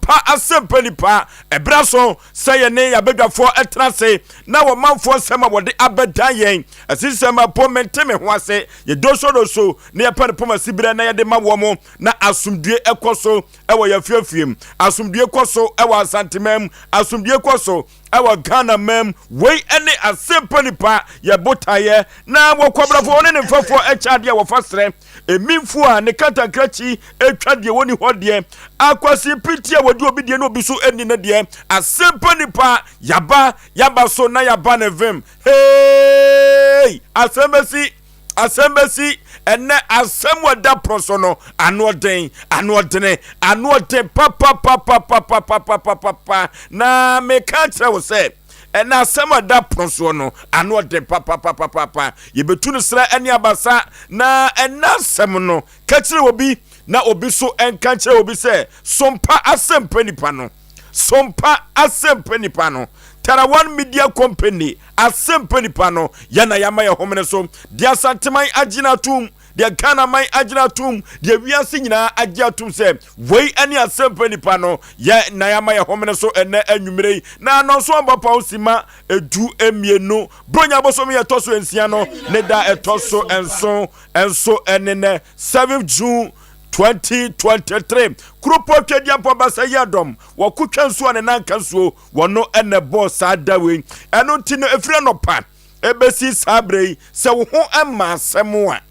Sompa Asɛmpa Nipa, ɛberɛ aso sɛ yɛne yɛn abadwafoɔ tena ase na wɔmanfoɔ nsɛm a wɔde abɛdan yɛn asisɛm mpo mente me ho ase. Yɛdosodoso na yɛpɛ no poma siberɛ na yɛde ma wɔn na asomdue kɔ so wɔ yɛn afiafie mu, asomdue kɔ so wɔ Asanteman mu, asomdue kɔ so wɔ Ghana man mu. Wei ne Asɛmpa Nipa yɛ botaeɛ na wɔkwabrafo ne ne mfɛfoɔ kyɛ adeɛ a wɔfa serɛ. Emimfo a ne kantankrakyi twa deɛ wɔnni hɔ deɛ, akwasi piti a wɔdi obi deɛ na obi so nni ne deɛ. Asɛmpa nipa, yaba, yaba so na yaba ne vem. Hey! Asɛm bɛsi, asɛm bɛsi. Ɛnɛ asɛm wɔ da pono so no, ano ɔden, ano ɔdene, ano ɔden papapapapapapapapapa. Na meka kyerɛ wo sɛ, Ɛna asɛm a ɛda pono soɔ no, ano ɔden papapapapapa. Yɛbɛtu no serɛ ne abasa, na ɛna asɛm no, ka kyerɛ obi, na obi so nka nkyerɛ obi sɛ, Sompa asɛmpa nipa no. Sompa asɛmpa nipa no. Tarawan Media Company asɛmpa nipa no, yɛn na yɛama yɛn homene so. Deɛ Asanteman agyina atom. Deɛ Ghana man agyina atom, deɛ wiase nyinaa agye atom sɛ wei ne asɛmpa nipa no, yɛ na yɛama yɛ homene so ɛnɛ anwummere yi. Na anɔnso abapa wo sima 12, Bronya bosome yɛ ɛtɔ so nsia no, ne da ɛtɔ so nson nso ɛne nɛ, 7 June 2023. Kuropɔ Twadiampɔ Basa yi adɔm, wɔko twa nsuo a ne nan ka nsuo, wɔno ɛna ɛbɔɔ saa da wei. Ɛno nti no, ɛfiri anɔpa Ebesi saa berɛ yi, sɛ wo ho mma asɛm a,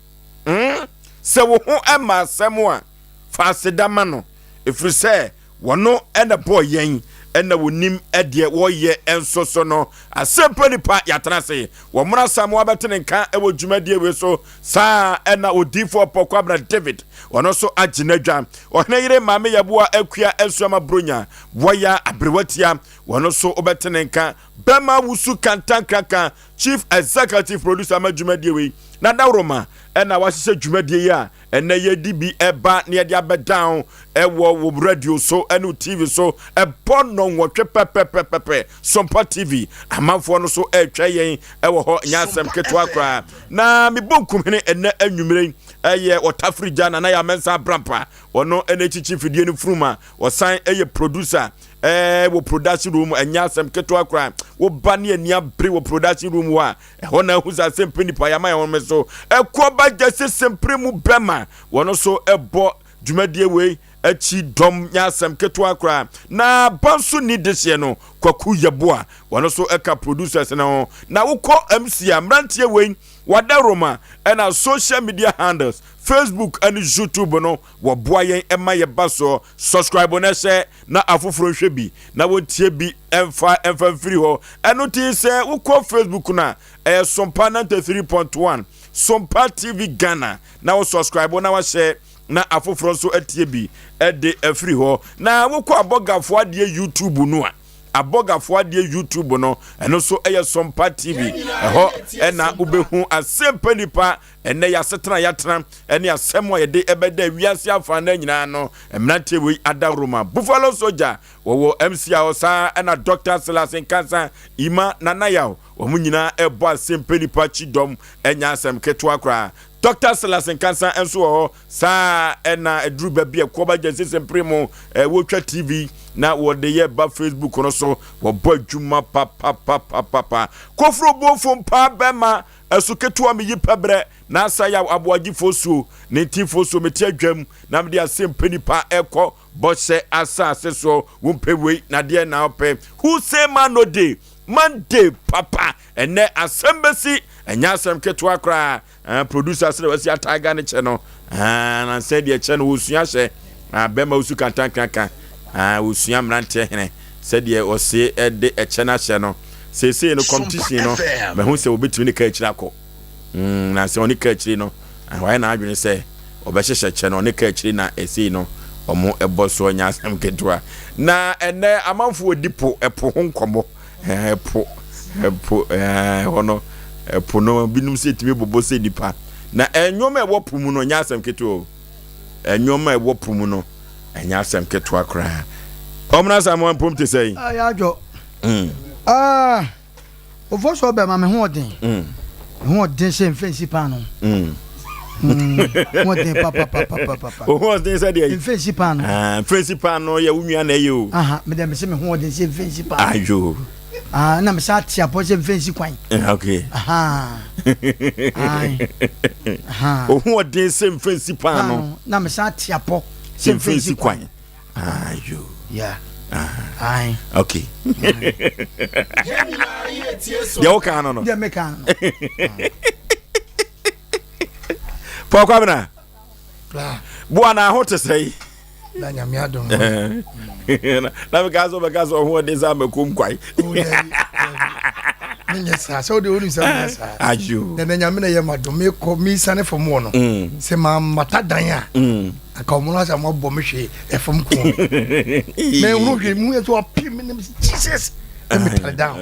mm, sɛ wo ho mma asɛm a, fa aseda ma no, ɛfiri sɛ wɔno na bɔɔ yɛn, ɛna wɔnim deɛ wɔyɛ nso so no. Asɛmpa nipa, yɛatena ase. Wɔmmra Samoa bɛte ne nka wɔ dwumadie wei so. Saa ɛna odiyifoɔ Pɔkɔ Abena David, ɔno nso agye n'adwa. Ɔhene yere Maame Yɛboa Akua Asuama Bronya, Wɔya Aberewatia, wɔno nso wobɛte ne nka. Bɛma Wusu Kantankraka, Chief Executive Producer ma dwumadie wei, na Dawuroma ɛna wahyehyɛ dwumadie yi a ɛnɛ yɛde bi ɛba na yɛde abɛdan ɛwɔ wo radio so ɛne wo TV so ɛbɔ nnɔnwɔtwe pɛpɛpɛpɛpɛ. Sompa TV amanfoɔ no so ɛretwɛ yɛn ɛwɔ hɔ, nyɛ asɛm ketewa koraa. Na mebɔ nkumhene ɛnɛ anwummere yi ɛyɛ Ɔtafiri Gya Nana Yaa Mensah Abrampa, ɔno ɛna ɛkyikyi fidie no funuma, ɔsan ɛyɛ producer Ɛɛ wɔ production room ɛnyɛ asɛm ketewa koraa. Woba ne ani abere wɔ production room hɔ a, ɛhɔ na ahu sɛ asɛm pɛ nipa yɛama yɛn home so. Ɛkoɔ ba gyɛse sempere mu bɛma wɔn nso ɛbɔ dwumadie wei akyi dɔm nyɛ asɛm ketewa koraa. Na ba nso ni dehyeɛ no Kwaku Yeboah wɔn nso ɛka producers no ho. Na wokɔ MC a mmeranteɛ wei wada Roma ɛna social media handles Facebook ɛne YouTube no wɔboa yɛn ɛma yɛba soɔ. Subscribe na hyɛ na afoforɔ nhwɛ bi na wɔntie bi mfa mfa mfiri hɔ. Ɛno nti sɛ wokɔ Facebook no a, ɛyɛ Sompa 93.1, Sompa TV Ghana, na wo subscribe na wahyɛ na afoforɔ nso atie bi de afiri hɔ. Na wokɔ Abɔgafoɔ Adeɛ YouTube no a, Abɔgafoɔ Adeɛ YouTube no, ɛno nso ɛyɛ Sompa TV. Ɛhɔ ɛna wobɛhu asɛmpa nipa Ɛnnɛ yɛn asetena a yɛatena ne asɛm a yɛde ɛbɛda wiase afanan nyinaa no, mmeranteɛ wei adaworoma. Buffalo Soldier, wɔwɔ MC a hɔ saa ɛna Dɔkta Silas Nkansah, Ima Nana Yaw, wɔn nyinaa ɛbɔ asɛmpɛ nipa kyidɔm, ɛnyɛ asɛm ketewa koraa. Dɔkta Silas Nkansah nso wɔ hɔ saa ɛna ɛduru baabi a ɛkɔba gyɛnse sɛmpere mu wɔtwa TV na wɔde yɛ ba Facebook no so, wɔbɔ adwuma papapapapapa. Koforo Boofo mpaa bɛma Ɛso ketewa meyi pɛbrɛ na asa yaw aboagyefoɔ suo ne ntinfoɔ suo mete adwam na mede asɛmpɛ nipa ɛkɔ bɔhyɛ asase soɔ wompɛ wei na deɛ na wopɛ who say man no dey man dey papa ɛnɛ asɛm bɛsi ɛnyɛ asɛm ketewa koraa uh, producer sɛ wasi ataaga ne kyɛ no uh, na sɛ deɛ kyɛ no wɔsua hyɛ uh, bɛma wosu kantankraka uh, wɔsua mmeranteɛ hene sɛdeɛ ɔse de ɛkyɛ no ahyɛ no Seesei no competition no mahu sɛ wɔbɛtumi ne kaa akyiri akɔ mm, na sɛ ɔne kaa akyiri no wayɛ n'adwene sɛ ɔbɛhyehyɛ kyɛ no ɔne kaa akyiri na ɛsei no ɔmo ɛbɔ soɔ nyɛ asɛm ketewa na ɛnɛ amanfoɔ di po ɛpo ho nkɔmmɔ ɛpo ɛpo ɛhɔ no ɛpo no binom sɛ ɛtumi bobɔ sɛ nipa na ɛnwom a ɛwɔ po mu no nyɛ asɛm ketewa o ɛnwom a ɛwɔ po mu no ɛnyɛ asɛm ketewa koraa ɔmena Samoa mpom te sɛ yi ayɛ Mm. Ah, ofo so ɔbɛ ma me ho ɔden. Mm. Me ho ɔden sɛ mfɛnsi paano. Mm. Ho ɔden papapapapapa. Wo ho ɔden sɛ deɛ. Mfe nsi paano. Ah, mfe nsi paano yɛ wo nua na ɛyɛ o. Aha, me deɛ mese me ho ɔden sɛ mfe nsi paano. Ayo. Ah, na mesa ate apɔ sɛ mfe nsi kwan. Eh, okay. Aha. Aye. Aha. Wo ho ɔden sɛ mfe nsi paano. Na mesa ate apɔ sɛ mfe nsi kwan. Ayo. Yeah. Aye. Okay. Deɛ woka no no. Deɛ meka no. Paul Kwabena. Boa na ho te sɛ. Na nyame adom. Na meka sɛ wobɛka sɛ ɔho ɔde sɛ amakom kwae. Menyɛ saa sɛ wode wonim sɛ menyɛ saa. Ayo. Na na nyame na yɛ madom mekɔ mesane fam wɔ no. Sɛ mammata dan a. Anka ɔmo no asɛ ɔmo abɔ me hwee ɛfam ko me. Mehunu hwee mu yɛ sɛ wapem me nam Jesus. Na metare down.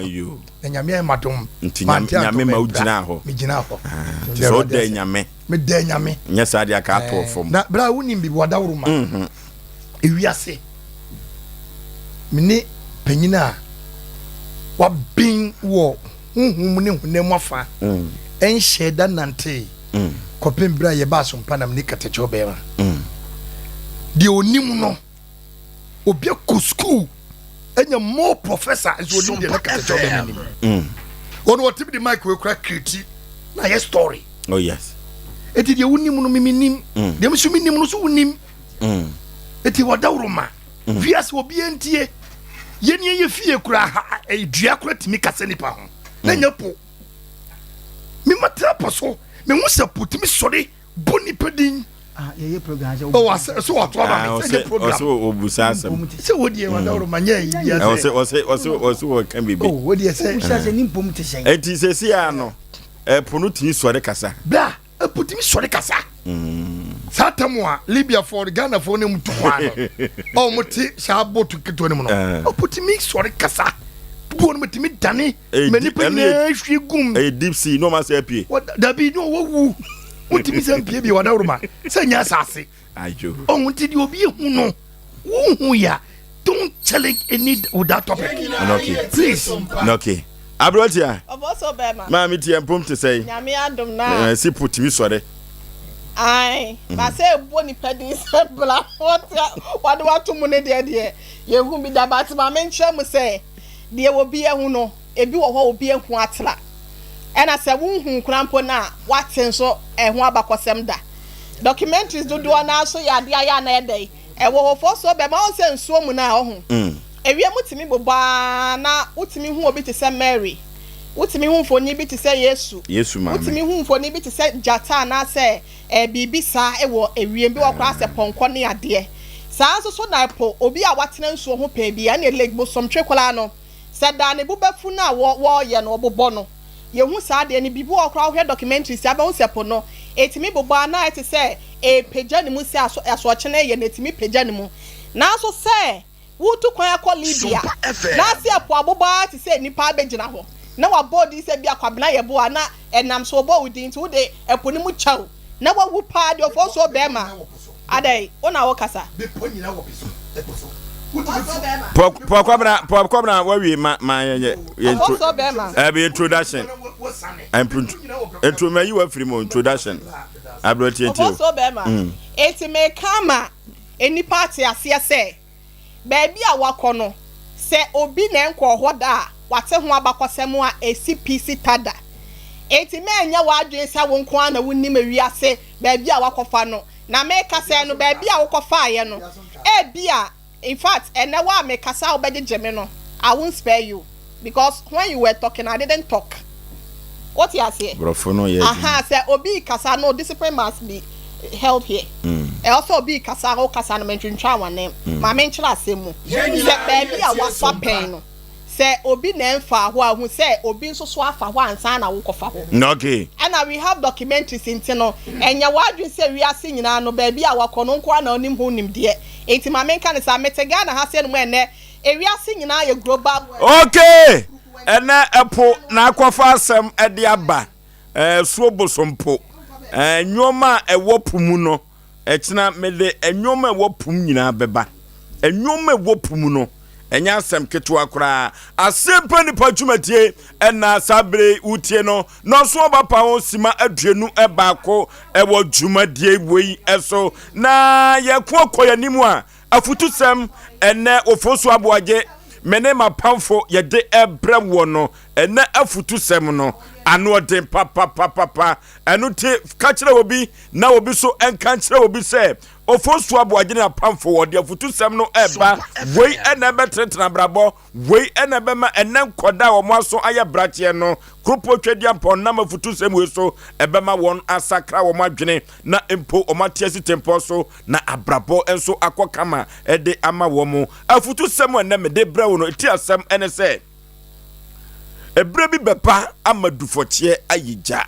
Na nyame ayɛ madom. Nti nyame ma wo gyinaa hɔ. Me gyinaa hɔ. Ah, nti sɛ wodɛ nyame. Medɛ nyame. Nyɛ saa deɛ aka atɔ fam. Na bra wonim bibi wadaworo ma. Mhm. Ewiase. Me ne panyin a waben wɔ honhom ne honam mu afa. Mm. Ɛnhyɛ da nantee. Mm. Kɔpem berɛ a yɛbaa Asompa nam ne katakyɛw bɛrima. Mm. Deɛ onim no obi akɔ sukuu anya more professor nso onim deɛ ne katakyɛw bɛrima nim. Mm. Ɔno ɔtumi de mic wei kura kiriti na ayɛ story. Oh yes. Eti deɛ wonim no mimi nim. Mm. Deɛ nso mi nim no so wonim. Mm. Eti wɔdawuro ma. Mm. Wiase obi ntie. Yɛn yɛ fie kura ha dua kura tumi kasa nipa ho. Na nyɛ po. Mema tena po so mehu sɛ po tumi sɔre bɔ nipa din. Ah, yɛyɛ program sɛ ɔwɔ asɛ so wato aba me sɛ nyɛ program. Ɔsɛ ɔbusa asɛm. Sɛ wo deɛ wadaworo ma nyɛ yi bia sɛ. Ɔsɛ ɔsɛ ɔsɛ ɔsɛ wɔka biribi. Oh, wo deɛ sɛ. Ɔbusa sɛ ne mpom te sɛn. Eti sɛsi a no ɛpo no tumi sɔre kasa. Bra ɛpo tumi sɔre kasa. Saa tam a Libyafoɔ Ghanafoɔ ne mu tu kwan no a wɔn te saa boat ketewa no mu no ɛpo tumi sɔre kasa. Buo no tumi dane ma nipa nyinaa hwie gum. Ɛyɛ deep sea na ɔma sɛ apue. Dabi na ɔwɔ wu wotumi sɛ mpie bi wadaworo ma sɛ nyɛ asase. Ɔho nti deɛ obi ehu no wohu ya don't challenge any with that topic. Okay. Please. Okay. Aberanteɛ. Ɔbɔsɔ bɛrima. Maame tiɛ mpom te sɛ. Nyame adom na. Si po tumi sɔre. Ae, na sɛ ɛbɔ nipa din sɛ bla wɔde wato mu ne deɛ deɛ yɛhu bi da but ma menkyerɛ mu sɛ deɛ obi ahu no ebi wɔ hɔ obi ahu atra ɛna sɛ wonhu koraa mpo no a wate nso ɛho abakɔsɛm da documentaries dodoɔ no ara nso yɛ adeɛ ayɛ a na ɛdɛn ɛwɔ hɔ fɔ so bɛma wɔn sɛ nsuo mu no a ɔho mm. ewia mu tumi bobɔ ara na wotumi hu obi te sɛ Mary wotumi hu mfoni bi te sɛ Yesu Yesu maame wotumi hu mfoni bi te sɛ gyata anaasɛ ɛɛ biribi saa ɛwɔ ewiem bi wɔ koraa sɛ pɔnkɔ ne adeɛ saa nso so na ɛpo obi a watena nsuo ho pɛɛ bi ɛne Lake Bosomtwe koraa no sɛ daa ne bo bɛfu no a wɔ wɔɔyɛ no ɔbobɔ no yɛhu saa adeɛ no biribi wɔ koraa wohwɛ documentaries a bɛhu sɛ po no ɛtumi bobɔ a na ayɛ te sɛ ɛrepagya ne mu sɛ aso asoɔkye no ɛyɛ no ɛtumi pagya ne mu nanso sɛ woretu kwan akɔ Libya na ase ɛpo abobɔ ara te sɛ nnipa abɛgyina hɔ na wabɔ wo din sɛ bia Kwabena Yeboah na ɛnam so wɔbɔ wo din nti wode ɛpo no mu kyɛw na wawu paa deɛ ɔfɔ nsuo bɛɛma adɛn wo na wokasa. Paul Kwabena Paul Kwabena wawie ma ma yɛ yɛ yɛ intro Ɔfɔ bɛɛma. ɛbi introduction intro ma yi wa firi mu introduction abirɛ tietie o. Ɔfɔ bɛɛma eti meka ama nnipa ate aseɛ sɛ baabi a wakɔ no sɛ obi na ɛnkɔɔ hɔ da a wate ho abakɔsɛm a ɛsi pi si ta da enti mɛnyɛ w'adwene sɛ wo nko ara na wonim wiase baabi a wakɔfa no na meka sɛ no baabi a wokɔfaeɛ no ebia in fact ɛnɛ wo a mekasa a wobɛgyegye me no I won't spare you because when you were talking I didn't talk wote aseɛ Borɔfo no yɛ aha sɛ obi kasa no discipline must be held here ɛwɔ sɛ obi kasa a wokasa no mentwentwa w'anem ma menkyerɛ asɛm mu sɛ baabi a wafa pɛn no sɛ obi na ɛmfa hɔ a hu sɛ obi nso so afa hɔ ansa na wokɔfa hɔ Okay. ɛna we have documentaries nti no ɛnyɛ w'adwene sɛ wiase nyinaa no baabi a wakɔ no nko ara na onim ho nimdeɛ nti ma menka ne saa mete Ghana ha sɛ no mu ɛnɛ ewiase nyinaa yɛ global Okay. Ɛnɛ ɛpo na akɔfa asɛm ɛde aba. Ɛɛ suo bosompo. Ɛɛ nneɛma a ɛwɔ po mu no ɛkyena mede nneɛma a ɛwɔ po mu nyinaa bɛba. Nneɛma a ɛwɔ po mu no. Ɛnyɛ asɛm ketewa koraa. Asempa Nipa dwumadie ɛna saa bere yi wotie no. Nɔnso ɔba pa ho sima 21 ɛwɔ dwumadie wei ɛso. Na yɛko akɔ yɛn anim a, afutusɛm ɛnɛ Ofosu Aboagye, me ne m'apamfo yɛde ɛbrɛ woɔ no, ɛnɛ afutusɛm no ano ɔden papapapapa. Ɛno nti ka kyerɛ obi na obi so ɛnka nkyerɛ obi sɛ Ofosu Aboagye ne n'apamfo wɔde afutusɛm no ɛreba. Wei na ɛbɛtenetene abrabɔ. Wei na ɛbɛma ɛnnɛ nkwadaa a wɔn aso ayɛ brakyeɛ no, Kuropɔn Tweaduampɔn nam afutusɛm wei so ɛbɛma wɔn asakra wɔn adwene na mpo wɔn ate asi tempɔn so na abrabɔ nso akɔ kama de ama wɔn. Afutusɛm a ɛnnɛ mede brɛ wo no, ɛti asɛm ne sɛ, Ɛberɛ bi bɛba ama dufɔkyeɛ ayɛ gya.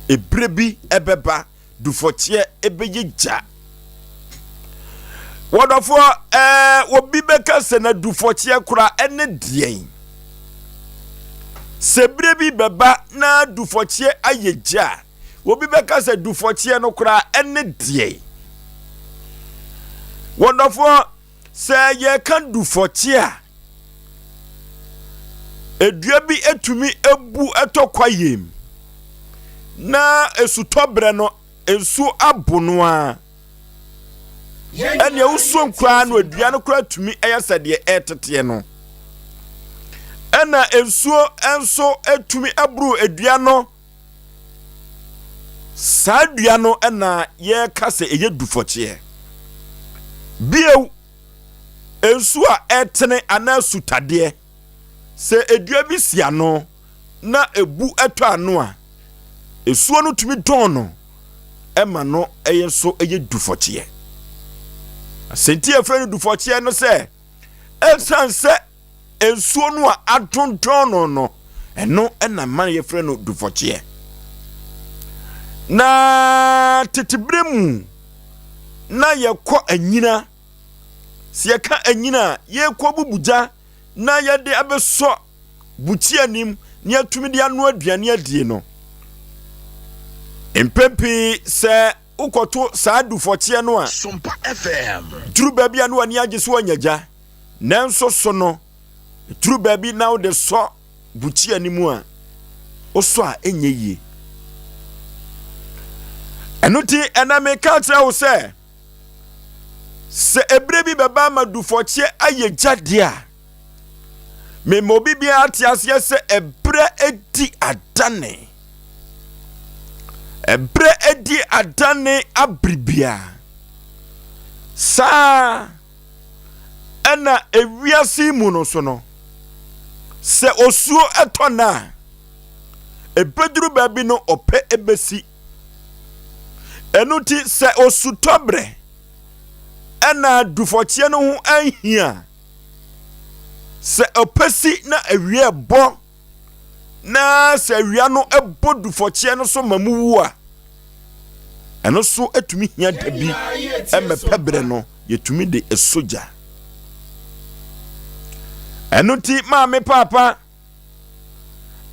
Ɛberɛ bi ɛbɛba dufɔkyeɛ ɛbɛyɛ gya. Wɔdɔfoɔ ɛɛ obi bɛka sɛ na dufɔkyeɛ kora ɛne deɛn? Sɛ berɛ bi bɛba na dufɔkyeɛ ayɛ gya a, obi bɛka sɛ dufɔkyeɛ no koraa ɛne deɛn? Wɔdɔfoɔ Sɛ yɛreka dufɔkye a, dua bi tumi bu tɔ kwaeɛ mu, na esutɔberɛ no nsuo abo no ara. Ɛnea wosuom koraa no dua no koraa tumi yɛ sɛ deɛ ɛreteteɛ no. Ɛna nsuo nso tumi boro dua no. Saa dua no na yɛreka sɛ ɛyɛ dufɔkyeɛ. Bio, nsuo a ɛtene anaa sutadeɛ, sɛ dua bi si ano na ebu tɔ ano a, nsuo no tumi dɔn no ma no yɛ nso yɛ dufɔkyeɛ. Asɛnti a yɛfrɛ no dufɔkyeɛ no sɛ, ɛsiane sɛ nsuo no a adondɔn no no, ɛno na ma yɛfrɛ no dufɔkyeɛ. Na tete berɛ mu na yɛkɔ anyina. Sɛ yɛka anyina a, yɛkɔ bubu gya na yɛde abɛsɔ bukyia nim na yɛatumi de anoa aduane adie no. Mpɛn pii sɛ wokɔto saa dufɔkyeɛ no a, duru baabi a na w'ani agye so anya gya. Nanso so no, duru baabi na wode sɔ bukyia no mu a, wosɔ a ɛnyɛ yie. Ɛno nti, ɛnɛ meka kyerɛ wo sɛ, sɛ ebere bi bɛba ama dufɔkyeɛ ayɛ gya deɛ a, mema obi biara te aseɛ sɛ ɛberɛ adi adane. Ɛberɛ adi adane abere biara. Saa ɛna ewiase mu no so no, sɛ osuo tɔ no a, ɛbɛduru baabi no ɔpɛ ɛbɛsi. Ɛno nti sɛ osutɔ berɛ ɛna dufɔkyeɛ no ho anhia, sɛ ɔpɛ si na awia ɛbɔ na sɛ awia no bɔ dufɔkyeɛ no so ma mu wu a, ɛno so tumi hia da bi mɛpɛ berɛ no yɛtumi de ɛsɔ gya. Ɛno nti maame paapa,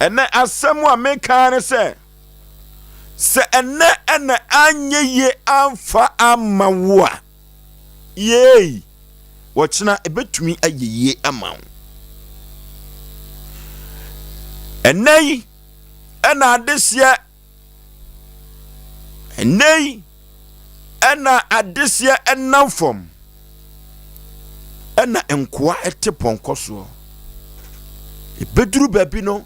ɛnɛ asɛm a meka ne sɛ, sɛ ɛnɛ ɛna anyɛ yie amfa amma wo a, Yei, ɔkyena ɛbɛtumi ayɛ yie ama wo. Ɛnnɛ yi ɛna adehyeɛ, ɛnnɛ yi ɛna adehyeɛ ɛnam fam, ɛna nkoa ɛte pɔnkɔ soɔ. Ɛbɛduru baabi no,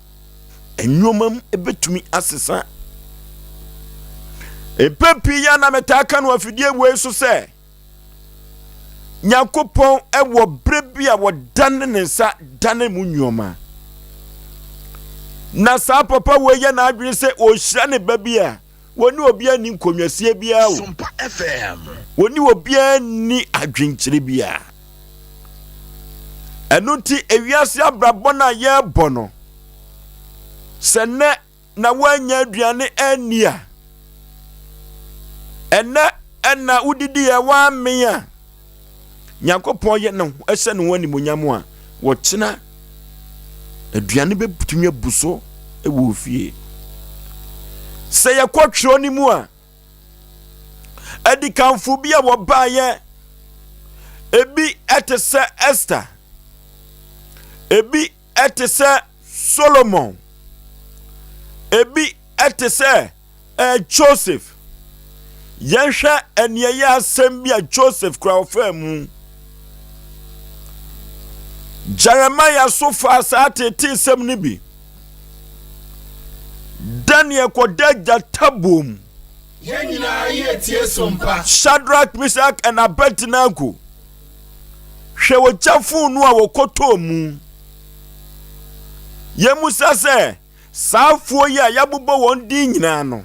nneɛma mu bɛtumi asesa. Mpɛn pii yɛ na metaa ka no afidie wei so sɛ, Nyankopɔn wɔ berɛ bi a wɔdane ne nsa dane mu nneɛma. Na saa papa wei yɛ n'adwene sɛ ɔrehyira ne ba bi a wɔne obiara nni nkonnwasie biara o. Wɔne obiara nni adwenkyerɛ biara. Ɛno nti ewiase abrabɔ no a yɛrebɔ no, sɛ nnɛ na woannya aduane anni a, ɛnnɛ ɛna wodidi a woammee a, Nyankopɔn yɛ ne ho hyɛ ne ho animuonyam a, wɔkyena aduane bɛtumi abu so wɔ ofie. Sɛ yɛkɔ twerɛ no mu a, adikanfo bi a wɔbaeɛ. Ebi te sɛ Esther. Ebi te sɛ Solomon. Ebi te sɛ eh, Joseph. Yɛnhwɛ aniɛyɛ asɛm bi a Joseph kura ɔfaa mu. Jeremiah so faa saa teeteesɛm no bi. Daniel kɔda gyata buom. Yɛn nyinaa yɛ tie so mpa. Shadrach, Meshach and Abednego. Hwɛ ogya fononoo a wɔkɔtɔɔ mu. Yɛmmisa sɛ, saa afoɔ yi a yɛabobɔ wɔn din nyinaa no,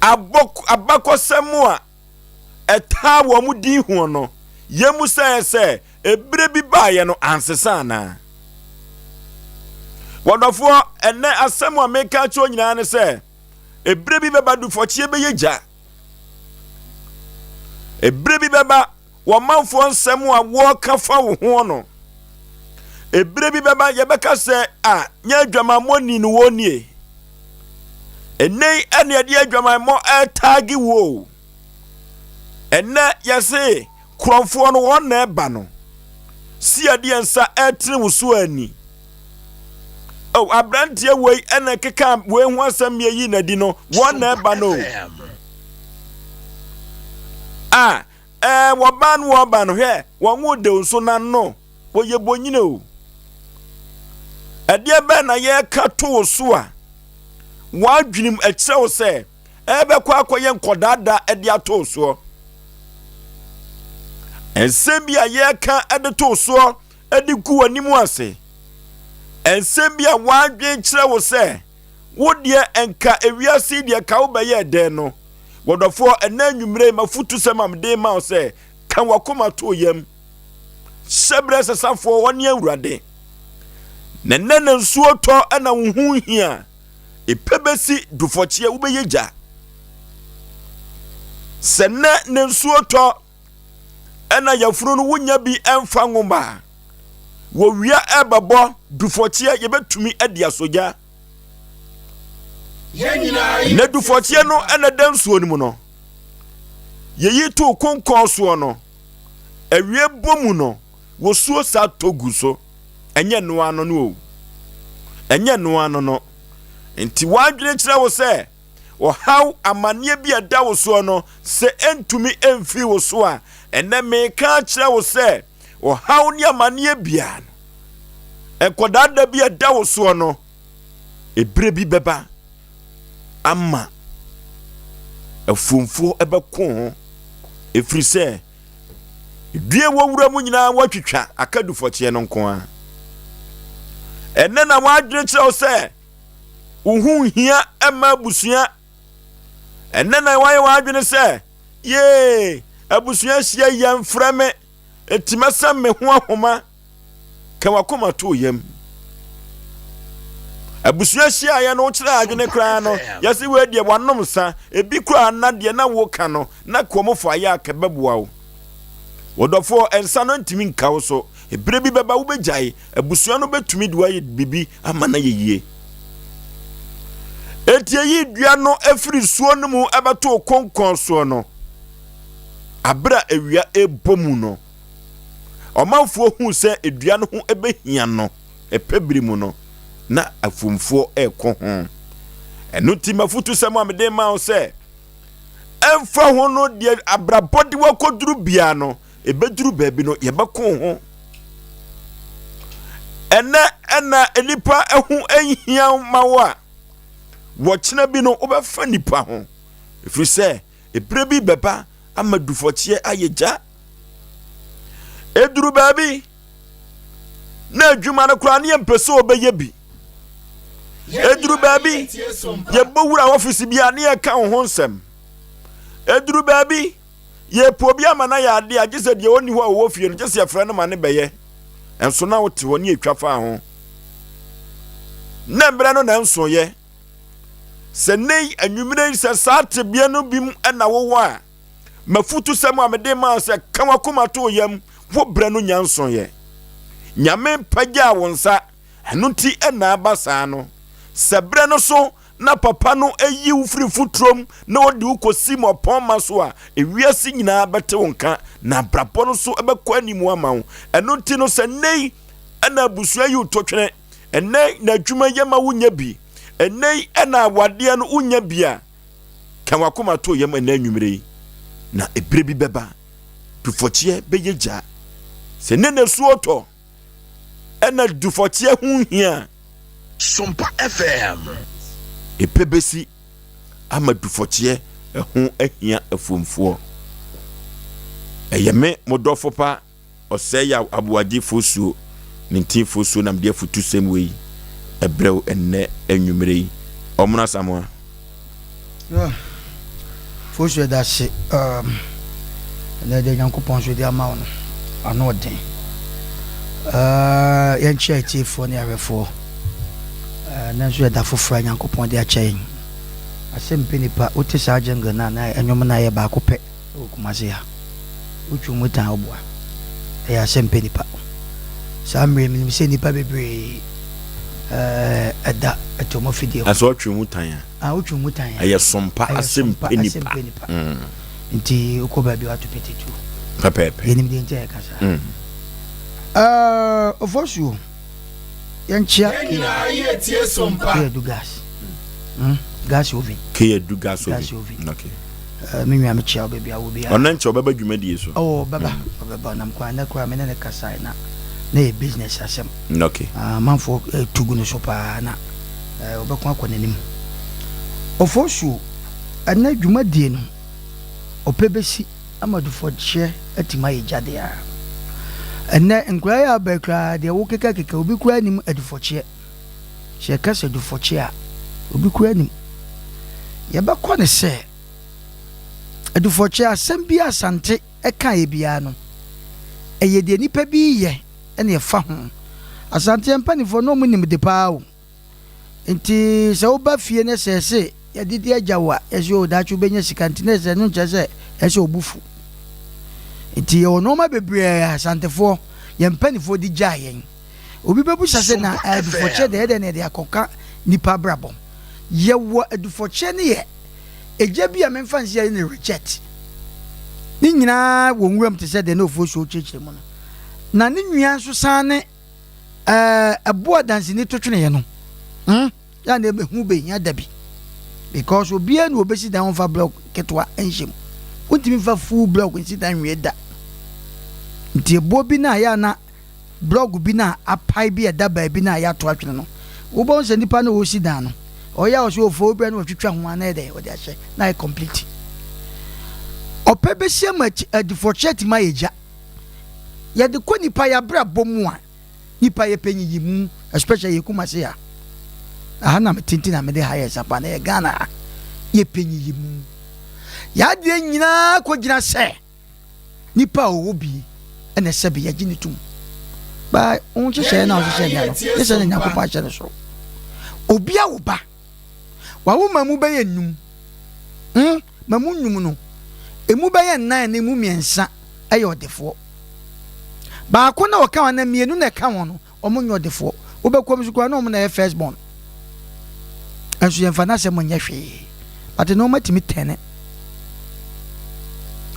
abɔ abakɔsɛm a ɛtaa wɔn din ho no, yɛmmisa yɛ sɛ, ebire bi baeɛ no ansesa anaa? Wɔdɔfoɔ, ɛnɛ asɛm a meka akyerɛ nyinaa ne sɛ, ebire bi bɛba dufɔkyeɛ bɛyɛ gya. Ebere bi bɛba, wɔmanfoɔ nsɛm a wɔreka fa wo ho no, ebere bi bɛba yɛbɛka sɛ a nyɛ adwamammɔni no wɔn nie. Ɛnnɛ yi ɛne ɛde adwamammɔ ɛretaage wo o. Ɛnnɛ yɛse korɔmfoɔ no wɔn na ɛba no. Si yɛde yɛn nsa ɛretene wo so ani. Oh, aberanteɛ wei ɛna ɛkeka wei ho asɛm yɛyi n'adi no wɔn na ɛba no o. A ɛɛ wɔba no wɔba no hwɛ wɔn wo dew nso n'ano wɔyɛ bonyini o. Ɛdeɛ bɛn na yɛreka to wo so a w'adwenem ɛkyerɛ wo sɛ ɛbɛkɔ akɔyɛ nkɔdaada ɛde ato wo soɔ. Nsɛm bi a yɛreka ɛde to wo soɔ de gu w'anim ase. Nsɛm bi a w'adwene kyerɛ wo sɛ wo deɛ nka ewiase yi deɛ ka wobɛyɛ dɛn no. Wɔdɔfoɔ, ɛnɛ anwummerɛ yi m'afotusɛm a mede ma wo sɛ ka w'akoma to yam. Hyɛ berɛ sesafoɔ wɔne Awurade. Na nnɛ na nsuo tɔ na wo ho hia. Epɛ bɛsi dufɔkyeɛ wobɛyɛ gya. Sɛ nnɛ na nsuo tɔ ɛna yafunu no wonya bi ɛmfa nwoma a, wɔwia ɛbɛbɔ dufɔkyeɛ yɛbɛtumi adi asogya. Na dufɔkyeɛ no ɛna da nsuo no mu no, yɛyi too konkɔn soɔ no, awie bɔ mu no, wɔsuo saa tɔ gu so. Ɛnyɛ noa no no o. Ɛnyɛ noa no no. Nti w'adwene kyerɛ wo sɛ Ɔhaw, amanneɛ bi a ɛda wo soɔ no, sɛ ɛntumi mfiri wo so a, ɛnnɛ meka akyerɛ wo sɛ, ɔhaw ne amanneɛ biara no, nkɔdaada bi a ɛda wo soɔ no, ɛberɛ bi bɛba ama afuomfoɔ ɛbɛko ho, ɛfiri sɛ due wɔ wura mu nyinaa wɔatwitwa aka dufɔkyeɛ no nko ara. Ɛnnɛ na wɔadwene kyerɛ wo sɛ Wo ho nhia mma abusua. Ɛnnɛ na woayɛ w'adwene sɛ, yee, abusua hyia yi yɛmfrɛ me, enti mɛsɛm me ho ahoma. Ka w'akoma to yam. Abusua hyiaeɛ no wokyerɛ adwene koraa no, yɛse wei deɛ wanom nsa, ebi koraa na deɛ na woka no, na kɔmfo ayɛ a kɛbɛboa wo. Wɔdɔfoɔ, nsa no ntumi nka wo so. Ebere bi bɛba wobɛgyae. Abusua no bɛtumi de wayɛ biribi ama no ayɛ yie. Enti eyi dua no firi nsuo no mu bɛtoo konkɔn soɔ no, abere a awia rebɔ mu no, ɔmanfoɔ huu sɛ dua no ho bɛhia no ɛpɛ bere mu no, na afumfoɔ rekɔ ho. Ɛno nti m'afotusɛm a mede ma wo sɛ, ɛmfa ho no deɛ abrabɔ de wakɔduru biara no, Ɛbɛduru baabi no, yɛbɛko ho. Ɛnɛ ɛna nnipa ho nhia ma wo a, wɔkyena bi no wobɛfa nnipa ho. Ɛfiri sɛ, ɛberɛ bi bɛba ama dufɔkyeɛ ayɛ gya. Ɛduru baabi na adwuma no koraa ne yɛmpɛ sɛ wɔbɛyɛ bi. Ɛduru baabi yɛbɔ wura ɔfisi bi a ne yɛka wo ho nsɛm. Ɛduru baabi Yɛpɛ obi ama no ayɛ adeɛ a, gye sɛ deɛ ɔnni hɔ a ɔwɔ fie no, gye sɛ yɛfrɛ no ma no bɛyɛ. Nso na wote hɔ ne ɛtwa faa ho. Na mmerɛ no na nsoeɛ. Sɛ nnɛ yi, anwummerɛ yi, sɛ saa tebea no bi mu na wowɔ a, m'afutusɛm a mede maa sɛ ka w'akoma to yam, wo berɛ no nya nsoeɛ. Nyame pagyaa wo nsa, ɛno nti na aba saa no. Sɛ berɛ no so. na papa no yi wo firi mfuturom na ɔde wo kɔsi mmapɔmma so a, ewiase nyinaa bɛte wo nka, na abrabɔ no nso bɛkɔ anim ama wo. Ɛno nti no, sɛ nnɛ yi na abusua yi wo totwene, ɛnnɛ yi na adwuma yɛ ma wonya bi, ɛnnɛ yi na awadeɛ no wonya bi a, ka w'akoma to yam ɛnnɛ anwummerɛ yi, na ɛberɛ bi bɛba, dufɔkyeɛ bɛyɛ gya. Sɛ nnɛ na asuo tɔ, ɛna dufɔkyeɛ ho hia. Sompa FM. Epɛ bɛsi ama dufɔkyeɛ ho ahia afuomfoɔ. Ɛyɛ me mo dɔfo pa ɔsɛe yaw aboagye fosuo ne ntin fosuo na mede afutusɛm wei ɛbrɛ wo ɛnnɛ anwummerɛ yi. Ɔmono Asamoah. Fosu yɛda ase um, ɛnɛ deɛ Nyankopɔn nso de ama wo no ano ɔden. Uh, yɛnkyerɛ atiefoɔ ne ahwɛfoɔ uh, nanso yɛda foforɔ a Nyankopɔn de akyɛ yɛn. Asɛm pɛ nipa wote saa jungle no a na ɛnwom no ayɛ baako pɛ. Wɔ Kumasi ha. Wotwi mu tan ɔboa. Ɛyɛ asɛm pɛ nipa. Saa mmerɛ yi menim sɛ nnipa bebree ɛda ɛte wɔn afidie ho. Na sɛ ɔtwe mu tan a. Ah, wotwi mu tan a. Ɛyɛ sompa asɛm pɛ nipa. Ɛyɛ nipa. Nti wokɔ baabi wato pete tuo. Pɛpɛɛpɛ. Yɛnim deɛ nti a yɛka saa. Ɛɛ Ofosuo. Yɛnkyea Yɛn nyinaa yɛ tie sompa. Keyadu gas. Hmm? Gas oven. Keyadu gas oven. Gas oven. Okay. Uh, me nua mekyia wo baabi a wo biara. Ɔno nkyɛ ɔbɛba dwumadie so. Oh, ɔbɛba. Mm. Ɔbɛba nam kwan na kura me ne ne kasae na na yɛ business asɛm. Okay. Uh, manfoɔ uh, tu gu no so paa na uh, ɔbɛko akɔ n'anim. Ofosuo, ɛnɛ dwumadie no ɔpɛ bɛsi ama dufɔkyeɛ atumi ayɛ gya deɛ a, ɛnnɛ nkwadaa yi a aba yi koraa deɛ wokekakeka obi koraa nim adufɔkyeɛ. Sɛ yɛka sɛ dufɔkyeɛ a, obi koraa nim. Yɛbɛkɔ ne sɛ adufɔkyeɛ asɛm bi a Asante kaeɛ biara no, ɛyɛ deɛ nipa bi reyɛ na ɛfa ho. Asante yɛn mpanimfoɔ na wɔn nim de paa o. Nti sɛ woba fie na sɛ yɛse yɛadidi agya wo a, yɛse oo daakye wobɛnya sika nti na ɛsɛ ɛno nkyerɛ sɛ ɛsɛ sɛ wo bo fu. Nti yɛwɔ nnoɔma bebree a Asantefoɔ, yɛn mpaninfoɔ de gyaa yɛn. Obi bɛbusa sɛ na adufɔkyɛ deɛ ɛdɛn na yɛde akɔka nnipa abrabɔ? Yɛwɔ adufɔkyɛ no yɛ egya bi a memfa nsi yɛde no reject. Ne nyinaa wɔ nwuram te sɛ deɛ na Ofosuo kyerɛkyerɛ mu no. Na ne nua nso san ne ɛɛ ɛbo a danseni to tweneɛ no hmm yɛ a na ɛho bɛhia da bi because obiara na obɛsi dan ɔmfa block ketewa nhyɛ mu wontumi mfa full block nsi dan nwie da nti ɛboɔ bi no a yɛ a na block bi no a apae bi a ɛda baabi no a yɛato atwene no wobɛhu sɛ nipa no ɔresi dan no ɔyɛ a ɔsɛ ɔfo obi na ɔtwitwa ho a na yɛ dɛ ɔde ahyɛ na ayɛ complete ɔpɛ bɛsi ama adifɔkyɛ atumi ayɛ gya Yɛde kɔ nipa yabrabɔ mu a, nipa yɛpɛ nyiyimu especially yɛ Kumasi ha. Aha na mete nti na mede ha yɛ example ana yɛ Ghana ha. Yɛpɛ nyiyimu. Yɛadeɛ nyinaa kɔgyina sɛ nipa a ɔwɔ bi ɛna ɛsɛ bi yɛgye ne tom. Ba wo nhyehyɛeɛ na wohyehyɛ nea no, ne sɛ na Nyankopɔn ahyɛ no soro. Obi awo ba, wawo ma mu bɛyɛ nnum. Hmm? Ma mu nnum no, emu bɛyɛ nnan anaa emu mmiɛnsa yɛ ɔdefoɔ. Baako na ɔka ho anaa mmienu na ɛka ho no, wɔn nyɛ ɔdefoɔ. Wobɛkɔ mu so koraa na wɔn na ɛyɛ first born. Nso yɛmfa n'asɛm nyɛ hwee. But nneɛma tumi tɛne.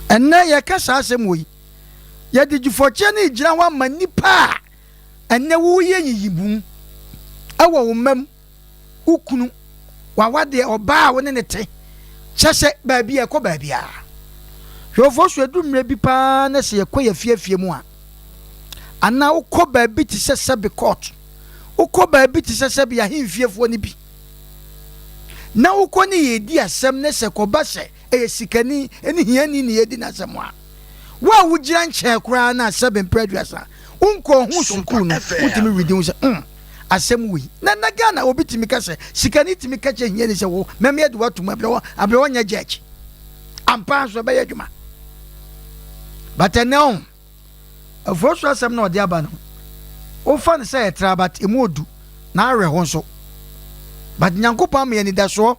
Ɛnnɛ yɛka saa asɛm wɔ yi, yɛde dwufɔkyeɛ no regyina hɔ ama nnipa a ɛnnɛ woyɛ nyiyimu ɛwɔ wo mma mu. wo kunu, w'awadeɛ, ɔbaa a wo ne no te, kyɛ sɛ baabi a ɛkɔ baabiara. Hwɛfoɔ so ɛdu mmerɛ bi paa na sɛ yɛkɔ yɛ afiafie mu a, anaa wokɔ baabi te sɛ sɛbe court, wokɔ baabi te sɛ sɛbe ahemfiefoɔ no bi, na wokɔ ne yɛdi asɛm ne sɛ kɔba sɛ ɛyɛ sikani ne hiani ne yɛdi n'asɛm a, wo a wogyina nkyɛn koraa na sɛbe mprɛ aduasa wonkɔɔ ho sukuu no, wotumi redi ho sɛ mm. asɛm wei. Na na Ghana obi tumi ka sɛ sikani tumi ka kyerɛ hiani sɛ wo mɛmɛ de wato mu abrɛ abrɛ wɔnyɛ judge. Ampa nso ɛbɛyɛ adwuma. But ɛnɛ ɔn afuo so asɛm na ɔde aba no wofa no sɛ ɛtra but emu odu na awerɛho nso. But Nyankopɔn ama yɛn anidasoɔ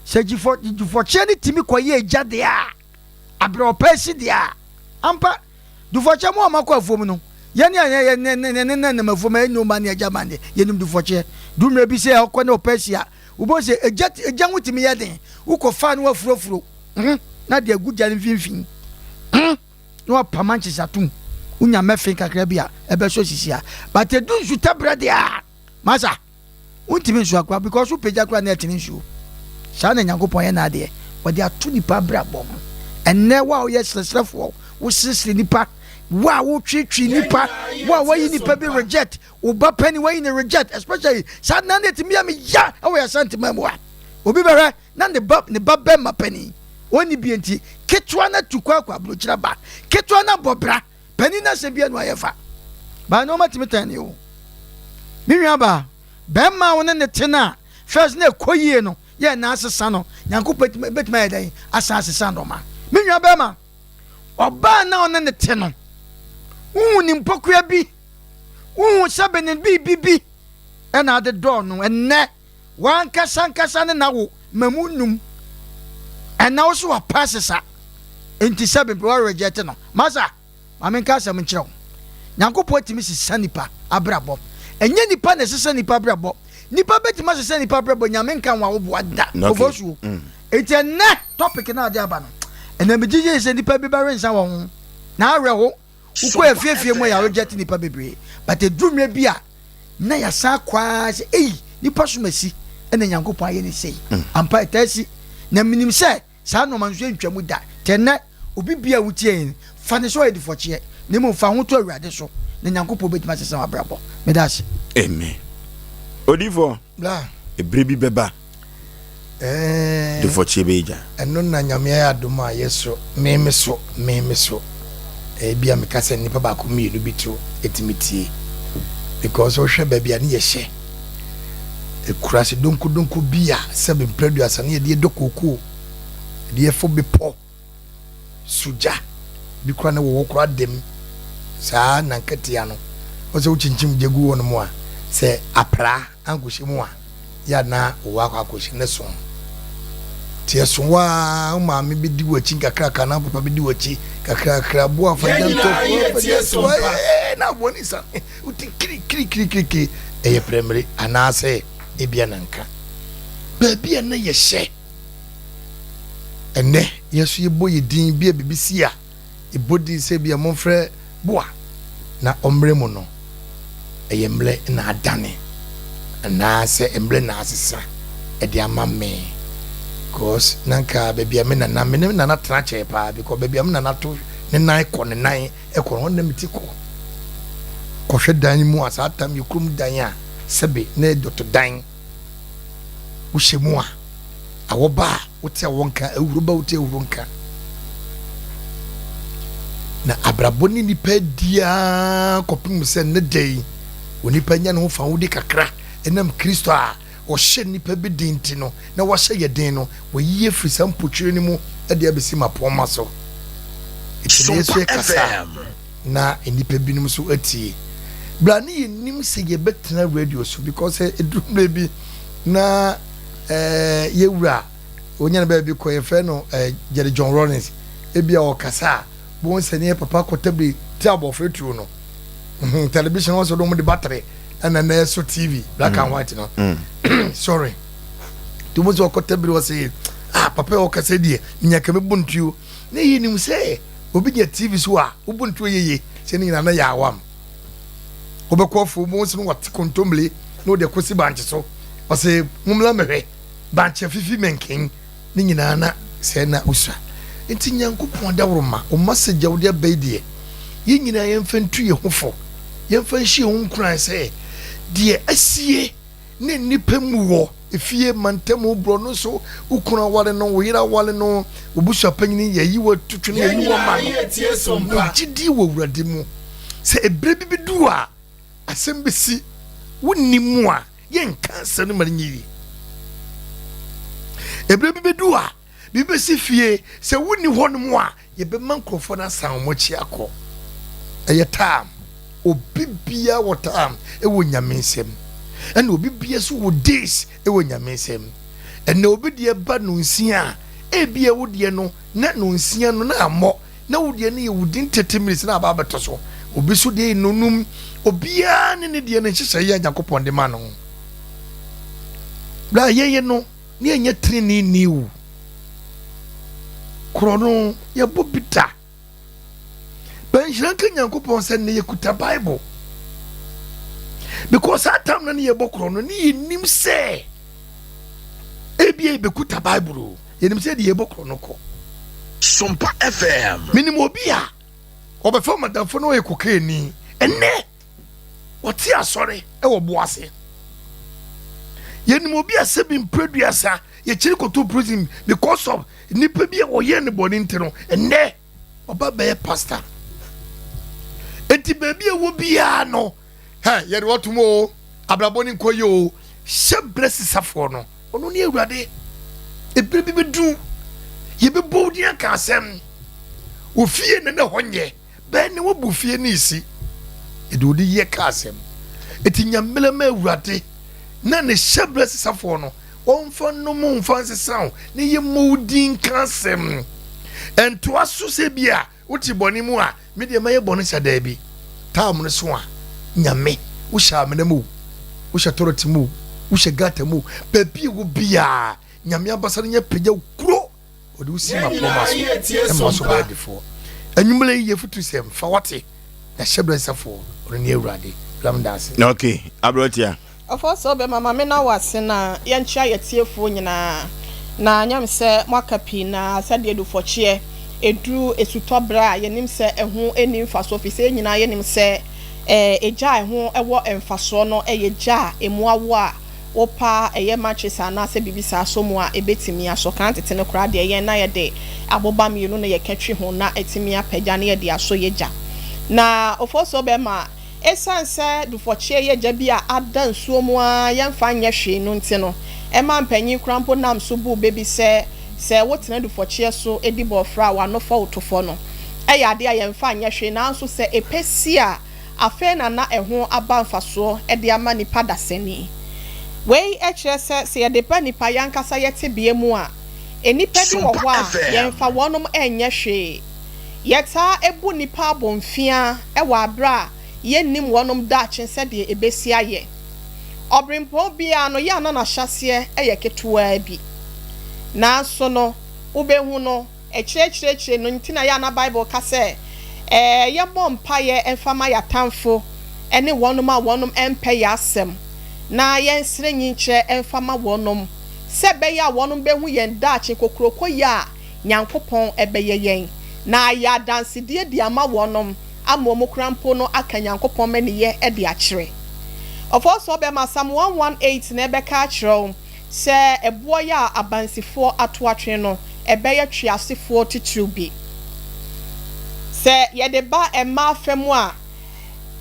sɛ gyifɔkyɛ no tumi kɔyɛ agya deɛ a abrɛ ɔpɛ si deɛ a ampa Dufɔkyɛ mo a moakɔ afuom no, yɛn a yɛn nenam afuom a yɛnni ɔman ne agyaman deɛ, yɛnim dufɔkyeɛ. Du mmerɛ bi sɛ ɔkɔ ne ɔpɛ si a, Wobɛhu sɛ egya egya ho tumi yɛ den. Wokɔ fa na wafurofuro hmm na de agu gya no mfimfini hmm na wapam ankyes atom. Wonya mmɛfe kakra bi a ɛbɛsɔ sisi a. But edu nsutɛberɛ deɛ a, masa. Wontumi nsoa koraa because wo pagya koraa na ɛtene nsuo. Saa na Nyankopɔn yɛ n'adeɛ. Ɔde ato nipa abrabɔ ho. Ɛnnɛ wo a woyɛ srɛsrɛfoɔ, wo sresre nipa, wo a wo tweetwee nipa, wo a wayi nipa bi reject, wo ba panin wayi no reject, especially saa nna no ɛtumi yɛ me ya ɛwɔ yɛ Asante mu a. Obi bɛhwɛ na ne ba ne ba bɛma panin, ɔnni bie nti, ketewa no atu kɔ akɔ aburokyire aba, ketewa no abɔ bra. Panin no asɛm bia no ayɛ fa. Baa nneɛma tumi tɛn ne o. Me nua baa, bɛrima a wo ne ne te no a first na ɛkɔ yie no yɛ na asesa no, Nyankopɔn bɛtumi ayɛ dɛn asan asesa nneɛma. Me nua bɛrima, ɔbaa na ɔne ne te no, wohu ne mpokua bi, wohu sɛbe ne biribi bi ɛna ade dɔɔ no ɛnnɛ. W'ankasa ankasa ne na wo ma mu num ɛna wo so wapa sesa nti sɛ bebe wa reject no masa ma menka asɛm nkyerɛ wo Nyankopɔn tumi sesa nipa abrabɔ ɛnyɛ nipa na ɛsesa nipa abrabɔ nipa bɛtumi asesa nipa abrabɔ Nyame nka ho a woboa da ofosuo nti ɛnɛ topic na ade aba no ɛnɛ megye yie sɛ nipa bi bɛwe nsa wɔ ho na awerɛho wokɔ afiefie mu a yɛ reject nipa bebree but ɛduru mmerɛ bi a na yɛasan akɔ ara sɛ ei nipa som asi ɛna Nyankopɔn ayɛ ne sei mm. ampa ɛtaa si na menim sɛ saa nnoɔma nso ɛntwa mu da tɛ nnɛ obi bia wotie yɛn fa ne sɛ ɔyɛ difɔkyeɛ na mmom fa ho to Awurade so na Nyankopɔn bɛtumi asesa w'abrabɔ. Meda ase. Amen. Odiyifoɔ, ɛberɛ bi bɛba Dufɔkyeɛ bɛyɛ gya. Ɛno na Nyame ayɛ adom a yɛ so, me me so, me me so. Ebia meka sɛ nnipa baako mmienu bi to ɛtumi tie. Because wohwɛ baabi a ne yɛhyɛ, akurase donkodonko bi a sɛbe mprɛduasa ne yɛde yɛdɔ kookoo, yɛde yɛfo bepɔ. so gya bi koraa na wɔwɔ koraa dɛm saa na nkatia no wɔ sɛ wokyinkyim gya gu hɔ nom a sɛ apraa ankɔhyɛ mu a yɛ a na wɔwɔ akɔ akɔhyɛ ne so nti ɛso hɔ a wo maame bɛdi w'akyi nkakraka na papa bɛdi w'akyi kakrakra boa fa gya ntɔ fa gya ntɔ na aboa ne sa wote kirikirikirikiri ɛyɛ prɛmire anaasɛ ebia na nka baabi a na yɛhyɛ Ɛnnɛ, yɛn nso yɛbɔ yɛn din bi a biribi si a, yɛbɔ din sɛ bi a momfrɛ Boa na ɔmmrɛ mu no, ɛyɛ mmerɛ na adane anaasɛ mmerɛ na asesa de ama me because na nka baabi a me nana me ne nana tena kyɛɛ paa because baabi a me nana to ne nan kɔ ne nan kɔ no hɔ na me ti kɔ kɔhwɛ dan mu a saa tam yɛ kurom dan a sɛbe na ɛdɔto dan Wohyɛ mu a, awɔ ba a, wote awɔ nka, ahuro ba a, wote ahuro nka. Na abrabɔ ne nipa adi ara kɔpem sɛ nnɛ da yi, onipa nya ne ho fawodi kakra ɛnam Kristo a ɔhyɛ nipa bi den nti no, na wahyɛ yɛ den no, wayi afiri saa mpotwere no mu de abɛsi mapɔmma so. Ɛti na yɛso yɛkasa a, na nnipa binom nso atie. Bra ne yɛnim sɛ yɛbɛtena radio so because ɛduru mmerɛ bi na eh, yɛwura ɔnya no baabi kɔ yɛfrɛ no eh, Jerry John Rawlings ebi a ɔkasa a bohu sɛ ne yɛ papa kɔtabiri te abɔfra tuo no mhm, television wɔn sɛ wɔn de battery ɛna na ɛso TV black and mm. white no mm. sorry nti wɔn sɛ ɔkɔtabiri wɔ sɛ ah papa yɛ ɔkasa deɛ nya kɛmɛ bu ntuo ne yɛ nim sɛ Obi nya TV so a, wobu no to yeye sɛ ne nyinaa na yɛ awam. Wobɛkɔ afuo mu nso no wɔte kontommire na wɔde akɔsi bankye so. Ɔse mommla mmɛhwɛ bankye afifi mɛnken ne nyinaa na sɛ na osua. Nti Nyankopɔn adaworoma, wo message a wode aba yi deɛ, yɛn nyinaa yɛmfa ntu yɛn ho fo, yɛmfa nhyɛ yɛn ho nkuran sɛ deɛ asie ne nnipa mu wɔ efie, mantam, borɔno so, wo kunu aware no, wo yere aware no, wo busuapanyin, yɛayi wo ato twene, yɛayi wo ama no. Wɔ gyidie wɔ Awurade mu sɛ ɛberɛ bi bɛdu a asɛm bɛsi, wonni mu a, yɛnka asɛm no ma no nyɛ yie. Ɛberɛ bi bɛdu a Biribi bɛsi fie, sɛ wonni hɔnom a, yɛbɛma nkurɔfoɔ no asan wɔn akyi akɔ. Ɛyɛ time. Obi biara wɔ time wɔ Nyame nsam. Ɛna obi biara nso wɔ days wɔ Nyame nsam. Ɛnɛ obi deɛ ba nonsia a, ebia wo deɛ no na nonsia no na ammɔ, na wo deɛ no yɛ within 30 minutes na aba abɛtɔ so. Obi nso deɛ yɛ nonum. Obiara ne ne deɛ no nhyehyɛeɛ a Nyankopɔn de ma no. Berɛ a yɛyɛ no ne yɛnyɛ teneneeni o. Korɔ no yɛbɔ bi da. But nhyira nka Nyankopɔn sɛ nnɛ yɛkuta Bible. Because saa tam no ne yɛbɔ korɔ no ne yɛnim sɛ ebia yɛbɛkuta Bible o. Yɛnim sɛ deɛ yɛbɔ korɔ no kɔ. Sompa FM. Menim obi a ɔbɛfa madamfo no ɔyɛ kokaini. Ɛnnɛ ɔte asɔre wɔ boase. Yɛnim obi a sɛbi mprɛduasa yɛkyiri kɔto prison because of nipa bi a wɔyɛ ne bɔne nti no, ɛnnɛ ɔba bɛyɛ pastor. Enti baabi a ɛwɔ biara no, hɛ yɛde wɔtom o, abrabɔ ne nkɔ yie o, hyɛ berɛ sisafoɔ no, ɔno ne Awurade. Ebere bi bɛdu, yɛbɛbɔ wo din aka asɛm. Ofie na na ɛhɔ nyɛ. Bɛn ne wobu fie ne esi yɛde odi yɛ ka asɛm. Eti nya mmerɛ ma Awurade na ne hyɛbrɛ sesafoɔ no ɔmfa nnom mfa nsesa wo na yɛmmɔ wo din nka asɛm. Ɛntoa so sɛ bi a wote bɔne mu a me deɛ mɛyɛ bɔne sa daabi. Time no so a Nyame wohyɛ amena mu o, wohyɛ tɔrɔte mu o, wohyɛ gata mu o, baabi a ɛwɔ biara Nyame abasa no nyɛ pagya wo kuro. Ɔde wo si mmapɔmma so ma so bɛyɛ defoɔ. Anwummerɛ yi yɛfutu sɛ mfa wate na hyɛ berɛ nsafoɔ ɔno ne Awurade. Blam daase. Ok, aberanteɛ. Ɔfɔ sɛ ɔbɛma ma me na wo ase na yɛnkyea yɛtiefoɔ nyinaa na nyam sɛ moaka pii na sɛdeɛ dufɔkyeɛ ɛduru esutɔ berɛ a yɛnim sɛ ɛho nni mfasoɔ firi sɛ yɛn nyinaa yɛnim sɛ egya a ɛho wɔ mfasoɔ no yɛ gya a ɛmu awo a wopa ɛyɛ matches anaasɛ biribi saa sɔ mu a, ɛbɛtumi asɔ. Kan tete no koraa deɛ, yɛn na yɛde aboba mmienu na yɛka twi ho na atumi apagya na yɛde asɔ yɛ gya. Na Ofosuo bɛma, ɛsiane sɛ dufɔkyeɛ yɛ gya bi a ada nsuo mu ara yɛmfa nyɛ hwee no nti no, ɛma mpanyin koraa mpo nam so bu bɛ bi sɛ, sɛ wotena dufɔkyeɛ so di bɔɔfrɛ a, w'ano fɔ wo to fɔ no. Ɛyɛ adeɛ a yɛmfa nyɛ hwee nanso sɛ ɛpɛ si a, Afei na na ɛho aba mfasoɔ de ama nnipa dasani. Wei kyerɛ sɛ, sɛ yɛde ba nnipa yɛn ankasa yɛ tebea mu a, nnipa bi wɔ Sompa hɔ a, FM. yɛmfa wɔnom nyɛ hwee. Yɛtaa bu nnipa abomfiaa wɔ aberɛ a yɛnnim wɔnom daakye sɛdeɛ ɛbɛsi ayɛ. Ɔberempɔn biara no, yɛ a na n'ahyɛaseɛ yɛ ketewaa bi. Nanso no, wobɛhu no, Akyiriakyiriakyiri no nti na ɛyɛ a na Bible ka sɛ yɛmmɔ mpaeɛ mfa mma yɛn atamfo ne wɔnom a wɔnom mpɛ yɛn asɛm, na yɛnsrɛ nyinkyerɛ mfa mma wɔnom, sɛ ɛbɛyɛ a wɔnom bɛhu yɛn daakye kokuroko yɛ a Nyankopɔn bɛyɛ yɛn, na ayɛ adansedie de ama wɔnom, ama wɔn koraa mpo no aka Nyankopɔn mmaniyɛ de akyerɛ. Ɔfɔɔsoɔ bɛma Psalm 118 na ɛbɛka akyerɛ wo. Sɛ ɛboɔ yɛ a abansifoɔ ato atwene no, ɛbɛyɛ tweasefoɔ titiriw bi. Sɛ yɛde ba mmaa fa mu a,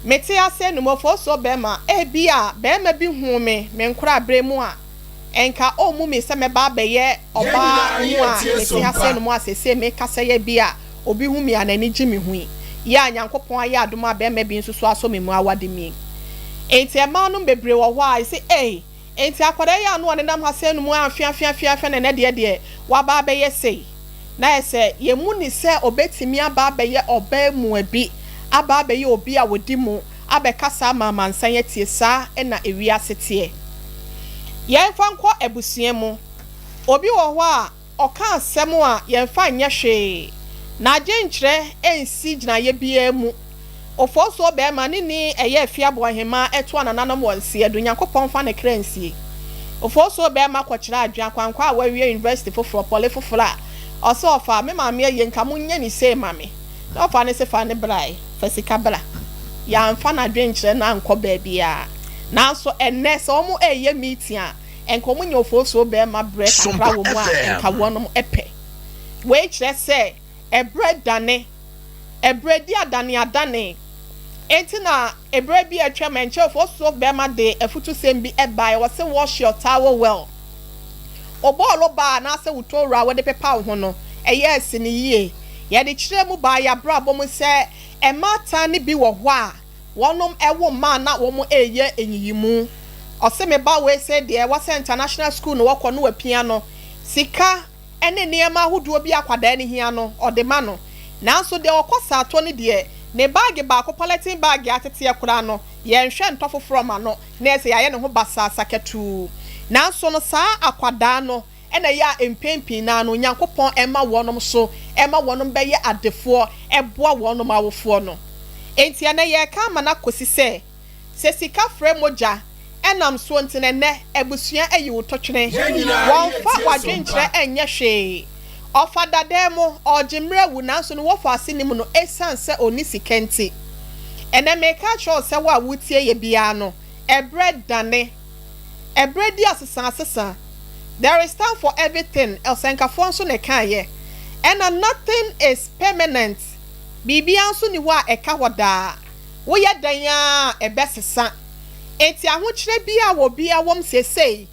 mete ase numɔfɔɔsoɔ barima, ebia barima bi huu me me nkoraaberɛ mu a, nka ɔmmu me sɛ mɛba abɛyɛ Yɛn ɔbaa nyinaa mu a yɛretie mete ase Sompa. nom a seesei mekasa yi ebia obi hu me a n'ani gye me ho yi, yɛ a Nyankopɔn ayɛ adom a barima bi nso so asɔ me mu awade me yi. Enti mmaa nom bebree wɔ hɔ a, yɛse ei, Enti akwadaa yi a na ɔnenam ha sɛɛ no mu afeafeafeafea na ɛnnɛ deɛ deɛ waba abɛyɛ sei. Na ayɛ sɛ yɛmmu no sɛ ɔbɛtumi aba abɛyɛ ɔbaamua bi, aba abɛyɛ obi a ɔdi mu, abɛkasa ama amansan atie. Saa na ewiase teɛ. Yɛmfa nkɔ abusua mu. Obi wɔ hɔ a, Ɔka asɛm a yɛmfa nyɛ hwee. N'adwenkyerɛ nsi gyinaeɛ biara mu. Ofosuo barima ne ni ɛyɛ Afiaboa hemaa ɛto anananom wɔ nseɛ do Nyankopɔn mfa ne kra nsie. Ofosuo barima kɔkyerɛ adwene akwankwa a wawie university foforɔ pɔle foforɔ a ɔse ɔfa me maame ayie nka monyɛ ne sei ma me na ɔfa ne se fa ne brae fa sika bra. Yɛamfa n'adwenkyerɛ no ankɔ baabiara. Nanso ɛnnɛ sɛ wɔn ɛreyɛ meeting a Nka wɔn nya ofosuo bɛɛma brɛ kakra Sompa wɔ mu a nka FM. wɔnom pɛ. Wei kyerɛ sɛ ɛberɛ dane, ɛberɛ di adane adane. Enti na ɛberɛ bi a atwam ɛnkyɛ ofosuo bɛɛma de afutusɛm bi baeɛ, ɔse wash your towel well. Wo bɔɔlo ba anaasɛ wo towel a wode pepa wo ho no, ɛyɛ si no yie. Yɛde kyerɛ mu baa yɛabrabɔ mu sɛ mmaatan no bi wɔ hɔ a, Wɔnom wo mma a na wɔn reyɛ nyiyimu. Ɔse me ba wei sei deɛ ɛwɔ sɛ international school na wɔkɔ na wapia no. Sika ne nneɛma ahodoɔ bi a akwadaa no hia no ɔde ma no. Nanso deɛ ɔkɔ saatɔ no deɛ ne baage baako polythene bag a ateteɛ koraa no yɛnhwɛ ntɔ foforɔ ma no na ɛsɛ yɛayɛ ne ho basaa sakatuu. Nanso no saa akwadaa no na ɛyɛ a mpɛn pii no ara no Onyankopɔn ma wɔnom so ma wɔnom bɛyɛ adefoɔ boa wɔnom awofoɔ no. Enti ɛnnɛ yɛreka ama no akɔsi sɛ, sɛ sika frɛ mogya ɛnam soɔ nti no ɛnnɛ abusua ayi wo totwene, wɔmfa w'adwenkyerɛ nyɛ hwee. Ɔfa dadaa mu, ɔregye mmerɛ awu nanso no wɔfa ase nim no ɛsiane sɛ ɔnni sika nti. Ɛnnɛ mereka akyerɛ wo sɛ wo a woretie yɛ biara no, ɛberɛ dane. Ɛberɛ di asesa-asesa. There is time for everything, ɔsɛnkafoɔ nso na ɛkaeɛ. Ɛna nothing is permanent, biribiara nso nni hɔ a ɛka hɔ daa. Woyɛ dɛn ara a, ɛbɛsesa. Enti ahokyerɛ biara a obiara wɔ mu seesei,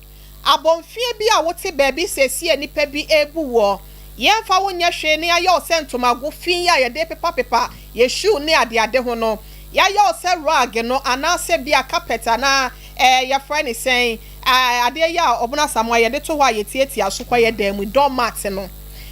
abɔnfeɛ bi a wote baabi seesei a nnipa bi rebu woɔ, yɛmfa wo nyɛ hwee na yɛayɛ wo sɛ ntomago fi yi a yɛde repepapepa yɛn shoe ne adeade ho no, yɛayɛ wo sɛ rug no anaasɛ bi a carpet anaa ɛɛ yɛfrɛ no sɛn, ɛɛ adeɛ yi a Ɔbono Asamoah yɛde to hɔ a yɛtiatia so kɔyɛ dan mu, doormat no.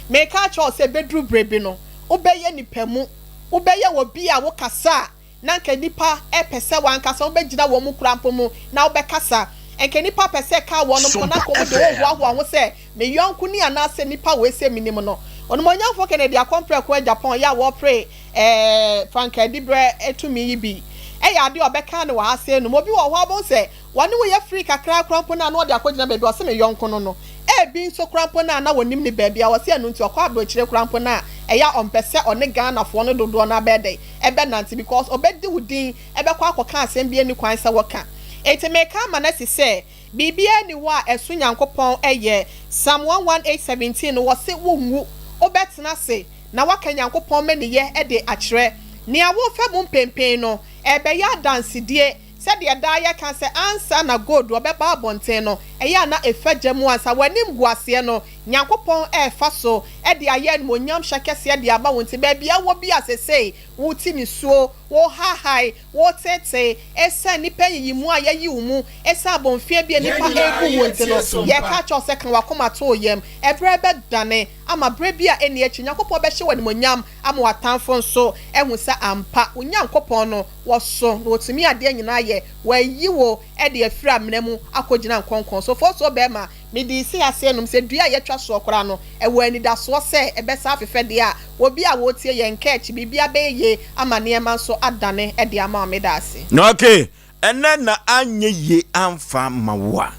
Mereka akyerɛ wo sɛ ɛbɛduru berɛ bi no, wobɛyɛ nipa mu, wobɛyɛ obi a wokasa a na anka nnipa pɛ sɛ w'ankasa wobɛgyina wɔn mu koraa mpo mu na wobɛkasa. Anka nnipa pɛ sɛ ɛka wɔn mpo na Sompa anka wɔde wo FM. hoahoa ho sɛ, Me yɔnko ni anaasɛ nipa wei sɛ menim no. Onimuonyamfoɔ Kennedy Akompreko Agyapong yɛ a wɔrepere ɛɛ frankaa diberɛ tumi yi bi yɛ adeɛ a ɔbɛka no wɔ ha sei nom. Obi wɔ hɔ a wobɛhu sɛ Wɔne wo yɛ free kakra koraa mpo no a na ɔde akɔgyina baabi a ɔse me yɔnko no no. Ebi nso koraa mpo no a na wɔnim no baabi a ɔse ɛno nti ɔkɔ aburokyire koraa mpo no a ɛyɛ a ɔmpɛ sɛ ɔne Ghanafoɔ no dodoɔ no ara bɛyɛ dɛn ɛbɛnante because ɔbɛdi wo din ɛbɛkɔ akɔka asɛm bi ɛnni kwan sɛ wɔka. Enti meka ama no asi sɛ biribiara nni hɔ a ɛso Nyankopɔn yɛ. Psalm 118:17 no wɔse wonwu, wobɛtena ase na woaka Nyankopɔn mmaniyɛ de akyerɛ. Nea worefa mu mpenpen no ɛrebɛyɛ adansedie. Sɛdeɛ daa yɛka sɛ ansa na gold ɔbɛba abɔnten no, ɛyɛ a na ɛfa gya mu ansa. W'animguaseɛ no, Nyankopɔn refa so de ayɛ animuonyamhyɛ kɛseɛ de ama wo nti, baabi a wowɔ biara seesei, wote nisuo, wohaahae, woteetee, ɛsiane nnipa nyiyimu a yɛayi wo mu, ɛsiane abɔnfea bi a Yɛn nnipa nyinaa rebu wo nti yɛtie no, sompa. yɛreka akyerɛ wo sɛ ka w'akoma to wo yam. Ɛberɛ bɛdane ama berɛ bi a ɛnni akyi, Nyankopɔn bɛhyɛ wo animuonyam ama w'atamfo nso ahu sɛ ampa, wo Nyankopɔn no, Wɔso na wɔtumi adeɛ nyinaa yɛ, wɔayi wo de afiri amena mu akɔgyina nkɔnkɔn so. Fosuo bɛrima, mede resi ha sei nom sɛ dua a yɛatwa soɔ koraa no, ɛwɔ anidasoɔ sɛ ɛbɛsan afefɛ deɛ a, obi a ɔretie yɛn nka akyi, biribiara bɛyɛ yie ama nneɛma nso adane de ama wo. Meda ase. Ok, ɛnɛ na anyɛ yie amfa amma wo a,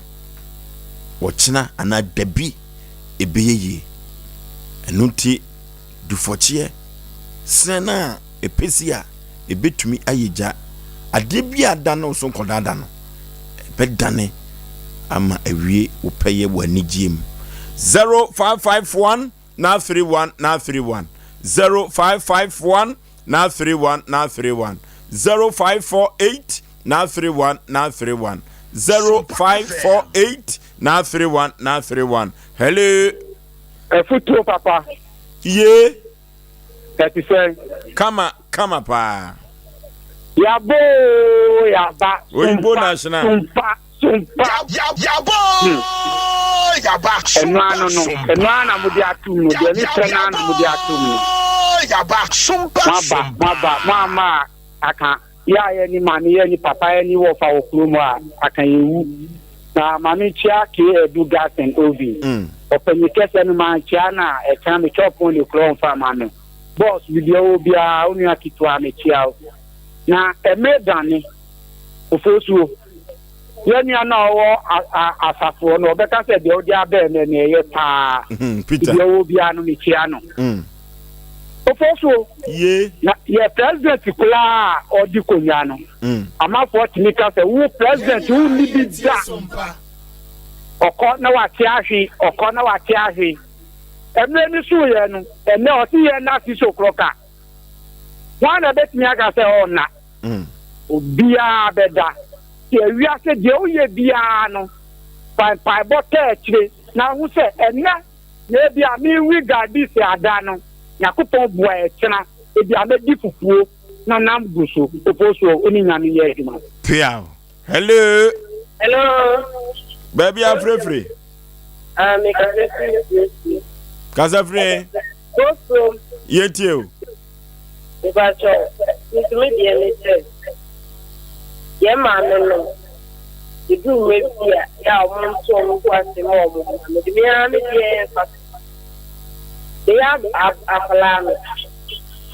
ɔkyena anaa dabi ɛbɛyɛ yie. Ɛno nti dufɔkyeɛ, serɛ no a ɛpɛsi a ɛbɛtumi ayɛ gya. Adeɛ bi a adane wo so nkɔdaada no, ɛbɛdane ama awie wo pɛyɛ wɔ anigyeɛ mu. 0551 931 931 0551 931 931 0548 931 931 0548 931 931 Hello. Afutuo papa. Yee. Ɛte sɛn? Kama kama paa. Yaba oo yaba. Oyibo national. Sumpa sumpa. Yaba oo yaba. Ɛno ano no ɛno ara na mode atom no deɛ ne pɛ no ara na mode atom no. Yaba sumpa Moaba moaba moama a aka. Yɛ a yɛne maame yɛne papa yɛne wɔfa wɔ kurom a aka yɛwu. Na maame kyia K Adu Gas and Oven. Ɔpanyin kɛseɛ no mankyia no a ɛkyena me chop money koraa ɔmfa mma me. Boss baabi a ɔwɔ biara wo nua ketewa mekyia wo. Na ɛmere dane Ofosuo. Yɛn nua no a ɔwɔ asafoɔ no ɔbɛka sɛ deɛ wode aba ɛnɛ no ɛyɛ paa. Peter. Deɛ ɔwɔ biara no mekyia no. Ofosuo. Ye. Na yɛ president koraa a ɔdi konwa no. Amanfoɔ tumi ka sɛ wo president wo nni bi da. Ɔkɔ na wate ahwe, ɔkɔ na wate ahwe. Ɛmmerɛ no so yɛ no, ɛnɛ ɔse yɛ nna si so korɔ ka. Hwan na ɛbɛtumi aka sɛ ɔnna? Obiara bɛda. Sɛ wiase deɛ woyɛ biara no, fa mpaebɔ taa akyire na hu sɛ ɛnɛ na ebia merewi Garbisi ada no, Nyankopɔn boa ɛkyena, ebia mɛdi fufuo na nam gu so, ofosuo, wo ne Nyame nyɛ adwuma. Piaw. Hello. Hello. Baabi afirefire. Ah, me kasa firi. Kasa firi. Bosuo. Yɛtie o. Mepakyɛw, nti me deɛ ne sɛ, yɛn maame nom. Ɛduru mmerɛ bi a, yɛ a wɔn nto wɔn bo ase ma wɔn mma. Mede me ara me deɛ fa so. Meyɛ akwadaa no,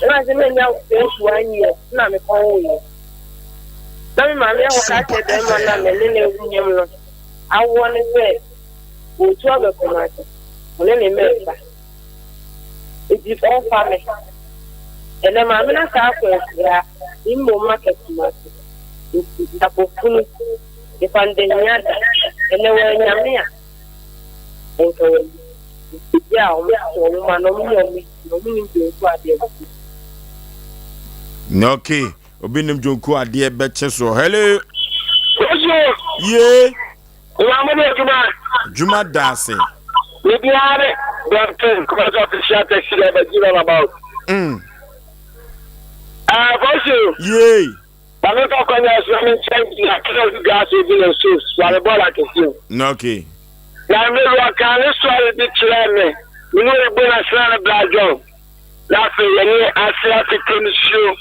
ɛna sɛ manya 21 years na mekɔwoeɛ. Na me maame akɔka akyerɛ bɛrima no a me ne no nyem no awoɔ no sɛ wɔretu aba Kumasi, ɔne ne mma reba. Enti ɔmfa me. Ɛnɛ maame no asan akɔ akuraa, me mmom maka Kumasi. Nti sapɔfunu, mefa no dahia da. Ɛnɛ wannya me a, nka wawu. Nti gye a wɔn wɔn mma no, wɔn ne wɔn yi, wɔn nim dwonku adeɛ bɛkye. Okay, obi nim dwonku adeɛ bɛkye soɔ. Hello. Osu. Yee. Ìwà mo ní adwuma. Adwuma da ase. Biribiara ne Dɔnten commercial official taxi driver give them about. Ah, Fosu. Yee. Maame nfa kwanya so na me nkyɛn gyina kena obi gaa so bi na nso suare bɔɔl akɛseɛ mu. Okay. Na mmeri ɔkaa ne sɔre bi kyerɛɛ me, me ne oyibo na sena ne bra John. Na afei yɛne ase afete nsuo.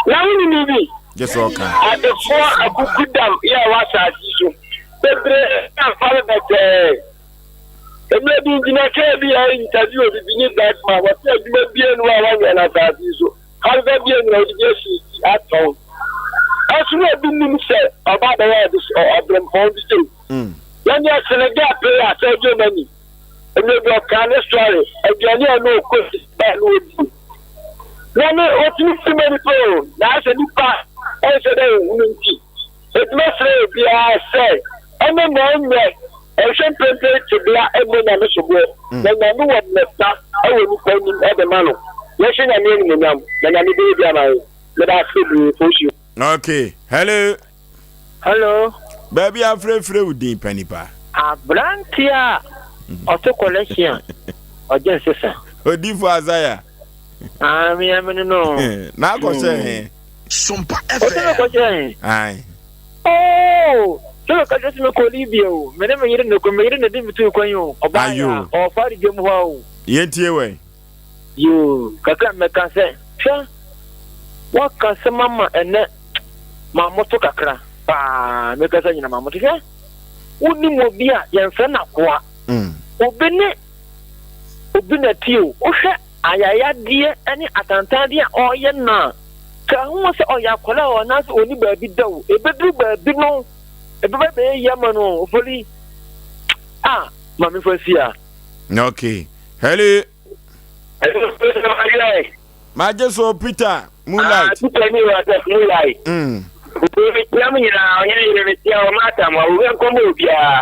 Na wonim biribi? Gye sɛ ɔka. Adefoɔ akukudam yɛ ɛwɔ asase so bebree amfa me bɛtɛɛ. Mmerɛ bi ngyina kaa bi a interview obibini bɛrima wɔsɛ adwuma bie no a wanyɛ no asase so. Harvard yɛ nea ɔde bi asi ne ti atɔn. Ɛso na obi nim sɛ ɔba abɛyɛ ɔbrempɔn bi sei. Yɛn deɛ Senegal player Sadio Mane, mmerɛ bi ɔkaa ne story, aduane a na ɔkɔ si ba na ɔdi. Na ne ɔtumi si ma nipa o, na ayɛ sɛ nipa ɛnsɛ dɛ ɔhunu nti. Enti mɛsrɛ obiara sɛ ɛne na ɛnyɛ ɛnhwɛ mprempren tebea mmɔ Nyame soboɔ, na Nyame wɔ mmerɛ pa wɔ nipa anim de ma no. Yɛnhyɛ Nyame animuonyam, na Nyame bɛyɛ bi ama yɛn. Meda ase bebree, Fosuo. Okay, hello. Hello. Baabi afrɛfrɛ wo din pa nipa. Aberanteɛ a ɔto kɔlɛhye a ɔgye nsesa. Odifo Isaiah. Ah, me amene no. Na akɔhyɛ he. Sompa FM. Ɔsɛ mekɔhyɛ he. Aye. Oh, sɛ meka kyerɛ sɛ mekɔ Libya o, me ne me yere na kɔ, me yere na di me tuu kwan o, ɔbaa yɛ a, ɔfa de dwam hɔ a o. Yɛntie wɛ. Yoo, kakra mɛka sɛ, hwɛ, woaka sɛm ama ɛnɛ mamoto kakra paa, meka sɛ nyina mamoto, hwɛ, wonim obi a yɛmfrɛ no akoa, obi ne obi na tie o, wohwɛ ayayadeɛ ne atantandeɛ a ɔreyɛ no a, ka ho sɛ ɔyɛ akwadaa o anaasɛ ɔni baabi da o, ɛbɛduru baabi no, ɛbɛba bɛyɛ yie ama no ofoli a maame fa si a. Okay. Hello. Magye so Peter Moonlight. Ah, Peter ni wa sɛ Moonlight. Metia mu nyinaa ɔhene yere metia ɔma atam a owura nkɔmmɔ obiara.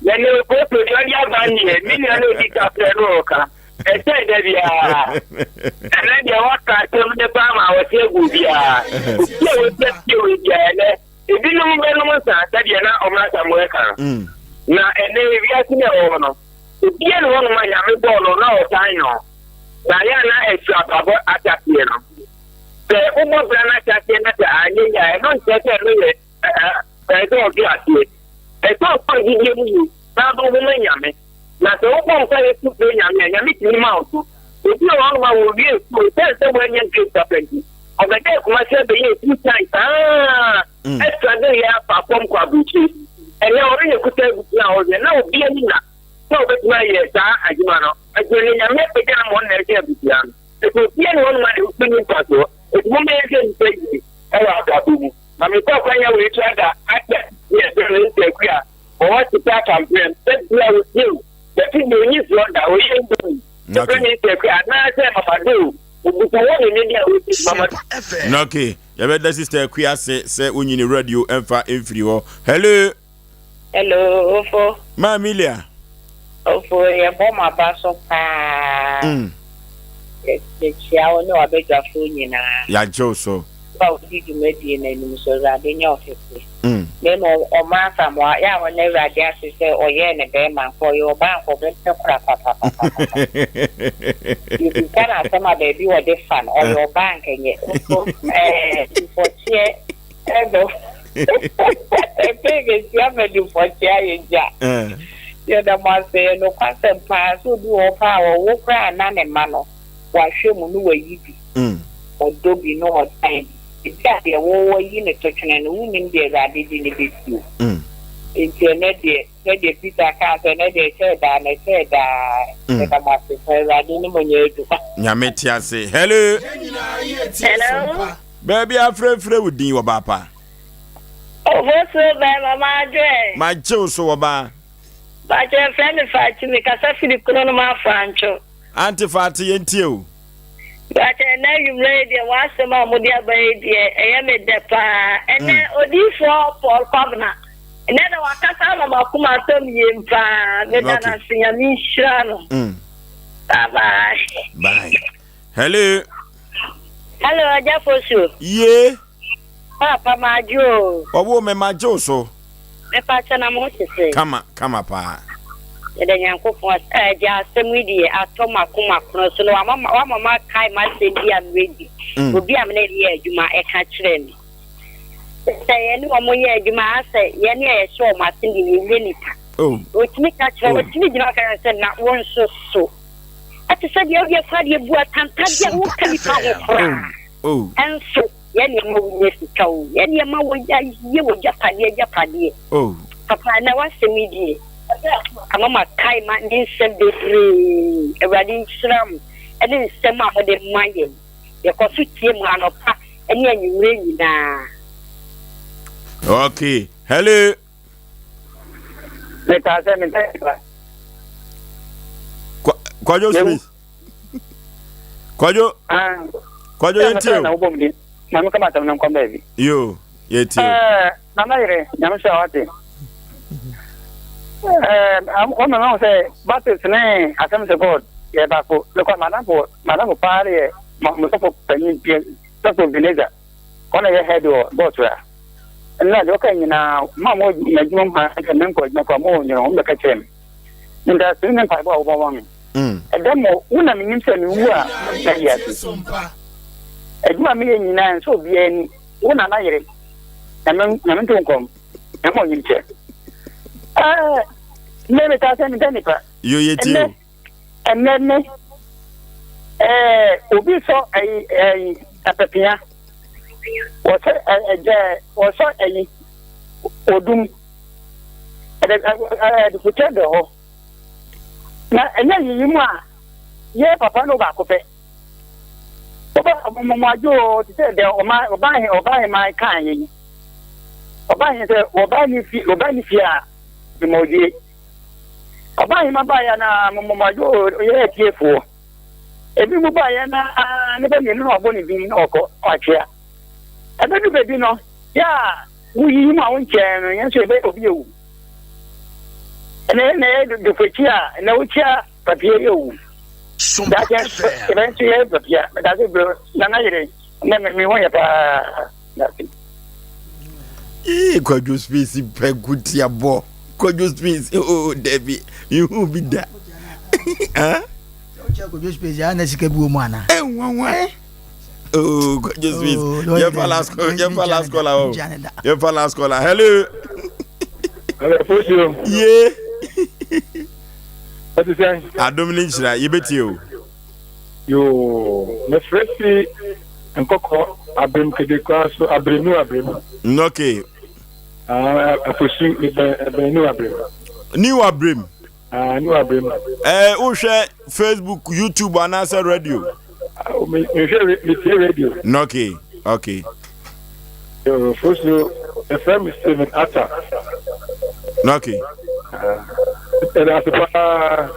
Na ne okoto deɛ ɔde aba nneɛ me nua na ɔdi ka frɛ no ɔka. Ɛsɛ da biara. Ɛnɛ deɛ waka asɛm ne paa ma wɔte agu obiara. Obi a wɔtia tie wɔ biara ɛnɛ ebinom bɛnom nsa sɛdeɛ na ɔma Samuel ka no. Na ɛnɛ wiase na ɛwɔ hɔ no obiara ne hɔnom a Nyame bɔɔ no na ɔtan no. Na yɛ a na ɛsu abrabɔ ahyɛaseɛ no. Sɛ wobɔ bra no ahyɛaseɛ na sɛ anyɛ yie a ɛno nkyerɛ sɛ ɛno yɛ ɛsɛ sɛ ɔhwe aseɛ. Ɛsɛ sɛ ɔkɔ gyidie mu yie na abɛhu ma Nyame. Na sɛ wobɔ mpaeɛ su frɛ Nyame a, Nyame tumi ma wo so. Obi wɔ hɔnom a wɔwie sukuu, ɛsiane sɛ wannya grade papa nti, ɔbɛdaa Kumasi abɛyɛɛ full time saa struggle yɛ afa fam kɔ aburokyire. Ɛnnɛ ɔno na ɛkuta abusua a ɔhwɛ na obi ani nna sɛ ɔbɛtumi ayɛ saa adwuma no. Ɛnso ɛnnɛ Nyame apagya no ma ɔno na ɛhwɛ abusua no. Ɛnso obiara nni hɔnom a ne ho nni mfasoɔ. Enti momma yɛnhwɛ nnipa yie wɔ abrabɔ mu. Ma menkɔ akwan a wei so ada akyɛ ne ɛberɛ no nsa akua. Ɔwɔ sika akamprɛm sɛ bia otie o bɛte deɛ onyi soɔ da ɔyɛ indomie ɛfrɛ ne nsɛkua anaasɛ mamado o obusa wɔ ne ne deɛ ɔdi mamado. Ok yɛbɛda sister akua ase sɛ wonyi ne radio ɛmfa mfiri hɔ hello. Hello ofo. Ma Amelia. Ofo yɛbɔ mo aba so paa. Yɛkyia wo ne w'abadwafoɔ nyinaa. Yɛagye wo so. Wo a wodi dwumadie no anim so, Awurade nyɛ wo kɛse. Na mmom ɔma Asamoah, yɛ a ɔnna Awurade ase sɛ ɔyɛɛ no bɛrima, nka ɔyɛ ɔbaa anka ɔbɛpɛ kora papapapapa. Yɛbisa no asɛm a baabi ɔde fa no, ɔyɛ ɔbaa anka nyɛ. Mpo ɛɛ dufɔkyeɛ ɛbɛ ɛpɛ bɛsi ama dufɔkyeɛ ayɛ gya. Yɛda mo ase, ɛyɛ nokwasɛm paa sɛ obi wɔ hɔ paa a ɔwo koraa na ne mma no wahwɛ mu na wayi bi. Ɔdɔ bi na ɔtan bi. Ebia deɛ wo wayi no to twene no, wonnim deɛ Awurade de no bɛsi o. Enti ɛnnɛ deɛ, sɛdeɛ Peter kaa sɛ, ɛnnɛ deɛ ɛkyɛɛ daa na ɛkyɛɛ daa. Yɛda mo ase paa, Awurade ne mo nyɛ adwuma. Nyame te ase. Hello. Hello. Baabi afrɛfrɛ wo din wɔbaa pa. Ofosuo bɛrima madwo ɛ. Magye wo so wɔbaa. Pakyɛ yɛfrɛ me Fati mekasa firi Kronom Afrantwo. Auntie Fati yɛntie o. Pakyɛ ɛnɛ anwummerɛ yi deɛ mo asɛm a mode aba yi deɛ ɛyɛ me dɛ paa. Ɛnɛ odiyifoɔ Paul Kwabena ɛnɛ na wakasa ama makoma atɔ me yam paa. Meda no ase Nyame nhyira no. Bye bye. Bye. Hello. Hello Agya Fosuo. Ye. Paapa magye oo. Ɔwoo me magye wo so. Mepakyɛ na mo ho te sɛn? Kama kama paa. Yɛda Nyankopɔn ase ah agya asɛm yi deɛ atɔ makoma kono so na wama wama makae m'asɛm bi a mmerɛ bi obi a mene no yɛ adwuma ɛka kyerɛɛ me sɛ yɛne wɔn yɛ adwuma asɛ yɛne a yɛhyɛ wɔn ase deɛ yɛnyɛ nipa otumi ka kyerɛ otumi gyina hɔ ka kyerɛ sɛ na wo nso so ɛte sɛ deɛ wodeɛ kora deɛ bu atantadeɛ a wonka nipa ho koraa ɛnso Yɛ nneɛma wo nya sika o. Yɛ nneɛma wo yɛ wɔ gyapadeɛ agyapadeɛ. Oh. Papa na w'asɛm yi deɛ ama ma kae ma ne nsɛm bebree. Awurade nhyira mo ɛne nsɛm a mode ma yɛn. Yɛkɔ so tie mo anɔpa ɛne anwummerɛ nyinaa. Okay. Hello. Mekaa sɛ mempɛ nipa. Kwadwo Smith. Kwadwo. Ah. Kwadwo yɛn tie o. Maame kama asɛm no nkɔ baabi. Yo, yɛ tie o. Ɛɛ, nana yere, nyame sɛ wate. Ɛɛ, wɔn mɛma ho sɛ Baptist ne Assemblies of God yɛ baako. Mekɔ madamfo, madamfo paa de yɛ mosɔfo panyin pie, sɔfo Ebenezer. Ɔna yɛ head wɔ bɔs a. Nna deɛ ɔka nyinaa, ma mo adwuma mu ha sɛ menkɔ adwuma kɔ a, mo nyina wɔn bɛka kyerɛ me. Ntaase ne mpaebɔ a wobɔ ma me. Ɛda mu, wo na menim sɛ mewu a mɛtena wiase. Adwuma a meyɛ nyinaa nsɔ obiara ani. Wo na na yere, na mento nkɔm, na ma onyim kyɛ. Ɛɛ, me metaa sɛ mempɛ nipa. Ɛnnɛ, ɛnnɛ me, ɛɛ, obi sɔ ɛyi, ɛyi, apɛpea. Wɔsɔ ɛɛ, wɔsɔ ɛyi, odum. Ɛdɛ, ɛɛ, ɛdefotɛ dɔ hɔ. Na ɛnyɛ nyiyimu a yɛ papa no baako pɛ. Wobɛ ɔmɔmɔdwo o te sɛ dɛ ɔma ɔbaahe ɔbaaheman kaa yɛ yi. Ɔbaahe sɛ ɔbaa ne fi ɔbaa ne fie a mɔmɔdwe. Ɔbaahema baayɛ na mɔmɔdwo o yɛ atiefoɔ. Ebi mu baayɛ na ne bɛ mmienu na ɔbɔ ne din na ɔkɔ ɔakyea. Ɛbɛdu baabi no yɛ a woyiyi mu a wonkyɛn no yɛn nso yɛbɛyɛ obi ewu. Ɛnɛ na yɛ dofo akyi a na wokyia papia yɛ owu. Daakye nso yɛbɛ nso yɛ papia. Daakye bro nana yere na me ho yɛ paa. Daakye. Ee Kwadwo Space pɛ kutia bɔ. Kwadwo Space oh dabi ihu bi da. Huh? Wokyia Kwadwo Space ya na sika bi wɔ mu ana? Eh nwanwa. Oh, Kwadwo Space. Oh, yɛmfa last call, yɛmfa last call o. Yɛmfa last call. Hello. Hello, Fosio. Ye. Ɛte sɛn? Adom ne nhyira, yɛbɛtie o. Yoo, mefrɛ fi nkɔkɔ abrem kede kwan so abremu abrem. Okay. Ah, afosu mebɛn ɛbɛn new abrem. New abrem. Ah, new abrem. Ɛɛ, wohwɛ Facebook, YouTube anaasɛ radio? Ah, mehwɛ metie radio. Okay, okay. Yoo, Fosu, ɛfrɛ me Stephen Atta. Okay. Ɛda ase paa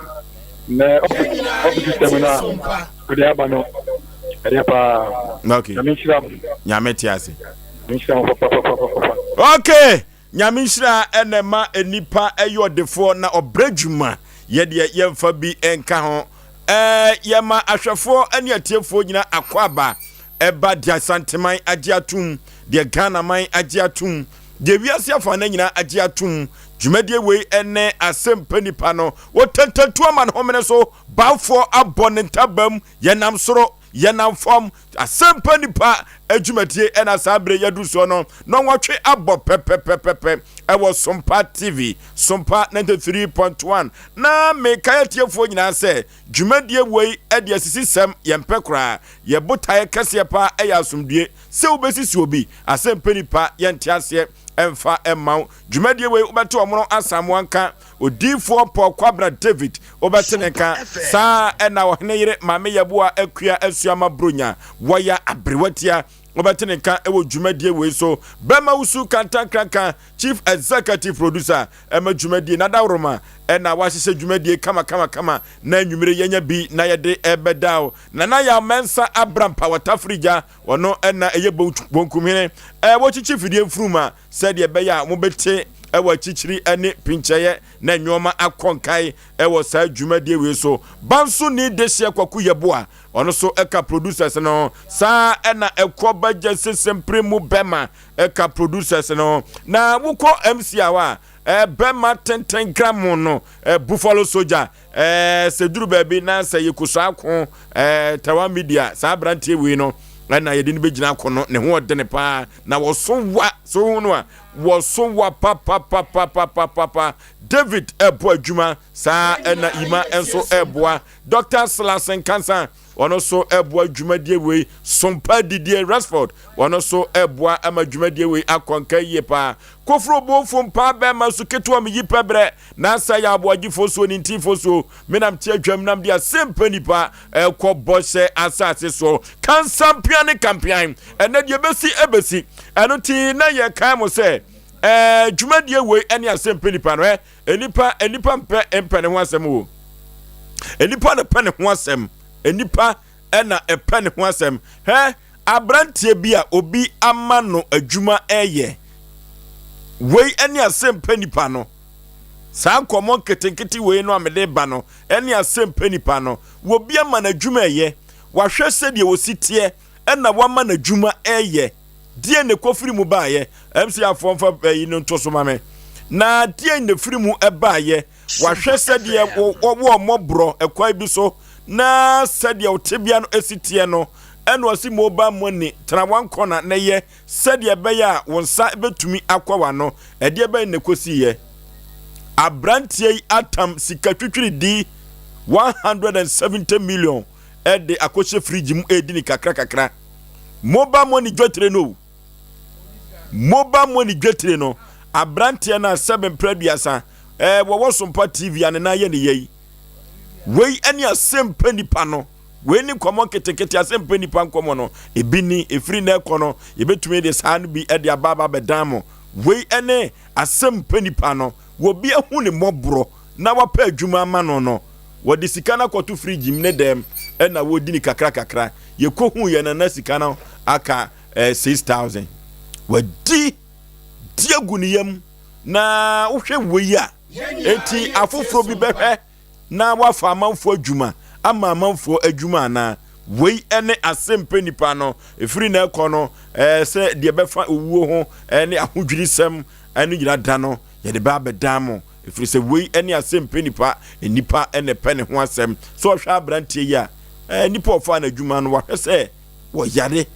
na ɔfisi sɛm no a wode aba no ɛyɛ paa. Okay. Nyame nhyira mo. Nyame te ase. Nyame nhyira mo papapapapa. Okay. Nyame nhyira ɛna ɛma nnipa ɛyɛ ɔdefoɔ na ɔbrɛ dwuma yɛdeɛ yɛmfa bi nka ho. Ɛɛ yɛma ahwɛfoɔ ne atiefoɔ nyina akwaaba ɛba deɛ Asanteman agye atom, deɛ Ghanaman agye atom, deɛ wiase afaana nyinaa agye atom. Dwumadie wei ne Asɛmpa Nipa no. Wɔtantantu ama ne homene so, bafoɔ abɔ ne ntabam, yɛnam soro. Yɛnam fam Asɛmpa Nipa adwumadie ɛna saa berɛ yɛadu soɔ no, nɔnwɔtwe abɔ pɛpɛpɛpɛpɛ ɛwɔ Sompa TV, Sompa 93.1. Na mekae atiefoɔ nyinaa sɛ dwumadie wei ɛde asisisɛm yɛmpɛ koraa. Yɛ botaeɛ kɛseɛ paa ɛyɛ asomdue. Sɛ wobɛsisi obi, Asɛmpa Nipa yɛnte aseɛ ɛmfa ɛmma wo. Dwumadie wei wobɛte Ɔmono Asamoah nka, Odiyifoɔ Paul Kwabena David, wobɛte ne nka. Saa ara na Ɔhene yere Maame Yeboah Akua Asuama Bronya, wɔyɛ aberewatia, wobɛte ne nka wɔ dwumadie wei so. Bɛma Wusu Kantankranka, Chief Executive Producer ma dwumadie, Nadaworoma na wahyehyɛ dwumadie kama kama kama na anwummere yɛanya bi na yɛde rebɛda wo. Nana Yaw Mensah Abrampah Watafrigya, ɔno na ɛyɛ Bonkumhene, wɔkyekye fidie mfuruma sɛdeɛ ɛbɛyɛ a wɔbɛte wɔ akyikyiri ne pinkyɛeɛ na nnoɔma akɔ nkae wɔ saa dwumadie wei so. Banso ni dehyeɛ Kwaku Yeboah, ɔno nso ka producers no ho. Saa ɛna ɛkɔ Bagya Sesempere mu bɛma ɛka producers no ho. Na wokɔ MC a hɔ a, bɛma tenten gramo no, Buffalo Soldier, Ɛɛ sɛ duru baabi na sɛ yɛkɔsua ako ɛɛ Tawa Media saa aberanteɛ wei no ɛna yɛde no bɛgyina ako no ne ho ɔdene paa na wɔso wa so ho no a wɔso wa papapapapapapa David ɛbɔ adwuma saa ɛna Ima nso ɛboa Dr. Silas Nkansa Ɔno nso ɛboa dwumadie wei. Sompa Didie Rexford, ɔno nso ɛboa ama dwumadie wei akɔ nka yie paa. Koforo Bonfo Mpaa Bɛɛma Su Ketewa Me Yi Pɛ Berɛ Nansa Yɛ Aboagyefoɔ Suo Nintinfoɔ Suo Menam Te Adwam Nam De Asɛmpa Nipa Ɛkɔ Bɔhyɛ Asase Soɔ Kansampean Ne Kampean Ɛnɛ Deɛ Ɛbɛsi Ɛbɛsi Ɛno Nti Na Yɛkae Mo Sɛ Ɛɛ Dwumadie Wei Ɛne Asɛmpa Nipa No Ɛ Nnipa nnipa mpɛ mpɛ ne ho asɛm o. Nnipa na pɛ ne ho asɛm. Nnipa na ɛpɛ ne ho asɛm. Hwɛ aberanteɛ bi a obi ama no adwuma ɛyɛ. Wei ɛne asɛm pɛ nipa no. Saa nkɔmmɔ nketenkete wei no a mede ba no ɛne asɛm pɛ nipa no. Obi ama no adwuma ɛyɛ. Wahwɛ sɛdeɛ ɔsi teɛ ɛna wama no adwuma ɛyɛ. Deɛn na ɛkɔfiri mu baeɛ? MC afoɔ mfa ayi no nto so ma me. Na deɛn na ɛfiri mu baeɛ? Wahwɛ sɛdeɛ wɔwɔ mmɔborɔ ɛkwan bi so na sɛdeɛ wo tebea no si teɛ no, ɛna ɔse mobile money tena one corner na yɛ sɛdeɛ ɛbɛyɛ a wo nsa bɛtumi akɔ w'ano. Ɛdeɛ bɛn na ɛkɔsiiɛ? Aberanteɛ yi atam sika twitwiridii 170 million de akɔhyɛ fridge mu ɛredi ne kakra kakra. Mobile money dwetire no o. Mobile money dwetire no. Aberanteɛ no a sɛbe mprɛ aduasa ɛɛ wɔwɔ Sompa TV a ne nan yɛ ne yɛ yi. Wei ɛne asɛmpa nipa no. Wei ne nkɔmɔ nketenkete asɛmpa nipa nkɔmɔ no. Ebi ni efiri na ɛkɔ no yɛbɛtumi de saa no bi ɛde aba aba abɛdan mo. Wei ɛne asɛmpa nipa no. Wɔbi ahu ne mmɔborɔ na wapɛ adwuma ama no no, wɔde sika no akɔto fridge mu ne dɛm ɛna wɔredi no kakra kakra. Yɛkɔhuu yɛ no na sika no aka eh, 6000. Wadi di agu ne yam na wohwɛ wei a, enti afoforɔ bi bɛhwɛ na wafa amanfoɔ adwuma ama amanfoɔ adwuma anaa? Wei ne asɛmpɛ nipa no ɛfiri na ɛkɔ no eh, sɛ deɛ bɛfa owuo ho eh, ne ahodwirisɛm ɛno nyina da no yɛde bɛ abɛdan mo, ɛfiri sɛ wei ne asɛmpɛ nipa, nnipa na ɛpɛ ne ho asɛm. Sɛ ɔhwɛ aberanteɛ yi a, eh, nipa ɔfaa n'adwuma no, wahwɛ sɛ wɔyare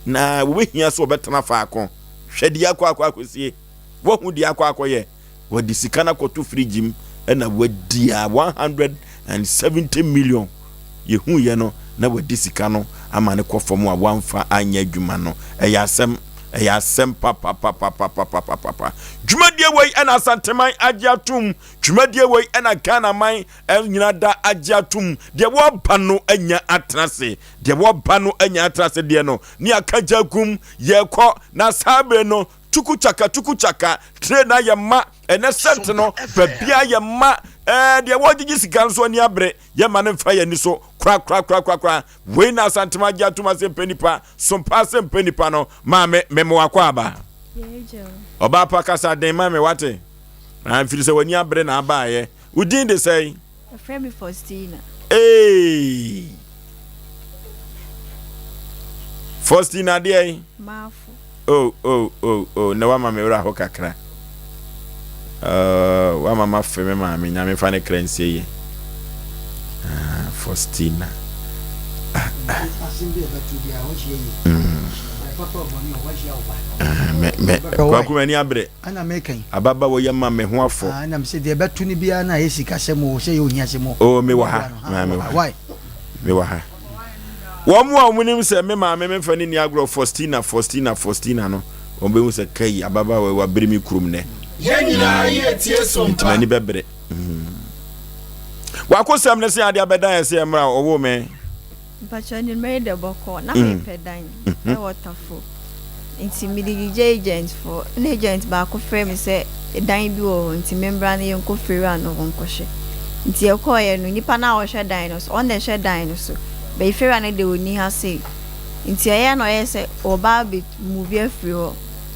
na wɔbɛhia sɛ wɔbɛtena faako. Hwɛ deɛ akɔ akɔ akɔsie, wahu deɛ akɔ akɔyɛ, wɔde sika no akɔto firigye mu ɛna wadi a 170 million yɛhuiɛ no na wadi sika no ama no kɔ fam a wamfa anyɛ adwuma no. Ɛyɛ asɛm. Ɛyɛ asɛm papapapapapapapa. Dwumadie wei ɛna Asanteman agye atom. Dwumadie wei ɛna Ghana man nyina da agye atom. Deɛ wɔba no anya atena ase. Deɛ wɔba no anya atena ase deɛ no ne aka gya gum yɛkɔ na saa bere no tuku chaka tuku chaka train ayɛ ma ɛnɛ sɛnt no baabia yɛ ma ɛɛ deɛ wɔgyegye sika nso ani abere yɛma no mfa yɛn ani so korakorakorakora Wei na Asantema agye atom ase mpɛ nipa, sompa ase mpɛ nipa no. Maame, mema wakɔ aba. Ɔbaa pa kasa den ma me wate. Na mfiri sɛ w'ani abere na abaayɛ. Wo din de sɛn? Wɔfrɛ me Faustina. Ee! Faustina deɛn? Maafo. Oh, oh, oh, oh, na wama me werɛ aho kakra. Uh, wama mafe me maame, nyame fa ne kra nsie ye. Ah, Faustina. Ah, ah. Kwaku m'ani abere. Ababaawa yi ama me ho afɔ. Oh, mewɔ ha. Mewɔ ha. Wɔn a wɔnim sɛ me maame memfa ne nni agorɔ Faustina, Faustina, Faustina no, wɔn bɛhu sɛ kai ababaawa yi wabere me kurom nɛ. Nti m'ani bɛbere. Wakosɛm ne sɛ adeɛ abɛdan yɛ sɛ mmerɛ a ɔwoo me. Mpakyɛw anwummerɛ yi dɛ bɔkɔɔ na mepɛ dan ɛwɔ tafo nti mede gyigya agent foɔ na agent baako frɛ me sɛ dan bi wɔ hɔ nti membra na yɛnkɔ fiewura no hɔ nkɔhwɛ nti yɛkɔɔyɛ no nipa no a ɔhwɛ dan no so ɔno na ɛhwɛ dan no so but fiewura no deɛ ɔnni ha sei nti ɛyɛ na ɔyɛ sɛ ɔba abɛ move afiri hɔ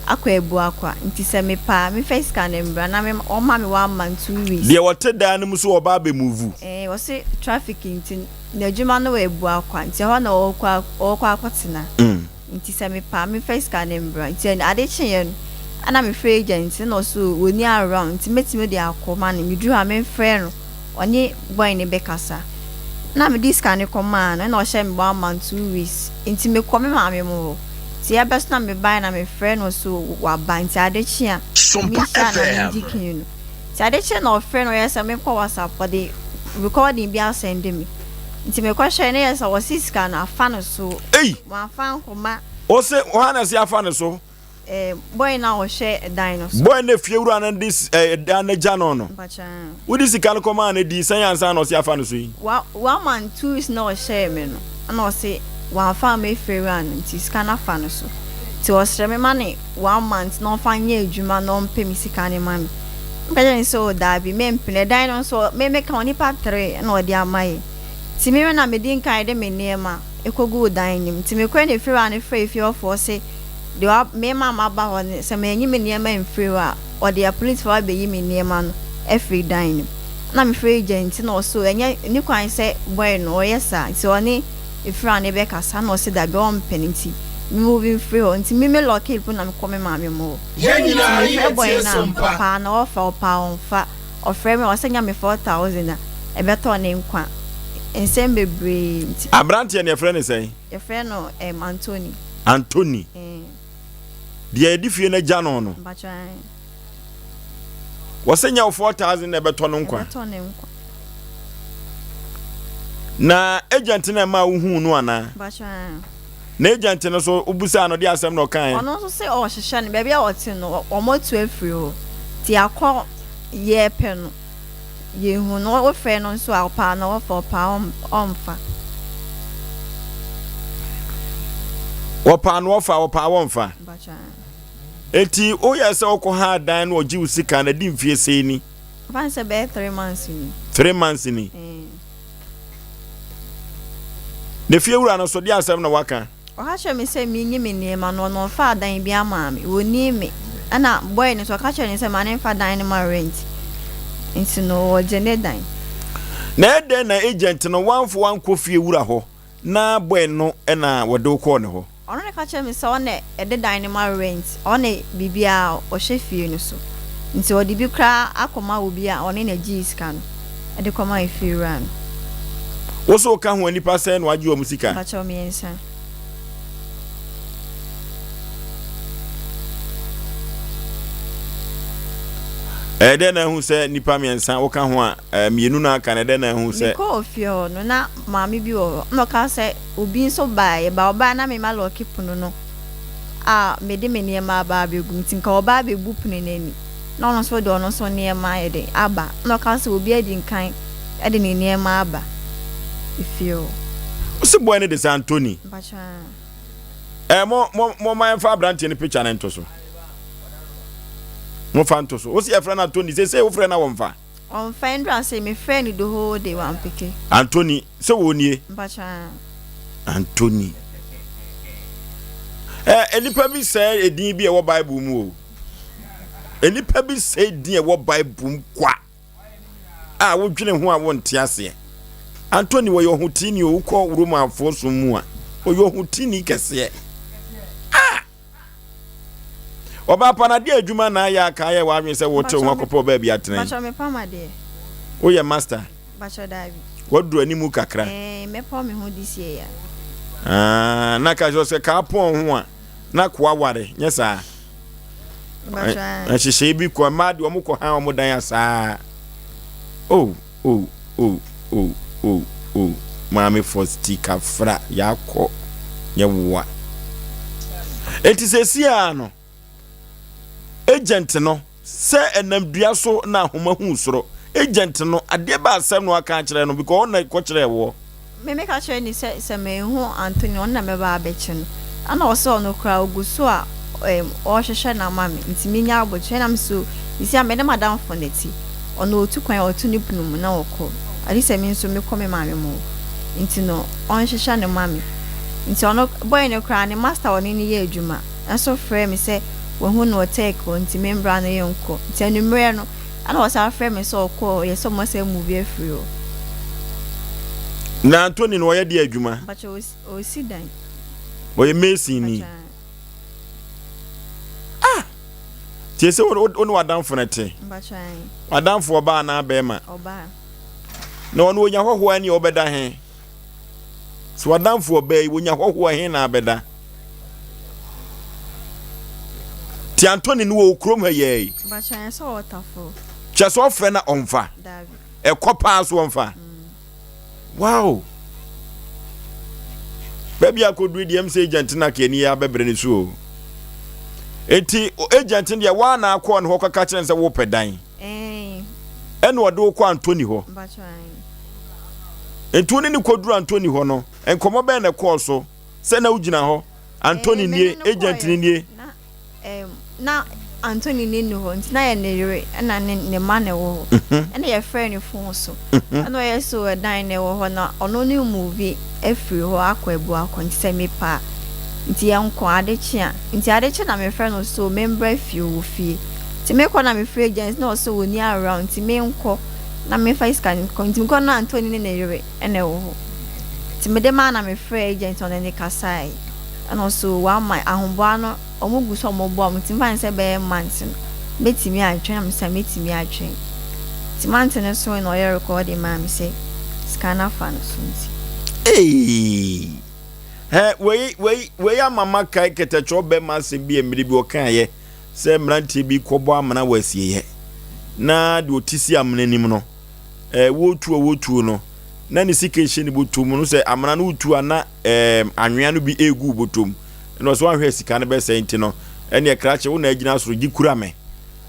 akɔ Abuakwa nti sɛ mepɛ a memfa sika no mbra na ɔma me one month 2 weeks. Deɛ ɔte dan no mu so ɔba abɛ move. Ɛɛ ɔse traffic nti N'adwuma no wɔ Abuakwa nti ɛhɔ na ɔrekɔ ɔrekɔ akɔtena. Nti sɛ mepɛ a memfa sika no mbra. Nti ade kyeeɛ no ɛna mefrɛ agent no na ɔse ɔnni around nti mɛtumi de akɔma no. Meduru hɔ a memfrɛ no ɔne boy no bɛkasa. Na mede sika no kɔmaa no ɛna ɔhyɛɛ me one month 2 weeks. Nti mekɔ me maame mo hɔ. Nti ɛbɛso na mebaeɛ na mefrɛ no ɔse waba nti ade kye a Sompa menhyia no na FM. medi kan no. Nti ade kyee na ɔfrɛ no ɔyɛ sɛ menkɔ WhatsApp ɔde recording bi asɛnde me nti mekɔhwɛɛ na yɛ sɛ ɔse sika no afa no so Ei! wamfa ankɔma. Ose hwan na ɛse afa no so? Eh, boy no a ɔhwɛ dan no so. Boy no a fiewura no de eh, dan no agya no no. Mpakyɛ ah. Wode sika no kɔmaa no dii sɛn ansa na ɔse afa no so yi? Wa wama no 2 weeks na ɔhyɛɛ me no ɛna ɔse wamfa amma efiewura no nti sika no afa no so nti ɔsrɛ me ma no one month na ɔmfa nyɛ adwuma na ɔmpɛ me sika no ma me. Meka kyerɛɛ no sɛ oh daabi mempene. Ɛdan no nso me meka ho nnipa tre na ɔde ama yɛn. Nti me na medi nkan de me nneɛma kɔguu dan no mu. Nti mekɔe na efiewura no frɛɛ efie hɔfoɔ se deɛ wa me ma maba hɔ no sɛ manyi me nneɛma amfiri hɔ a ɔde apolisifoɔ abɛyi me nneɛma no afiri dan no mu. Ɛna mefrɛɛ agya nti na ɔse oh ɛnyɛ nni kwan sɛ boy no ɔyɛ saa nti ɔne Efra ne bɛkasa na ɔse dabi ɔmpene nti me move mfiri hɔ nti me me locke po na mekɔ me maame mo hɔ Yɛn nti nyinaa mefrɛ yɛ boy tie no so a mpa. ɔpaa na ɔfa ɔpaa ɔnfa ɔfrɛ me a ɔse nya me 4000 a ɛbɛtɔ ne nkwa nsɛm bebree nti. Abranteɛ no yɛfrɛ no sɛn? Yɛfrɛ no ɛɛm Anthony. Anthony. Ɛɛ. Deɛ yɛde fie no agya no no. Mpakyɛw ae. Wɔsɛ nyɛ wo 4000 na ɛbɛtɔ no nkwa. Ɛbɛtɔ ne nkwa. Na agent no ɛma wohuu no anaa? Mpakyɛw ae. Na agent no so wobusaa no de asɛm na ɔkaeɛ? Ɔno nso sɛ ɔrehyehyɛ no baabi a ɔte no wɔn atu afiri hɔ nti akɔ yɛɛpɛ no yɛnhu no wofrɛ no nso a ɔpaa na ɔfa ɔpaa ɔmfa. Wɔpaa no ɔfa ɔpaa wɔmfa. Mpakyɛw ae. Enti woyɛɛ sɛ wokɔhaa dan na ɔgye wo sika no, adi mfeɛ sɛn ni? Mfa no sɛ bɛyɛ 3 months ni. 3 months ni? Ɛɛ. Na fiewura no nso, deɛ asɛm na waka? Ɔka kyerɛɛ me sɛ menyi me nneɛma no, ɔno ɔfaa dan bi amaa me. Wɔnii me. Ɛna boy no nso, ɔka kyerɛɛ no sɛ ma no mfa dan no ma rent. Nti no, ɔgye ne dan. Na ɛdɛn na agent no wamfa wo ankɔ fiewura hɔ na boy no na wɔde wo kɔɔ ne hɔ? Ɔno na ɛka kyerɛɛ me sɛ ɔno na ɛde dan no ma rent, ɔno na biribiara ɔhwɛ fie no so. Nti ɔde bi koraa akɔma obi a ɔne na gyee sika no de kɔma efiewura no. Wo so woka ho a nnipa sɛn na wagye wɔn sika? Mpakyɛw miensa. Ɛyɛ dɛn na ahu sɛ nnipa miensa woka ho a mienu na aka no ɛdɛn na ahu sɛ. Mekɔɔ fie hɔ no na maame bi wɔ hɔ na ɔka sɛ Obi nso baeɛ, ba ɔbaeɛ na me malɔɔke pono no a mede me nneɛma aba abɛgu mu nti nka ɔba abɛbu pono no ani na ɔno nso de ɔno nso nneɛma ayɛ dɛn aba na ɔka sɛ obi adi nkan de ne nneɛma aba efie hɔ. Wo se boy no de sɛ Anthony? Mpakyɛ aa. Eh, mo mo mo ma yɛmfa aberanteɛ no picture no nto so. Mo fa nto so. Wo se yɛfrɛ no Anthony, seesei wofrɛ no a wɔmfa? Ɔmfa ndura se me frɛ no the whole day wampeke. Anthony sɛ wɔ nie. Mpakyɛ aa. Anthony. Eh, nnipa bi sɛe edin bi a ɛwɔ Bible mu o. Nnipa bi sɛe din a ɛwɔ Bible mu kwa a wodwene ho a wonte aseɛ. Anthony wɔyɛ ɔhotini o, wokɔ Romanfoɔ som mu a, ɔyɛ ɔhotini kɛseɛ. Ah! Ɔbaa pa no adeɛ adwuma na ayɛ aka ayɛ w'adwene sɛ wote wo ho akɔpɛ ɔbaa bi atena yi. Mpakyɛw mepam adeɛ. Woyɛ master? Mpakyɛw daabi. Waduru animu kakra. Ɛɛ mɛpam me ho this year ya. Ah, na ka kyerɛ sɛ kaa pɔn ho a na koa ware nyɛ saa. Nhyehyɛe bi kɔ mmaa deɛ wɔn kɔ han wɔn dan asaa. Oh oh oh oh oh oh maame fɔsti kafra yakɔ nyɛ woa. Eti sɛ si a no. Agent no, sɛ ɛnam dua so na ahoma hu soro. Agent no, adeɛ bɛ asɛm na waka akyerɛ no because ɔno na ɛkɔkyerɛɛ woɔ. Me meka kyerɛɛ no sɛ sɛ manhu Anthony a ɔno na mɛba abɛkye no. Ɛna ɔse ɔno koraa ɔgu so a ɛɛm ɔrehwehwɛ no ama me nti menya aboterɛ. Ɛna mese o seesei a mene m'adamfo na ɛte. Ɔno ɔtu kwan a ɔto ne pono mu na ɔkɔ. Agye sɛ me nso mekɔ me maame mo hɔ. Nti no ɔnhwehwɛ no ma me. Nti ɔno boy no koraa ne master a ɔne no yɛ adwuma. nso frɛɛ me sɛ wahu no wɔ Turkey hɔ nti membra no yɛnkɔ. Nti anwummerɛ no ɛna ɔsan frɛɛ me sɛ ɔkɔ hɔ yɛ sɛ ɔmo asan move afiri hɔ. Na Anthony no ɔyɛ deɛ adwuma? Mpakyɛ ɔsi dan. Ɔyɛ mason ni. Ah! Tie sɛ wo ne w'adamfo no te. Mpakyɛ ae. W'adamfo ɔbaa anaa bɛrima? Ɔbaa. Na ɔno onya hɔhoɔ ɛne ɔbɛda he? Sɛ w'adamfo ɔbaa yi wonya hɔhoɔ he na abɛda? Ti Anthony no wɔ kurom ha yɛ yi. Kyɛ sɛ ɔfrɛ na ɔmfa. Ɛkɔ paa so ɔmfa. Wow. Baabi akɔduru deɛ m sɛ agent no aka ani abɛbrɛ no so o. Enti agent no deɛ waa na akɔɔ ne hɔ kɔka kyerɛ no sɛ wopɛ dan. Ɛna ɔde wo kɔ Anthony hɔ. Enti wo ne ne kɔduru Anthony hɔ no, nkɔmmɔ bɛn na ɛkɔɔ so? Sɛ na wogyina hɔ, Anthony nie, agent no nie. Na Anthony ni nni hɔ, nti na yɛ ne yere ɛna ne ne mma na ɛwɔ hɔ. Ɛna yɛfrɛɛ no phone so. Ɛna ɔyɛ so ɛdan na ɛwɔ hɔ na ɔno ne move afiri hɔ akɔ Abuakɔ nti sɛ mepɛ a nti yɛnkɔ ade kye a. Nti ade kye na mefrɛ no so membra fie ɔwɔ fie. Nti mekɔ na mefrɛ agent na ɔse ɔnni around nti menkɔ na memfa sika no nkɔ. Nti mekɔ na Anthony ne ne yere. na ɛwɔ hɔ. Nti mede maa na mefrɛɛ agent na ɔne no kasae. Ɛna ɔse oo wama ahoboa no ɔmo gu so a ɔmo boa mo nti mfa no sɛ ɛbɛyɛ month no mɛtumi atwɛn na mese mɛtumi atwɛn. Nti month no soe na ɔyɛ recording maa me sɛ sika no afa no so nti. Eii hɛ wei wei wei ama makae kɛtɛkyɛw bɛma asɛm bi a mmere bi ɔkaeɛ sɛ mmeranteɛ bi kɔbɔ amena wɔ asieeɛ na deɛ ɔte si amena nim no ɛɛ wɔretu a wɔretuo no, na ne sika ɛhyɛ ne bɔtɔ mu no sɛ amena no wotu a na ɛɛ anwea no bi ɛregu wo bɔtɔ mu ɛna ɔsɛ wanhwɛ sika no bɛsɛe nti no ɛneɛ krakye wo na agyina soro gye kura me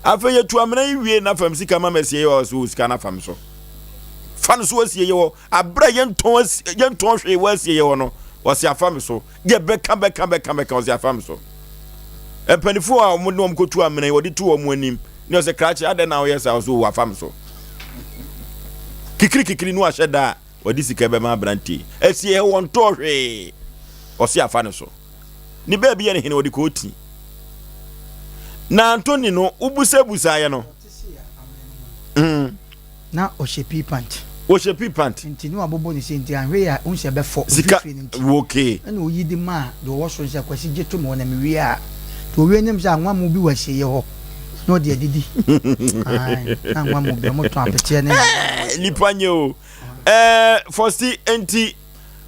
afei yɛtu amena yi wie na fam sika ma masie yɛ ɔsɛ wɔ sika no afam so fa no so asie yɛ hɔ aberɛ yɛntɔn yɛntɔn hwee wɔ asie yɛ hɔ no ɔsɛ afa me so deɛ bɛka bɛka bɛka bɛka ɔsɛ afa me so mpanimfoɔ a wɔn de wɔn kɔtu amena yi wɔde tu wɔn anim Ne ɔsɛ krakye adɛn na woyɛ saa ɔsɛ o wafa me so kikiri kikiri no ahyɛ da a wɔde sika bɛma aberanteɛ asie hɛ wɔn tɔɔ hwee ɔsɛ afa ne so ne baabi yɛ ne hene wɔde kɔɔ ti na Anthony no wobusabusaeɛ no mm. Na ɔhyɛ pii pant. Ɔhyɛ pii pant. Nti ne wabobɔ ne se nti anhwɛ yie a wohu sɛ ɛbɛfɔ. Sika Mfifire no nti. okay. Ɛna ɔyi de maa deɛ ɔwɔ soro no sɛ Kwasi gye to me hɔ na mewie a. Nti ɔwie no sɛ anwammo bi wɔ asieeɛ hɔ na ɔde adidi. Ae na anwammo bi wɔtɔn apeteɛ ne anwammo wɔ asieeɛ hɔ. Nipa nyɛ o. Ɛɛ Fɔsti nti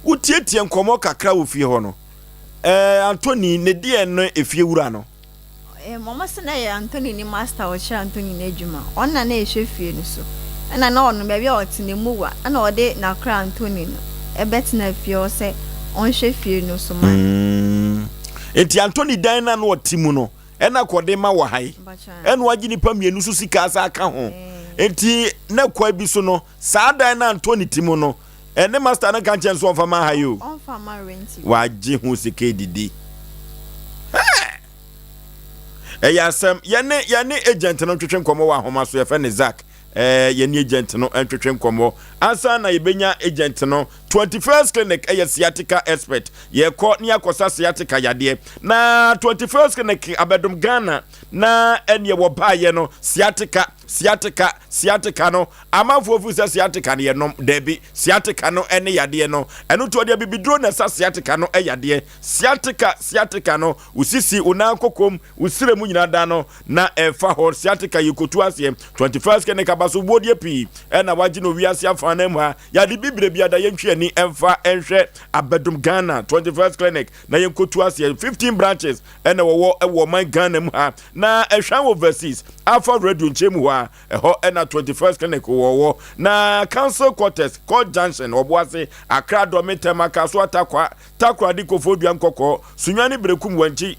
wotietie nkɔmmɔ kakra wɔ fie hɔ no ɛɛ Anthony ne deɛ no efie wura no. Wɔn se na ɛyɛ Anthony ne master a ɔkyerɛ Anthony n'adwuma. Ɔno na na ɛhwɛ fie no so. Ɛna na ɔno baabi a ɔte no emu wa. Ɛna ɔde n'akora Anthony no bɛtenaa fie hɔ sɛ ɔnhwɛ fie no so ma no. Enti Anthony dan no a na ɔte mu no, ɛna kɔde ma wɔ ha yi. Ɛna wagye nnipa mmienu so sika asa aka ho. Enti na kwa bi so no, saa dan no a Anthony te mu no, ɛne master no nka nkyɛn so ɔmfa ma ha yi o. Wagye ho sika edidi. Ɛyɛ asɛm. Yɛne yɛne agent no ntwetwe nkɔmmɔ wɔ ahoma so. Yɛfrɛ no Zack. Ɛɛ yɛne agent no ntwetwe nkɔmmɔ. Ansa na yɛbɛnya agent no, 21st Clinic ɛyɛ sciatica expert. Yɛkɔ ne yɛakɔsa sciatica yadeɛ. Na 21st Clinic abɛdom Ghana na ɛneɛ wɔbaeɛ no sciatica sciatica sciatica no amanfoɔ firi sɛ sciatica no yɛnom daabi sciatica no ɛne yadeɛ no ɛno nti ɔde abibiduro na ɛsa sciatica no yadeɛ Sciatica, sciatica no, wo sisi, wo nan kokom, wo srɛ mu nyinaa da no na ɛfa hɔ. Sciatica yɛ kotu aseɛ. 21st Clinic aba so boɔdeɛ pii ɛna wagye no wiase afanan mu ha. Yɛade bibire biada yɛntwe ani. ani mfa nhwɛ Abɛdom Ghana 21st Clinic na yɛnkɔtu aseɛ. 15 branches ɛna wɔwɔ wɔ ɔman Ghana mu ha na ɛhwan overseas Alpha Radio nkyɛn mu hɔ a ɛhɔ ɛna 21st Clinic wɔwɔ na Council Quarters Court Junction Ɔboase Accra Dɔme Tema Kasoa Tarkwa Takoradi Koforidua Nkɔkɔɔ Sunyani Berekum Wankyi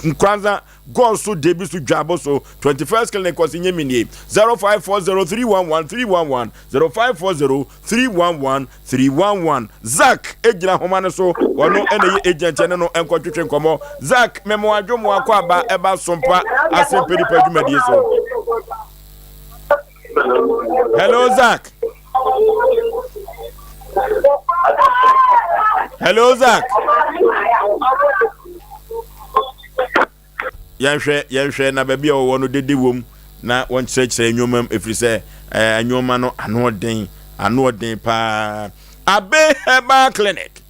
Nkranza Gɔɔ so Debi so Dwabo so 21st Clinic ɔse nye me nie 0540 311 311 0540 311 311 Zack gyina homa no so ɔno na ɛyɛ agent ɛne no nkɔtwetwe nkɔmmɔ Zack memo adwo mo akɔ aba ɛba sompa asɛmpɛ nipa dwumadie so Hello Zack Hello Zack Yɛnhwɛ, yɛnhwɛ na baabi a wɔwɔ no dede wom na wɔnkyerɛkyerɛ nneɛma mu ɛfiri sɛ ɛɛ nneɛma no ano ɔden, ano ɔden paa. Abe Herbal Clinic,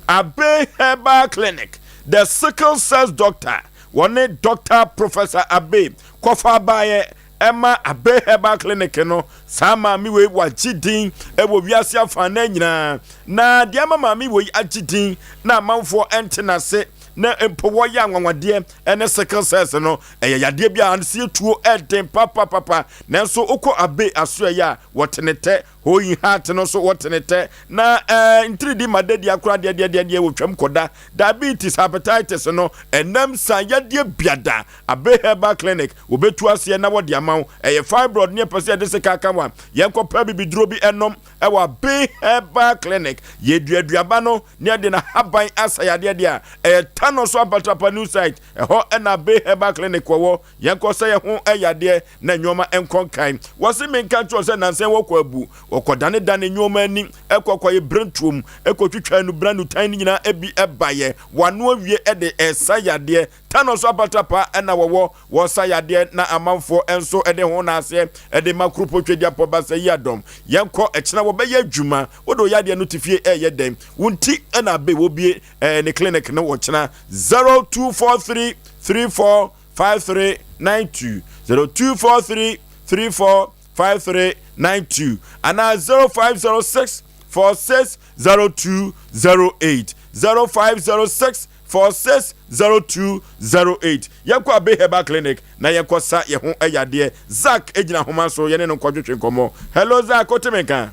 Abe Herbal Clinic, the sickle cells doctor, wɔne Doctor Professor Abe kɔfa baeɛ ɛma Abe Herbal Clinic no, saa maame wei wagye din wɔ wiase afanan nyinaa. Na deɛ ama maame wei agye din na amanfoɔ nte n'ase na mpo wɔyɛ anwanwadeɛ ne sickle cells no, ɛyɛ yadeɛ bi a aseɛ tuo ɛden papapapa. Nanso wokɔ Abe asoɛeɛ a, wɔte ne tɛ Hoyi heart no so wɔtene tɛ na ɛɛ ntiridi ma dadi akora deɛ deɛ deɛ deɛ wɔtwam kɔda diabetes hepatitis no ɛnam sa yadeɛ biada Abe herbal clinic wɔbɛtu aseɛ na wɔde ama wo ɛyɛ fibroid ne ɛpɛ sɛ yɛde sika aka wa yɛnkɔ pɛ bibiduro bi ɛnom ɛwɔ Abe herbal clinic yɛduaduaba no ne ɛde na haban asa yadeɛ deɛ a ɛyɛ tano so apatrapa new site ɛhɔ ɛna Abe herbal clinic wɔwɔ Yɛnkɔ sɛ yɛn ho yadeɛ na nnoɔma nkɔ nkan. Wɔse menka nkyerɛ wo sɛ nansa yi wɔkɔ abu, wɔkɔdanedane nnoɔma ani, kɔ kɔyɛ berɛntuom, kɔtwitwa nnubena nnutan no nyinaa bi baeɛ. Wɔano awie de resa yadeɛ. Tano so apatrapa na wɔwɔ, wɔsa yadeɛ na amanfoɔ nso de ho naaseɛ de ma Kuropɔn Twedeapɔ Basayiadɔm. Yɛnkɔ, ɛkyena wɔbɛyɛ adwuma. Wode wo yadeɛ no te fie ɛreyɛ dɛn? Wo nti na abe wɔbue ne clinic no ɔkyena 0243 34 5392 0243 34 5392 anaa 0506 46 0208 0506 46 0208 yɛnkɔ Abe Herbal Clinic na yɛnkɔ sa yɛn ho yadeɛ. Zack gyina homa so yɛne no nkɔtwetwe nkɔmmɔ. Hello Zack, wote me nka?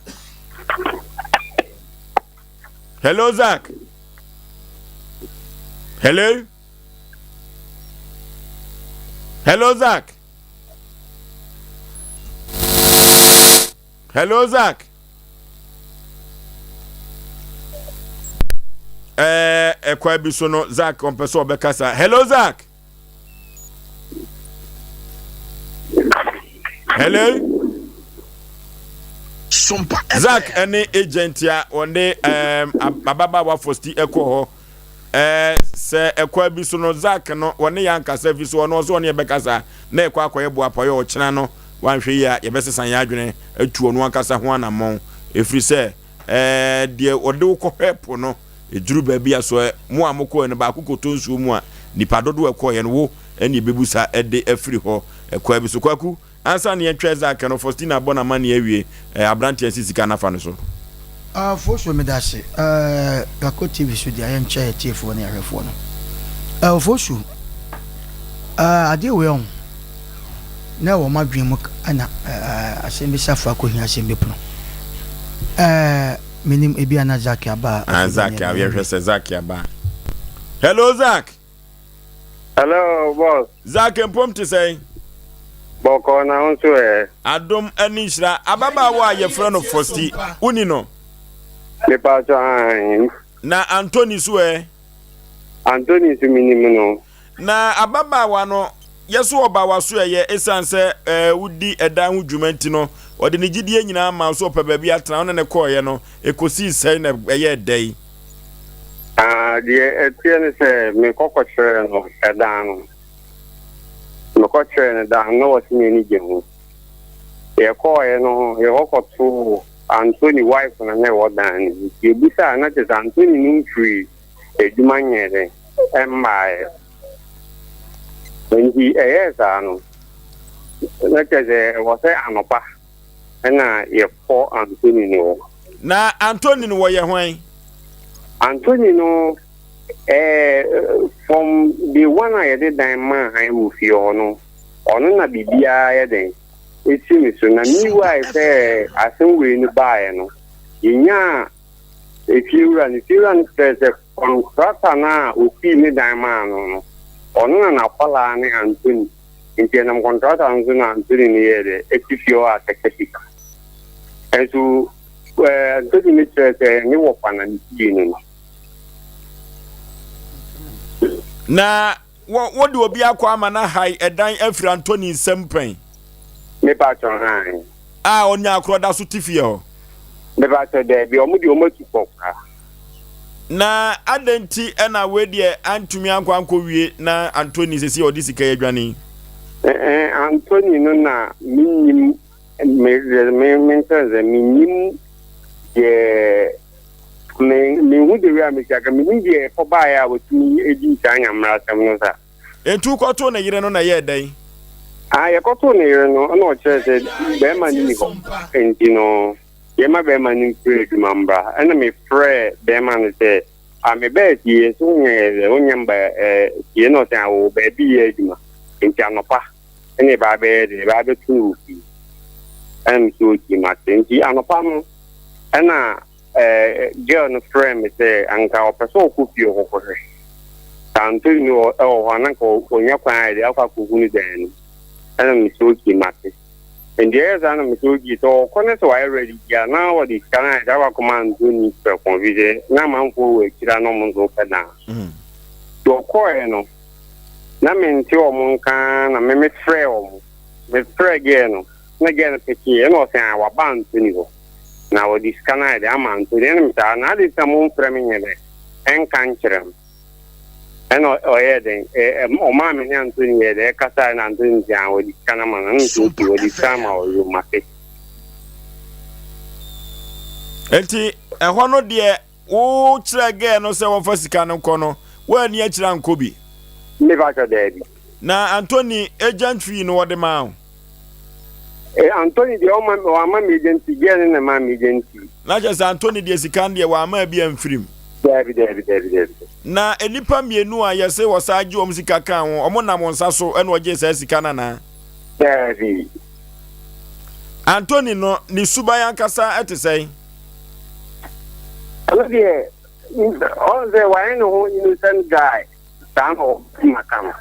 Hello Zack. Hello. Hello Zach. Hello Zach. Ɛɛ eh, ɛkwan bi so no Zach ɔmpɛ sɛ ɔbɛkasa. Hello Zach. Hello. Zach ɛne agent a wɔde ɛɛm ababaawa Fosti ɛkɔ hɔ. Ɛɛ, sɛ ɛkwan bi so no, Zack no, wɔne yɛn ankasa fi so, ɔno ɔsɛ ɔne yɛn bɛkasa na yɛkɔ akɔyɛ boapayɔ ɔkyena no, wanhwɛ yie a, yɛbɛsesa yɛn adwene atu ɔno ankasa ho anammɔn, ɛfiri sɛ, ɛɛ, deɛ ɔde wo kɔhwɛ po no, ɛduru baabi a, sɛ mo a mokɔɛ no baako kɔtɔ nsuo mu a, nnipa dodoɔ a ɛkɔeɛ no, wo ɛne ɛbɛbu sa de afiri hɔ. Ɛkwan bi so. Kwaku. Ansa na yɛntwɛn Zack no, Faustina abɔ n'amanneɛ awie. Ɛɛ, aberanteɛ nsi sika no afa no so. Ah Fosuo medase eh Gako TV so deɛ yɛnkyɛ atiefoɔ ne ahwɛfoɔ no eh Ofosu eh adeɛ wei ɔho na ɛwɔ m'adwene mu ɛna eh asɛm bi safoa kɔhia asɛm bi pono eh menim ebi a na Zack aba a Ah Zack a yɛhwɛ sɛ Zack aba Hello Zack. Hello, boss. Zack mpom te sɛn? Bɔkɔɔ na wo nso ɛ? Adom ne nhyira. Ababaawa a yɛfrɛ no Fosti, woni no? Mepatɔ ahan. Na Anthony so ɛ? Anthony nso menim no. Na ababaawa no, yɛ so ɔba w'aso ɛyɛ esiane sɛ ɛɛ wodi ɛdan ho dwuma nti no, ɔde ne gyidie nyinaa ma wo sɛ ɔpɛ baabi atena, wo ne no kɔeɛ no, ɛkɔsii sɛn na ɛyɛɛ dɛn? Ah, deɛ ɛteɛ ne sɛ mekɔ kɔkyerɛɛ no ɛdan no. Mekɔ kyerɛɛ no dan no na ɔse n'ani gye ho. Yɛkɔɔeɛ no yɛkɔ kɔtoo Anthony wife no na ɛwɔ dan no mu. Nti yɛbisaa na kyerɛ sɛ Anthony no mfiri adwuma nyɛɛ dɛn ɛmmaeɛ. Nti ɛyɛɛ saa no na kyerɛ sɛ ɛwɔ sɛ anɔpa ɛna yɛkɔ Anthony no hɔ. Na Anthony no wɔyɛ hwan? Anthony no ɛɛ from day one a yɛde dan maa han wɔ fie hɔ no, ɔno na biribiara yɛ dɛn esi ne so. Na meanwhile sɛ asɛm wei no baeɛ no, yɛnyaa efiewura no. Efiewura no kyerɛɛ sɛ kɔntrata no a osii ne dan maa no no, ɔno na n'akwadaa ne Anthony. Nti ɛnam kɔntrata no so na Anthony no yɛɛ dɛ ɛte fie hɔ a sɛkɛ sika. Nso ɛɛ Anthony no kyerɛ sɛ ne wɔfa na ne fie no no. Na wɔ wode obi akɔ ama no ahae ɛdan afiri Anthony nsam pɛn? Mepa kyɛw hann. A ɔnya akorɔ da so te fie hɔ? Mepa kyɛw daabi, ɔmo deɛ ɔmo atu kɔ koraa. Na adɛn nti na wei deɛ antumi ankɔ ankɔwie na Anthony sɛsi a ɔde sika yi adwane yi? Ɛɛ Anthony no na mennim me deɛ me menkyerɛ sɛ mennim deɛ me menhu de wei a mesi aka mennim deɛ ɛkɔbaeɛ a wɔtumi dii saa nyammerɛ asɛm no sa. Enti wokɔtoo ne yere no na ɛyɛɛ dɛn? Ah, yɛkɔtoo ne yere no ɛna ɔkyerɛ sɛ bɛrima no ni hɔ nti no Yɛma bɛɛma no mfiri adwuma mbra. Ɛna me frɛɛ bɛɛma no sɛ, ah me baa fie nso wo nyɛ dɛ wo nyɛ mba eh fie na ɔsɛ ah ɔwɔ baabi yɛ adwuma nti anɔpa ɛna ɛbaa bɛyɛ dɛ ɛbaa bɛto no wɔ fie. Ɛna me sɛ okay mate nti anɔpa no ɛna eh girl no frɛɛ me sɛ anka ɔpɛ sɛ ɔkɔ fie ɔkɔ kɔhwɛ sɛ Anthony wɔ ɛwɔ hɔ a na anka ɔnya kwan ayɛ dɛ akɔ akɔhunu dan no. Ɛna me sɛ okay mate. Nti ɛyɛ saa na mesɛ ogyee sɛ ɔkɔ ne sɛ wayɛ ready di a na ɔde sika no ayɛ sɛ akɔ akɔma Anthony prɛko ɛfiri sɛ na amanfoɔ wɔ akyire a na ɔmo nso pɛ daa. Nti ɔkɔɔɛ no na mente ɔmo nka na me mefrɛɛ ɔmo mefrɛɛ girl no na girl no pekee ɛna ɔsɛ ah waba Anthony hɔ na ɔde sika no ayɛ dɛ ama Anthony ɛna mesɛ ah na ade nti na momfrɛ me nyɛ dɛ ɛnka nkyerɛ me. Ɛna ɔyɛɛ dɛn? Ɔmaa me ne Anthony yɛɛ dɛn? Ɛkasae na Anthony sɛ, ah, wɔde sika no ama no. Ɛna mesɛ, okay, wɔde sika ama wo, yo, mate. Enti ɛhɔ no deɛ wokyerɛ gɛɛ no sɛ wɔmfa sika no nkɔ no, woanni akyire ankɔ bi? Mepa kyɛ daabi. Na Anthony agent fee no wɔde maa wo? Eh, Anthony deɛ ɔma wama me agent fee, girl no na ɛmaa me agent fee. Na kyerɛ sɛ Anthony deɛ sika no deɛ wama bi amfiri mu. Daabi, daabi, daabi, daabi. Na nnipa mmienu a yɛse wɔsan gye wɔn sika kaa ho, wɔn nam wɔn nsa so na wɔgyee saa sika no anaa? Daabi. Anthony no, ne suban ankasa te sɛn? Ɔno deɛ, ɔn sɛ wayɛ ne ho innocent guy. Saa na ɔbɛtumi aka no.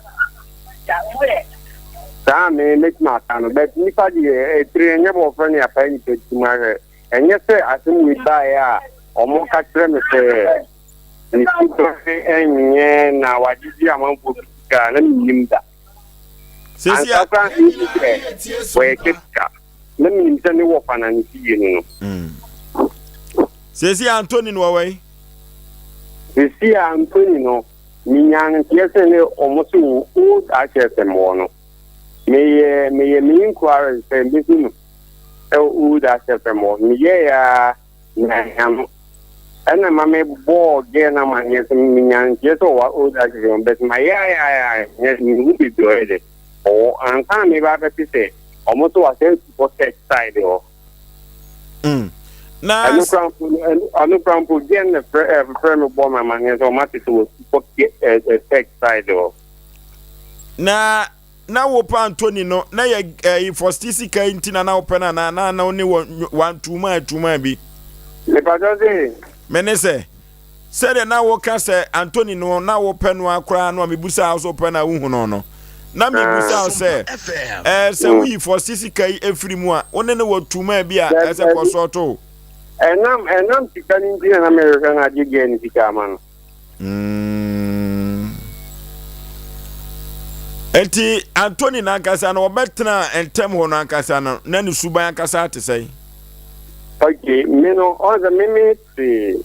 Saa me mɛtumi aka no but nipa deɛ etiri ɛnyɛ bɔfrɛ ne apae nipa ti mu ahwɛ ɛnyɛ sɛ asɛm wei baeɛ a ɔmo ka kyerɛ me sɛ ne suban ɛnyɛ na wagyegye amanfoɔ bi sika na mennim da. Ansa koraa na mehu sɛ wɔyɛ kyɛ sika na menim sɛ ne wɔfa na ne fie no no. Seesei Anthony no wɔwɔ yi? Seesei Anthony no, menyaa no nteɛ sɛ ne wɔn so wɔ old HFM hɔ no. Meyɛ meyɛ me inquiry sɛ mehu no ɛwɔ old HFM hɔ. Meyɛɛ a na no. Ɛna ma me bɔɔ girl no amanneɛ sɛ menyaa no nteɛ sɛ ɔwɔ old HFM hɔ but mayɛ ayɛ ayɛ mehu baabi ɔyɛ dɛ ɔwɔ ansa na meba abɛte sɛ wɔn so wasɛ atu kɔ church side hɔ. Mm. Na ɛno kora mpo ɛno kora mpo gɛn na frɛ ɛ frɛ me bɔ me amaneɛ sɛ ɔma te sɛ wɔ kɔ ɛ ɛ tech side hɔ. Na na wo pa Anthony no na yɛ ɛyi fɔsti sika yi nti na na wopɛ no anaa na na wo ne wɔ wan tuuma tuuma bi. Mepatɔ se. Me ne sɛ Sɛdeɛ na woka sɛ Anthony no na wopɛ no ara koraa no a mebusaa wo sɛ wopɛ no a wohu no no, na mebusaa wo sɛ, ɛɛ sɛ woyi fɔsi sika yi efiri mu a, wo ne no wɔ tumaa bi a ɛsɛ kɔsɔɔto wo? Ɛnam ɛnam sika no nti na na mehwehwɛ no agye gɛɛ no sika ama no. Mm. Enti Anthony n'ankasa no ɔbɛtena ntɛm hɔ no ankasa no na ne suban ankasa te sɛn? Okay, me no ɔn sɛ me me te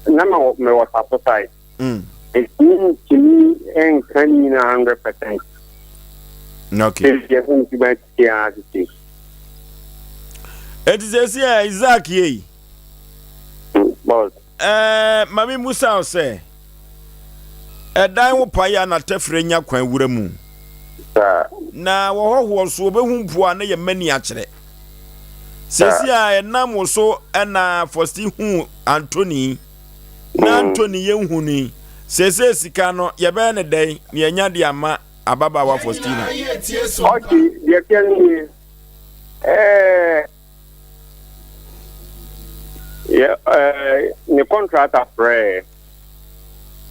na me wɔ me wɔ sapo side. Mm. Nti ntumi nka ne nyinaa 100%. Okay. Sɛ yɛ ho nti te ara tete. Enti sɛsi a Isaac yei. Boss. Ɛɛ ma me musa wo sɛ ɛdan wo pae a na tɛfrɛ nya kwan wura mu. Saa. Na wɔhɔhoɔ nso wɔbɛhu mpo a na yɛ mani akyerɛ. Seesei a ɛnam wo so na Fosti huu Anthony na Anthony yɛnhu no yi, seesei sika no yɛbɛyɛ no dɛn na yɛanya de ama ababaawa Faustina? Ɔkye, deɛ ɛteɛ no nie, ɛɛ, yɛ, ɛɛ, ne kɔntrata frɛɛ,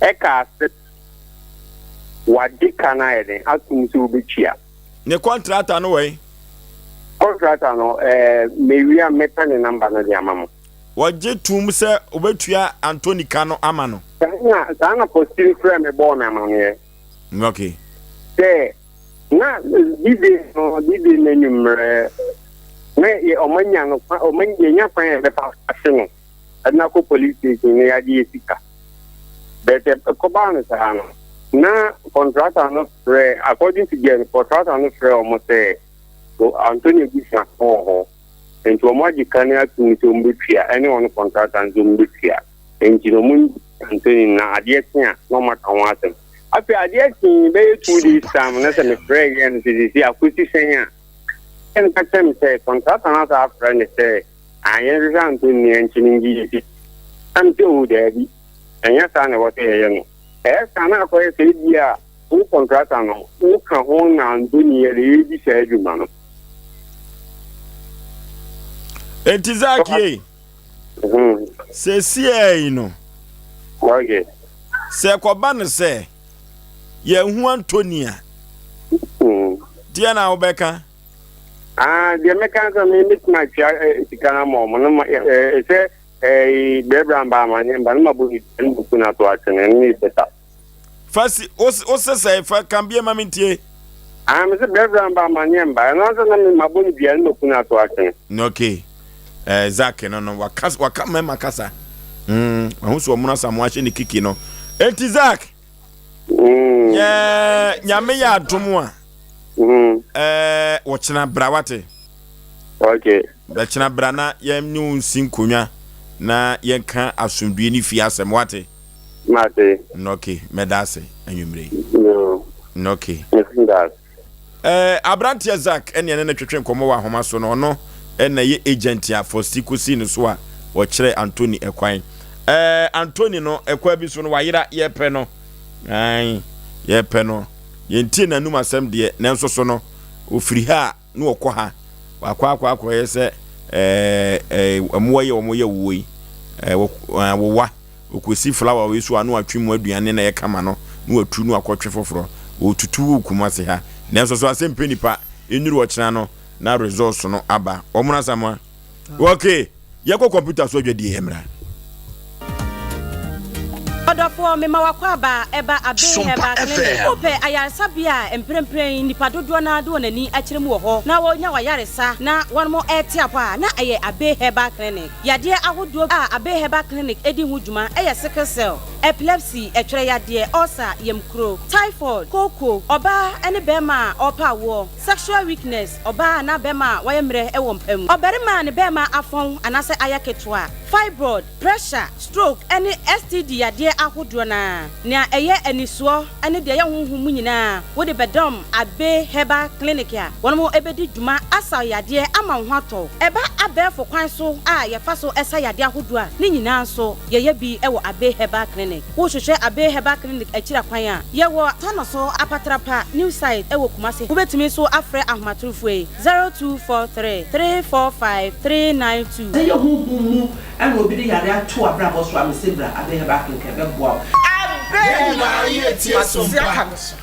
ɛkaa sɛ wagye ka no ayɛ den atom sɛ wobɛtua. Ne kɔntrata no wɔ he? Kɔntrata no, ɛɛ, mewie a mɛpɛ ne namba no de ama mo. Wɔgye toom sɛ wɔbɛtua Anthony ka no ama no. Saa na, saa na Faustine frɛɛ me bɔɔ me amaneɛ. Okay. Sɛ, na D-Day no, D-Day no anwummerɛ, na yɛ, wɔn anya no kwan, wɔn, yɛnya kwan a yɛbɛfa so ahye no, ɛde no akɔ police station na yɛagye yɛ sika. But ɛkɔbaa no saa no, na contractor no frɛ, according to girl no, contractor no frɛ wɔn sɛ, Anthony abusuafoɔ wɔ hɔ. Nti wɔn agye ka no atum sɛ wɔn bɛtua ɛne wɔn kɔntrata nso wɔn bɛtua. Nti no wɔn Anthony na adeɛ kye a na wɔn aka ho asɛm. Afei adeɛ kye bɛyɛ 2 days time na sɛ mefrɛ yɛ no sɛ sisi akosi sɛn a, ɛna ka kyerɛ me sɛ kɔntrata no asa afrɛ ne sɛ ah yɛnhwehwɛ Anthony na yɛnkye no ngye yɛ sika. Na me sɛ oh daabi, ɛnyɛ saa na ɛwɔ sɛ yɛyɛ no. Ɛyɛ saa na akɔyɛ sɛ ebi a wo kɔntrata no woka ho na Anthony yɛ de yɛdi saa adwuma no. Enti Zakie, seesei no, sɛ ɛkɔba no sɛ yɛnhu Anthony a, deɛ na wobɛka? Ah, deɛ mɛka sɛ me mɛtumi atwa eh, sika no ama ɔmo no ma eh, eh, sɛ eh, brɛbrɛ mba ama ne mba no ma bɔ ne dua no buku no ato atwene no ne bɛta. Fa si wo wo se sɛe fa ka bie ma me ntie. Ah me se brɛbrɛ mba amaneɛ mba ɛno ansa na me mabɔ no dua no maku no ato atwene. Okay eh, Zack no no waka waka mmarima kasa. Mm, mahu so ɔmono asamoa ahyɛ ne kiki no. Enti Zack. Mm. Yɛ nyame yɛ adom a. Mm. Eh, wɔkyena bra wate. Okay. Bɛkyena bra na yɛn ne wo nsi nkonnwa na yɛnka asomdue ne fie asɛm wate. Mate. Ok, mɛda ase anwummere yi. Yoo. Ok. Meda ase. Eh, aberanteɛ Zack ɛne ɛne no twetwe nkɔmmɔ wɔ ahoma so no, ɔno ɛna ɛyɛ agent a Fosti kɔsii no so a ɔkyerɛɛ Anthony ɛkwan. Eh, Anthony no, ɛkwan bi so no, wayera, yɛpɛ no. Ae, yɛpɛ no. Yɛntie n'anum asɛm deɛ, nanso so no, ɔfiri ha a, na wɔkɔ ha, wakɔ akɔ akɔyɛ sɛ ɛɛ ɛɛ mmoa yi a wɔyɛ woɔ yi, ɛɛ wɔ wowa, wɔkɔsi flower wei so a na watwe mu aduane na ɛyɛ kama no, na watu na wakɔtwe foforɔ. Wɔtutu wɔ Kumasi ha. Nanso so asɛm pɛ nipa, nnuru ɔkyena no na results no aba. Wɔn Asamoah. Okay. Yɛkɔ kɔmputa so adwadie yɛ mmra. Ɔdɔfoɔ, mema w'akwaaba ɛba Abbey Herbal Clinic. Wopɛ ayaresabea a mprempren nnipa dodoɔ no ara de wɔn ani akyerɛ mu wɔ hɔ na wɔnya w'ayaresa na wɔn rete apɔ a, na ɛyɛ Abbey Herbal Clinic. Yadeɛ ahodoɔ a Abbey Herbal Clinic di ho dwuma yɛ sickle cell, epilepsy, ɛtwerɛ yadeɛ, ulcer, yamkuro, typhoid, kooko, ɔbaa ne barima a ɔrepɛ awoɔ, Sexual weakness, ɔbaa anaa bɛrima a wayɛ mmerɛ wɔ mpa mu, ɔbarima a ne bɛrima afɔn anaasɛ ayɛ ketewa, fibroid, pressure, stroke ne STD yadeɛ ahodoɔ no ara. Nea ɛyɛ anisoɔ ne deɛ ɛyɛ honhom mu nyinaa wode bɛdɔm Abbey Herbal Clinic a wɔn bɛdi dwuma asa wo yadeɛ ama wo ho atɔ wo. Ɛba abɛɛfo kwan so a yɛfa so sa yadeɛ ahodoɔ a, ne nyinaa nso yɛyɛ bi wɔ Abbey Herbal Clinic. Wohwehwɛ Abbey Herbal Clinic akyiri akwan a, yɛwɔ Tanoso Apatrapa New Site wɔ Kumasi. Wobɛtumi nso afrɛ ahomatorofoɔ yi, 0243 345 392. Sɛ ɛyɛ honhom mu na obi de yare ato w'abrabɔ so a, mese bra Abbey Herbal Clinic ɛbɛboa wo. Abbey Herbal, mate aka me so.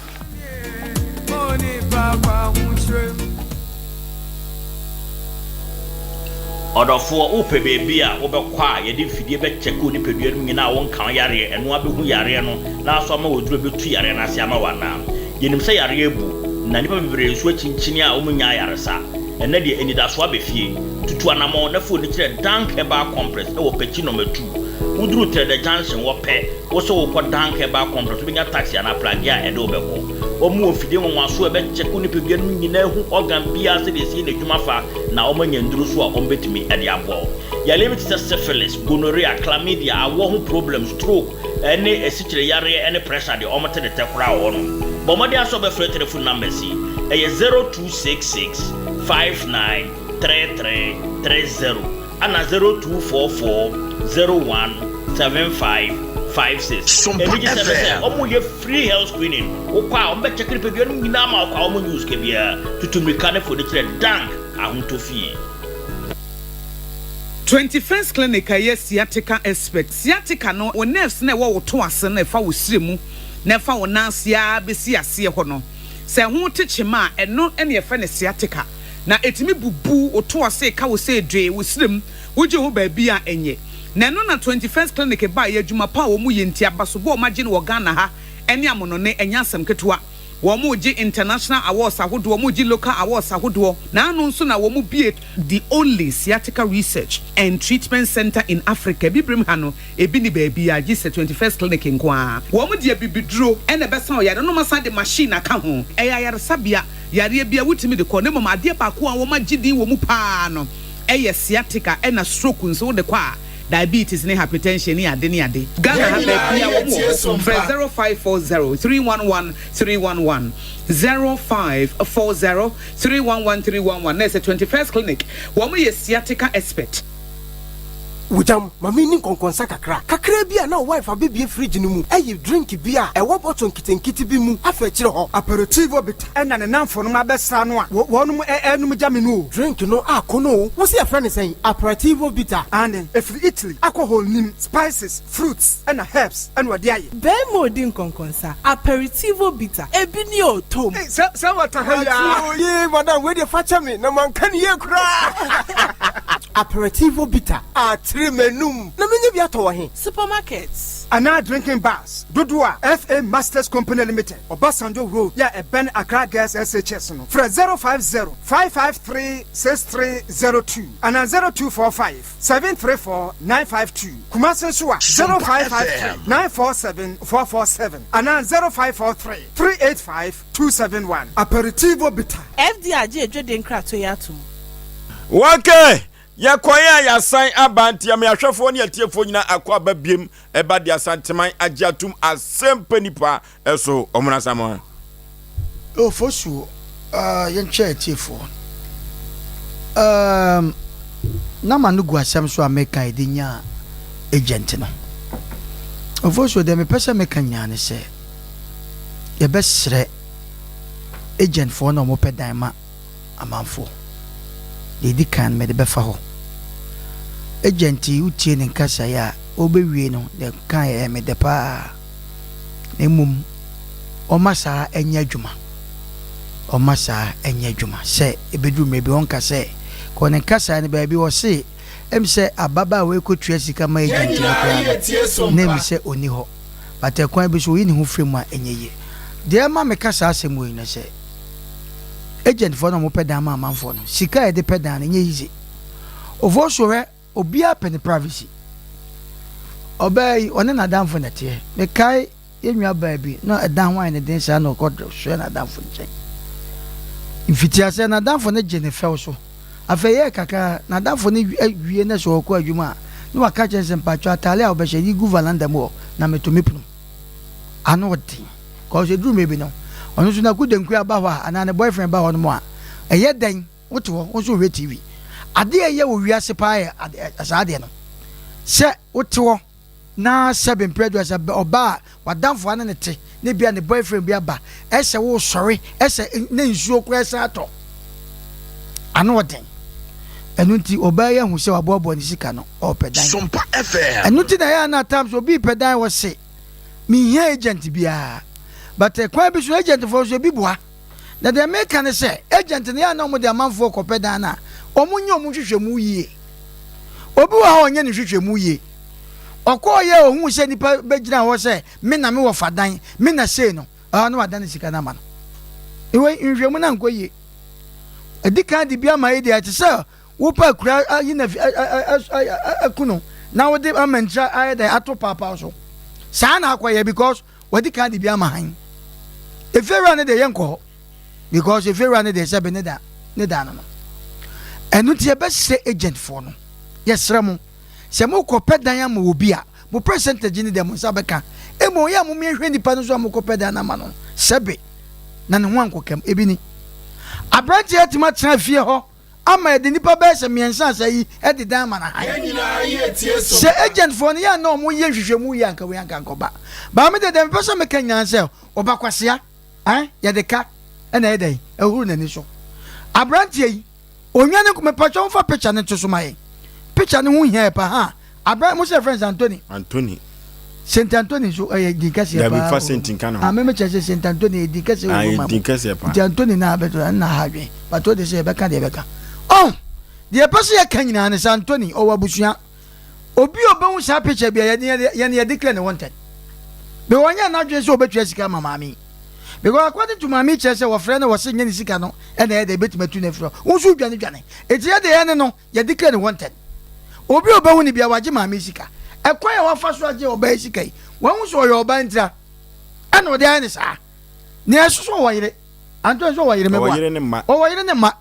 Ɔdɔfoɔ, wopɛ baabi a wobɛkɔ a yɛde mfidie bɛkyɛke wo nipadua no mu nyinaa a wonka wo yareɛ, ɛno ara bɛhu yareɛ no na aso ama wo aduro a ɛbɛtu yareɛ no ase ama wo anaa? Yɛnim sɛ yareɛ abu, na nnipa bebree nso akyinkyini a wɔnnya ayaresa. Ɛnnɛ deɛ, anidasoɔ aba fie. Tutu anammɔn na fa w'ani kyerɛ Dank Herbal Complex wɔ Pekyi Nɔma Tu. Woduru Trɛdɛ Junction hɔ pɛ, wo sɛ wokɔ Dank Herbal Complex, wobɛnya taxi anaa pragea a ɛde wo bɛkɔ. Wɔn wɔ mfidie nwanwasoɔ a ɛbɛkyɛke wo nipadua no mu nyinaa ahu organ biara sɛdeɛ ɛsi yɛ n'adwuma fa na wɔanya nnuro nso a wɔbɛtumi de aboa wo. Yareɛ bi te sɛ syphilis, gonorrhea, chlamydia, awoɔ ho problems, stroke, ne asikyire yareɛ ne pressure deɛ wɔte de tɛ koraa wɔ hɔnom. Bɔ mmɔden ara sɛ wobɛfrɛ telephone numbers yi, ɛyɛ 0266 59. 33 30 ana 0244 01 75 56. Anigyesɛm ne sɛ wɔyɛ free health screening. Wokɔ a wɔbɛkyɛke nipadua no nyinaa ma wokɔ a wɔnnye wo sika biara. Tutu mmirika ne fo de kyerɛ Dank Ahotɔ Fie. 21st Clinic a ɛyɛ sciatica expert. Sciatica no, wo nerves no a ɛwɔ wo to ase no a ɛfa wo srɛ mu na ɛfa wo nan ase ara bɛsi aseɛ hɔ no, sɛ ɛho te kyema a, ɛno na yɛfrɛ no sciatica. Na ɛtumi bubu wo to ase ka wo sɛ dwee, wo srɛ mu, wogye ho baabi a ɛnyɛ. Na ɛno na 21st Clinic baeɛ, adwuma pa a wɔyɛ nti, abasobɔ a wɔagye no wɔ Ghana ha ne amonɔne, ɛnyɛ asɛm ketewa. Wɔregye international awards ahodoɔ, wɔregye local awards ahodoɔ, na ano nso na wɔbue the only sciatica research and treatment centre in Africa, Abibirem ha no, ebi nni baabiara gye sɛ 21st Clinic nko ara. Wɔde abibiduro na ɛbɛsa ɔyare no na wɔasan de machine aka ho. Ɛyɛ ayaresabea, yareɛ biara wotumi de kɔ, na mmom adeɛ baako a wɔagye din wɔ mu pa ara no yɛ sciatica ɛna stroke nso wode kɔ a, diabetes ne hypertension ne ade ne ade. Ghana ha baabi a wɔn wɔ hɔ, frɛ 0540 311 311, 0540 311 311 na ɛsɛ 21st Clinic, wɔn yɛ sciatica expert. Wogyam, ma menni nkɔnkɔnsa kakra. Kakraa bi a na wo wife abɛbue fridge no mu ayi drink bi a ɛwɔ bottle nketenkete bi mu afa akyire hɔ. Aperitivo bitter na ne nnamfonom abɛsra no a wɔnom renom gya me no o. Drink no akɔnɔ o. Wo se yɛfrɛ no sɛn? Aperitivo bitter. Aane, ɛfiri Italy, alcohol nnim, spices, fruits na herbs na wɔde ayɛ. Barima odi nkɔnkɔnsa, Aperitivo bitter, ebi ni o, tom. Ei, sɛ, sɛ wata ha yi aa. Ate o, yee, madam, wei deɛ fa kyɛ me, na manka no yie koraa. Aperitivo bitter, atere m'anum. Na menya bi atɔ wɔ he? Supermarkets. Anaa drinking bars dodoɔ a FA Masters Company Limited, Obasanjo Road yɛ a ɛbɛn Accra Girls SHS no, frɛ 050 553 6302 anaa 0245 734 952. Kumasi nso a, 0553 947 447 anaa 0543 385 271. Aperitivo Bitter. FDA agye adwadie nkratoɔ yi atom. Okay, yɛkɔeɛ a yɛasan aba nti ama yɛahwɛfoɔ ne atiefoɔ nyinaa akɔ aba biem ɛba de Asanteman agye atom asɛmpa nipa ɛso ɔmono Asamoah. Ofosuo, uh, yɛnkyɛ atiefoɔ. Um, na ma no gu asɛm so a meka yɛde nyaa agent no. Ofosuo, deɛ mepɛ sɛ meka nyinaa ne sɛ yɛbɛsrɛ agentfoɔ na wɔpɛ dan ma amanfoɔ. Deɛ ɛdi kan no mede bɛfa hɔ. Agent yi wotie ne nkasaeɛ a ɔbɛwie no deɛ ɔkaeɛ ɛyɛ me dɛ paa. Na mmom ɔmma saa ɛnyɛ adwuma. Ɔmma saa ɛnyɛ adwuma. Sɛ ɛbɛduru mmerɛ bi ɔnka sɛ kɔ ne nkasaeɛ no baabi ɔse ɛm sɛ ababaawa yi kɔtua sika ma agent no koraa no na ɛm sɛ ɔnni hɔ. But ɛkwan bi so oyi ne ho firi mu a ɛnyɛ yie. Deɛ ɛma meka saa asɛm wei ne sɛ agent foɔ no a wɔpɛ dan ma amanfoɔ no sika a yɛde pɛ dan no ɛnyɛ easy. Ofosuo hwɛ obiara pɛ ne privacy. Ɔbaa yi ɔne n'adamfo na ɛteɛ. Mekae yɛn nua baa bi na ɛdan ho ayɛ ne den saa na ɔkɔ soɛ n'adamfo nkyɛn. Mfitiaseɛ n'adamfo no gye ne fɛw so. Afei ɛyɛɛ kakra n'adamfo no wie na sɛ ɔrekɔ adwuma a na waka kyerɛ no sɛ mpakyɛw ataare a wobɛhyɛ yi gu valanda mu hɔ na meto me pono mu. Ano ɔden. Cause ɛduru mmerɛ bi no ɔno nso n'akodankua aba hɔ a anaa ne boyfriend ba hɔ nom a ɛyɛ dɛn wote hɔ wo nso wohwɛ TV. Adeɛ a ɛyɛ wɔ wiase paa yɛ saa adeɛ no. Sɛ wote hɔ na sɛbe mprɛ aduasa ɔbaa a w'adamfo a ne ne te na ebia ne boyfriend bi aba ɛsɛ wosɔre ɛsɛ na nsuo koraa ɛsan atɔ ano ɔden ɛno nti ɔbaa yi ahu sɛ waboaboa ne sika no ɔɔpɛ dan Sompa FM. ɛno nti na ɛyɛ a na times obi pɛ dan wɔ se menhia agent biara but kwan bi so agent foɔ nso ebi boa Na deɛ meka ne sɛ, agent no yɛ a na wɔde amanfoɔ kɔpɛ dan no a, wɔnyɛ wɔn nhwehwɛmu yie. Obi wɔ hɔ a ɔnyɛ ne nhwehwɛmu yie. Ɔkɔɔyɛ a ɔhuu sɛ nipa bɛgyina hɔ sɛ me na mewɔ fa dan, me na sei no, ɛhɔ na wadane sika no ama no. Wei nhwehwɛmu no ankɔ yie. Ɛdi kan de bi ama yi deɛ ɛte sɛ wopɛ akura ayi na aku no na wode ama ntira ayɛ dɛn ato paapaa so. Saa na akɔyɛ because Wadi kan de bi ama han. Efiewura no deɛ yɛnkɔ hɔ because efiewura no deɛ sɛbe ne da ne da no no. Ɛno nti yɛbɛsrɛ agent foɔ no, yɛsrɛ mo sɛ mokɔ pɛ dan ama obi a, mo percentage no deɛ mo nsa bɛka. Mmom yɛ a mom yɛnhwɛ nipa no nso a mokɔ pɛ dan no ama no sɛbe na ne ho ankɔkam. Ebi ni. Aberanteɛ atumi atena fie hɔ. Ama yɛde nnipa bɛyɛ sɛ miɛnsa a saa yi de dan ama no hann. Sɛ agent foɔ no yɛ a na ɔmo yɛ nhwehwɛmu yie a anka wei anka ankɔba. But me deɛ deɛ mepɛ sɛ meka nyinaa ne sɛ ɔba kwasea eh yɛde ka ɛna ɛyɛ dɛn ɛhuru n'ani so. Abranteɛ yi Onwa ne nko mepakyɛw momfa picture no nto so ma yɛn. Picture no ho hia yɛ paa haa. Abran mo sɛ yɛfrɛ no sɛ Anthony. Anthony. Saint Anthony nso ɛyɛ din kɛseɛ Dabi paa fa wɔ Saint Roma. nka ne Ah ho. me mekyerɛ sɛ Saint Anthony ɛyɛ din kɛseɛ wɔ Ah ɛyɛ Roma mu. din kɛseɛ paa. Nti Anthony no a bɛto ɛno na ha adwene. But wo de sɛ yɛbɛka deɛ yɛbɛka. Ɔho deɛ yɛpɛ sɛ yɛka nyinaa ne sɛ Anthony ɔwɔ abusua. Obi a ɔbɛhu saa picture bi a yɛne yɛne yɛ declare ne wanted. Because ɔnyɛ n'adwene sɛ ɔbɛtua sika ama maame yi. Because according to maame yi kyerɛ sɛ wɔfrɛ no wɔse nyɛ ne sika no ɛna ɛyɛ dɛ ebetumi atu no afiri hɔ. Wo nso wodwane dwane. Eti yɛ deɛ yɛne no yɛ declare ne wanted. Obi a ɔbɛhu no bia wagye maame yi sika. Ɛkwan a wafa so agye ɔbaa yi sika yi, wahu sɛ ɔyɛ ɔbaa ntira ɛna ɔde ayɛ ne saa. Nea ɛso so ɔwɔ yere. Anto nso ɔwɔ yere mɛboa. Ɔwɔ yere ne mma. Ɔwɔ yere ne mma.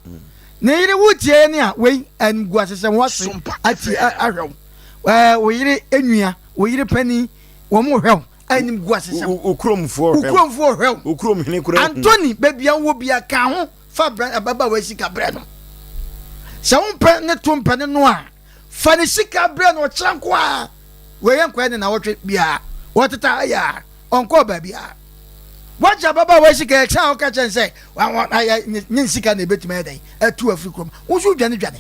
Ne yere wotie ne a wei animguasesɛm wase atie ahwɛ wo. Ɛɛ wo yere nua, wo yere panin wɔn hwɛ wo animguasesɛm. Wo kuromfoɔ hwɛ wo. Wo kuromfoɔ hwɛ wo. Wo kurom hene koraa hu. Anthony baabi a wowɔ bia ka ho fa brɛ ababaawa sika brɛ no. Sɛ wompɛ ne to mpɛ ne no a fa ne sika brɛ no ɔkyerɛ nko a wei yɛ nkɔyɛ ne nawɔtwe biara wɔteta ha yɛ a ɔnkɔɔ baabiara. Wagye ababaawa yi sika ɛkyɛn a ɔka kyɛn sɛ ayɛ ne sika na ebetumi ayɛ dɛn atu afiri kurom. Wo nso dwane dwane.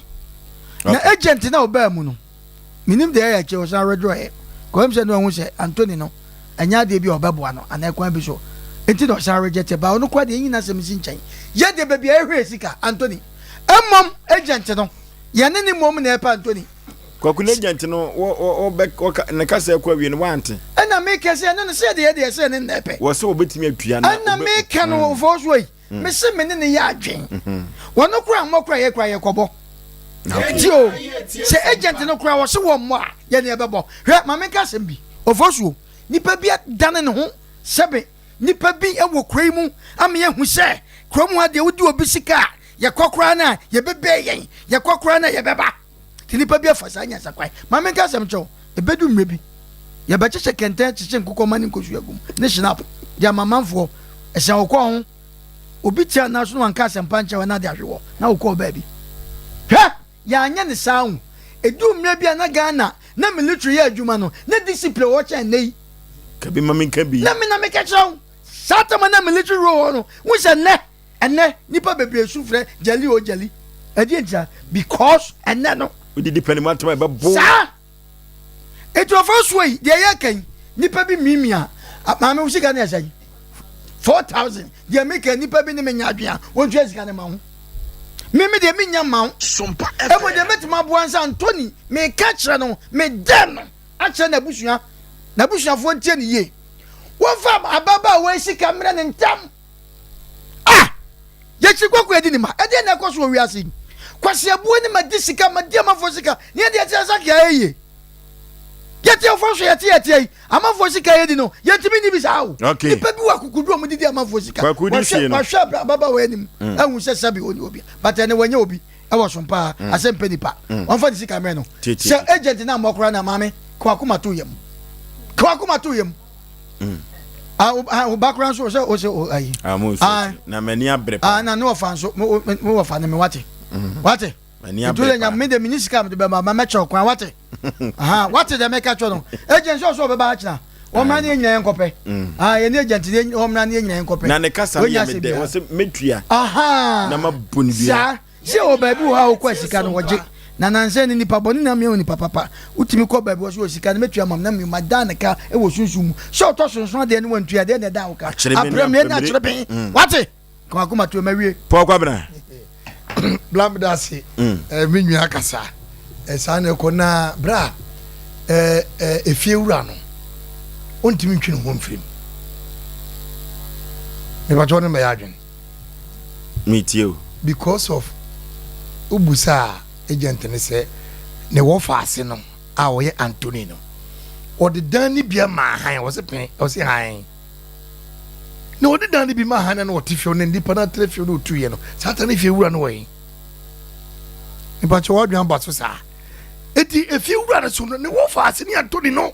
Na agent na ɔbaa mu no menim deɛ ɛyɛ akyire ɔsan withdraw yɛ. Kɔm sɛ no ɔhu sɛ Anthony no ɛnyɛ adeɛ bi a ɔbɛboa no anaa kwan bi so nti na ɔsan reject ba ɔno koraa deɛ ɛnyi n'asɛm nsi nkyɛn. Yɛ deɛ baabi a yɛhwɛ sika Anthony mmom agent no yɛne ne mmom na ɛpɛ Anthony. Kwaku n'agent no wɔ wɔ wɔbɛ wɔka ne kasa ɛkɔ awie no wante. Ɛna me kɛ sɛ ɛne no sɛ deɛ deɛ sɛ ne nnɛ pɛ. Wɔ sɛ wɔbɛtumi atua na. Ɛna me kɛ no fɔ so yi. Me se me ne ne yɛ adwen. Wɔn kora mmɔ kora yɛ kora yɛ kɔbɔ. Ti o sɛ agent no kora wɔ se wɔ mmɔ a yɛ ne ɛbɛbɔ. Hwɛ ma me nka asɛm bi ɔfɔ so nipa bi adane ne ho sɛbe nipa bi wɔ kura yi mu ama yɛahu sɛ kura mu ha deɛ wodi obi sika a yɛkɔ koraa no a yɛbɛbɛɛ yɛn yɛkɔ koraa no a yɛbɛba. Nti nnipa bi afa saa nyansa kwan. Ma menka asɛm nkyerɛ wo, ɛbɛdu mmerɛ bi, yɛbɛkyekyɛ kɛntɛn akyekye nkokɔ mma ne nkosua agu mu, ne hyinap, de ama amanfoɔ. Ɛsɛn wo kɔn ho. Obi tia anaa so na wanka asɛmpa ankyerɛ wo na ade ahwe wɔ, na wokɔɔ baabi. Hwɛ! Yɛanyɛ no saa o. Ɛduu mmerɛ bi a na Ghana, na military yɛ adwuma no, na discipline wɔ hɔ kyɛn nnɛ yi. Ka bi ma menka bi. Na me na meka kyerɛ wo, saa tam a na military wɔ hɔ no, wohu sɛ nnɛ, Ɛnɛ nipa bebree su frɛ Jali o Jali. Ɛdeɛ ntia? Because ɛnɛ no. Wodidi pɛ ne mu atɛm a ɛbɛbo. Saa. Eti ɔfa soɔ yi deɛ yɛka yi nipa bi miamia maame wo sika ne ɛsɛ yi 4000 deɛ meka nipa bi ne me nya adwene a wɔntua sika ne ma ho. Me me deɛ menya ma wo. Ɛmɔ deɛ mɛtumi aboa nsa Anthony meka kyerɛ no me dɛm no akyerɛ n'abusua n'abusuafoɔ ntie ne yie. Wɔmfa ababaawa yi sika mmerɛ ne ntɛm. Ah! Yɛkyiri kɔkɔ yɛdi ne ma. Ɛdeɛ na ɛkɔ so wɔ wiase yi. Kwasi abuo ne ma di sika, ma di amanfoɔ sika. Ne yɛde yɛte asa kea ɛyɛ. Yɛte ɔfɔ so yɛte yɛte yi. Amanfoɔ sika yɛdi no, yɛntumi ni bi saa o. Okay. Nipa bi wɔ akokodu a wɔde di amanfoɔ sika. Kwaku di sie no. Wahwɛ ababaawa anim. Mm. Ahu sɛ sɛbi ɔni obi. But ɛne wɔnyɛ obi. Ɛwɔ so paa. Mm. Asɛm pɛ nipa. Mm. Wɔmfa ne sika mmerɛ no. Sɛ agent na mmɔ koraa na maame, kɔ akoma to yam. Kɔ akoma to yam. Mm. Ah, ah, wo ba koraa nso sɛ wo sɛ o ayi. Ah, mo nso ah, na m'ani abere pa. Ah, na ne wɔfa nso mo mo wɔfa ne me wate. Mm. Wate. M'ani abere pa. Nti me de me ni sika me de bɛma ma mɛkyerɛ kwan wate. Aha, wate deɛ mɛka kyerɛ no. Agent sɛ ɔsɛ ɔbɛba akyena. Wɔn mra ne yɛn nyinaa yɛn kɔpɛ. Mm. Ah, yɛn ne agent ne wɔn mra ne yɛn nyinaa yɛn kɔpɛ. Na ne kasa no yɛ me dɛ, wɔsɛ mɛtua. Aha. Na ma bɔ ne dua. Saa. Sɛ wɔ baabi wɔ hɔ a wokɔ a sika no wɔgye na nansa ni nipa bɔne na meyɛ onipa papa wotumi kɔ baabi wɔ so wɔ sika no mɛtua mam na mema dan ne ka wɔ sunsum mu sɛ ɔtɔ sonson adeɛ ne wantua deɛ na ɛda wo ka aprɛ mmerɛ ne akyerɛ ben mm. wate kɔmakoma tuo mawie Paul Kwabena bla meda ase mm. eh, me nua kasa eh, saa na ɛkɔ na bra eh, eh, efie wura no ɔntumi ntwe ne ho mfiri mu mepatwɛ ne mɛyɛ adwene Metie o. Because of wobusaa agent no sɛ ne wɔfaase no a ɔyɛ Anthony no ɔde dan no bi ama han ɔse pɛn ɔse han na ɔde dan no bi ma han na ɔte fie na nipa no atena fie na ɔtuiɛ no saa ta ne fie wura no wɔ he nipa kyɛ wadwen aba so saa eti efie wura no so no ne wɔfaase ne Anthony no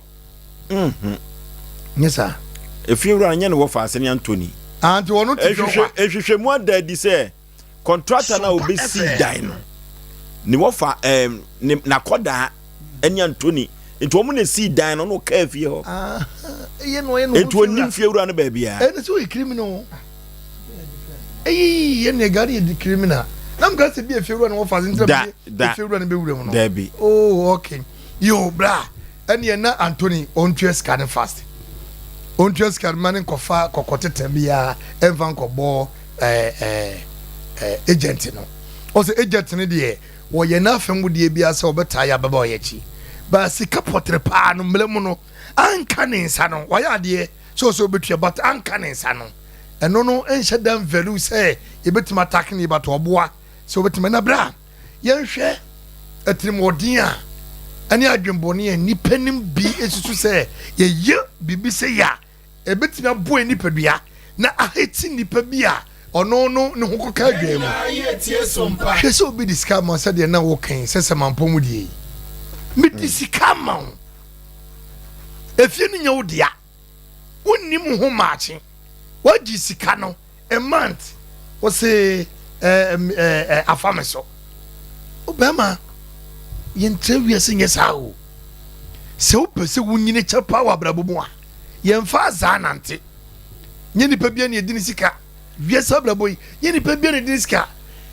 Mhm. Nyɛ saa. Efiewura no nyɛ ne wɔfaase ne Anthony. Ah, nti wɔn te fie hɔ kwa. Nhwehwɛmu ada adi sɛ kɔntrata no a obesii dan no. Ne wɔfa ɛɛm ne n'akɔdaa ɛne Anthony nti wɔn na esii dan no na ɔkaa fie hɔ. Ɛyɛ na ɔyɛ na Nti onim fie wura no baabiara. Ɛna sɛ ɔyɛ criminal. Eyi yɛ nea gari yɛ di criminal. Na mka sɛ bi efie wura no wɔfa ase ntina bi efie wura no bɛwura mu no. Dabi. Oh okay. Yo bra ɛneɛ na Anthony ɔntua sika no fast. Ɔntua sika no ma ne nkɔfa kɔkɔ teta biara ɛmfa nkɔbɔ ɛɛ ɛɛ agent no. Ɔsɛ agent no deɛ wɔyɛ n'afa mu deɛ biara sɛ ɔbɛtaa yɛ abɛba ɔyɛ akyi. Ba sika pɔtere paa no mmerɛ mu no anka ne nsa no wayɛ adeɛ sɛ ɔsɛ ɔbɛtua but anka ne nsa no ɛno no nhyɛ da value sɛ yɛbɛtumi atake ne but ɔboa sɛ ɔbɛtumi na berɛ a yɛnhwɛ atirimuɔden a ɛne adwenbɔne a nnipa nim bi susu sɛ yɛyɛ biribi sɛ yɛ a ɛbɛtumi aboa nipadua na aheti nnipa bi a ɔno no ne ho kɔka adwan mu. Hwɛ sɛ obi de sika ama sɛdeɛ na wokan sɛ sɛ mampɔ mu deɛ yi mede sika ama wo efie no nyɛ wo dea wonnim ho maakye wagye sika no a month wose eh, afa me so wo bɛrima yɛntra wiase nyɛ saa o sɛ wopɛ sɛ wonyini kyɛ paa wɔ abrabɔ mu a yɛmfa azaa nante nyɛ nipa bia ne ɛdi ne sika wiase abrabɔ yi nyɛ nipa bia ne ɛdi ne sika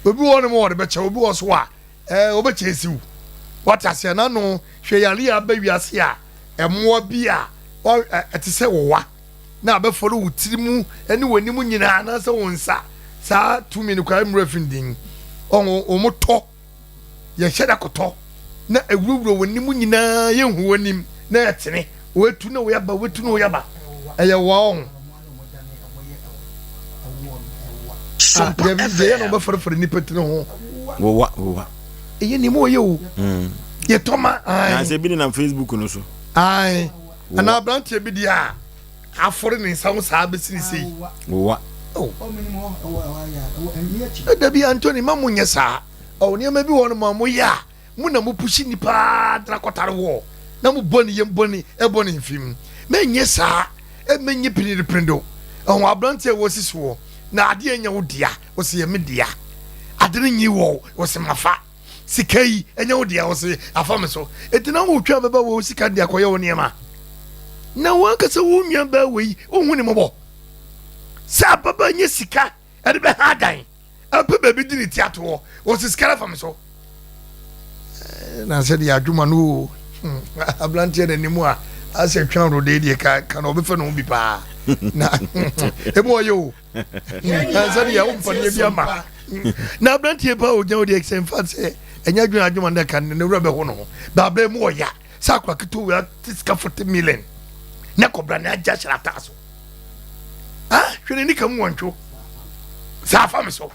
obi wɔ no ma wɔde bɛkyɛ obi wɔ so a ɛɛ wɔbɛkyɛ esiw wate aseɛ na no hwɛ yare a aba wiase a ɛmmoa bi a ɛte sɛ wɔwa na abɛfɔre wo tiri mu ne w'anim nyinaa anaasɛ wo nsa saa tumi no koraa mmura fi din ɔho wɔn tɔ yɛhyɛ da kɔtɔ na ewurawura w'anim nyinaa yɛnhu w'anim na ɛtene wɔatu na wɔyaba wɔatu na wɔyaba ɛyɛ wa ɔho ah, deɛ yɛ na wɔbɛfɔrefɔre nipa tiri ho wowa wowa ɛyɛ ne mu ɔyɛ o hmm. yɛtɔ ma na sɛ bi nenam facebook no so ae Anaa aberanteɛ bi deɛ a afɔre ne nsa ho saa bɛsi ne sei. Wowa. Oh. Dabi Anthony ma mo nyɛ saa. Oh, nneɛma bi wɔ no ma mo yɛ a mo na mo pusi nipa dra kɔtare wɔ na mo bɔ ne yam bɔ ne ɛbɔ ne mfim. Mɛnyɛ saa. Ɛmɛnyɛ piniripirindo. Ɛho aberanteɛ wɔ sisi wɔ na adeɛ nyɛ wo dea wɔsi yɛ me dea. Ade no nyi wɔ wɔsi mafa. Sika yi, ɛnyɛ wo dea, ɔse, afa me so. Enti na wotwa bɛba wɔ sika de akɔyɛ wo nneɛma. Na wankasa wo nua baa wei, wohu ne mmɔbɔ. Sɛ ababaa nyɛ sika ɛde bɛha adan, ɛpɛ baabi de ne ti ato hɔ, ɔse sika no afa me so. Eh, na sɛ deɛ adwuma no o, hmm, aberanteɛ n'anim a asɛ twa rode deɛ ka ka na ɔbɛfɛ ne ho bi paa. Na emu ɔyɛ o. sɛdeɛ wo mpaneɛ bi ama na aberanteɛ pa ɔgyina wo deɛ sɛ mfa sɛ ɛnyɛ adwene adwuma no ka ne wura bɛho no ho baabrɛ mu ɔya sɛ akora ketewa wei ate sika 40 million na kɔbra ne agya hyɛ ataa so ah hwɛ n'ani ka mu wɔntwo saa afa me so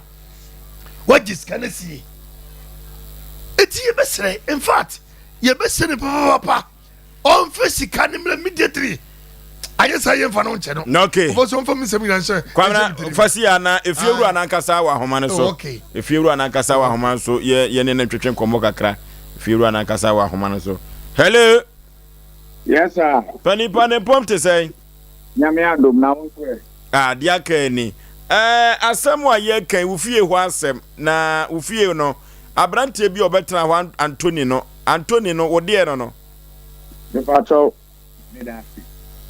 wagye sika no sie ɛti yɛbɛsrɛ in fact yɛbɛsrɛ ne papapapa ɔnfɛ sika ne mmerɛ immediately ayɛ saa yɛmfa no nkyɛ no okay ɔfɔ so ɔmfa me nsɛm nyina nhyɛ kwamina fasi ana efiewura nankasa wɔ ahoma no so oh, okay efiewura nankasa wɔ ahoma no so yɛ yɛ ne ne ntwetwe nkɔmmɔ kakra efiewura nankasa wɔ ahoma no so hello yes sir panipa ne mpɔm te sɛn Nyame adom na wo nso ɛ? Ah, deɛ aka ni. Ɛɛ, asɛm a yɛreka yi, wo fie hɔ asɛm. Na wo fie no, aberanteɛ bi a ɔbɛtena hɔ, Anthony no, Anthony no, wo deɛ no no. Mepakyɛw, meda ase.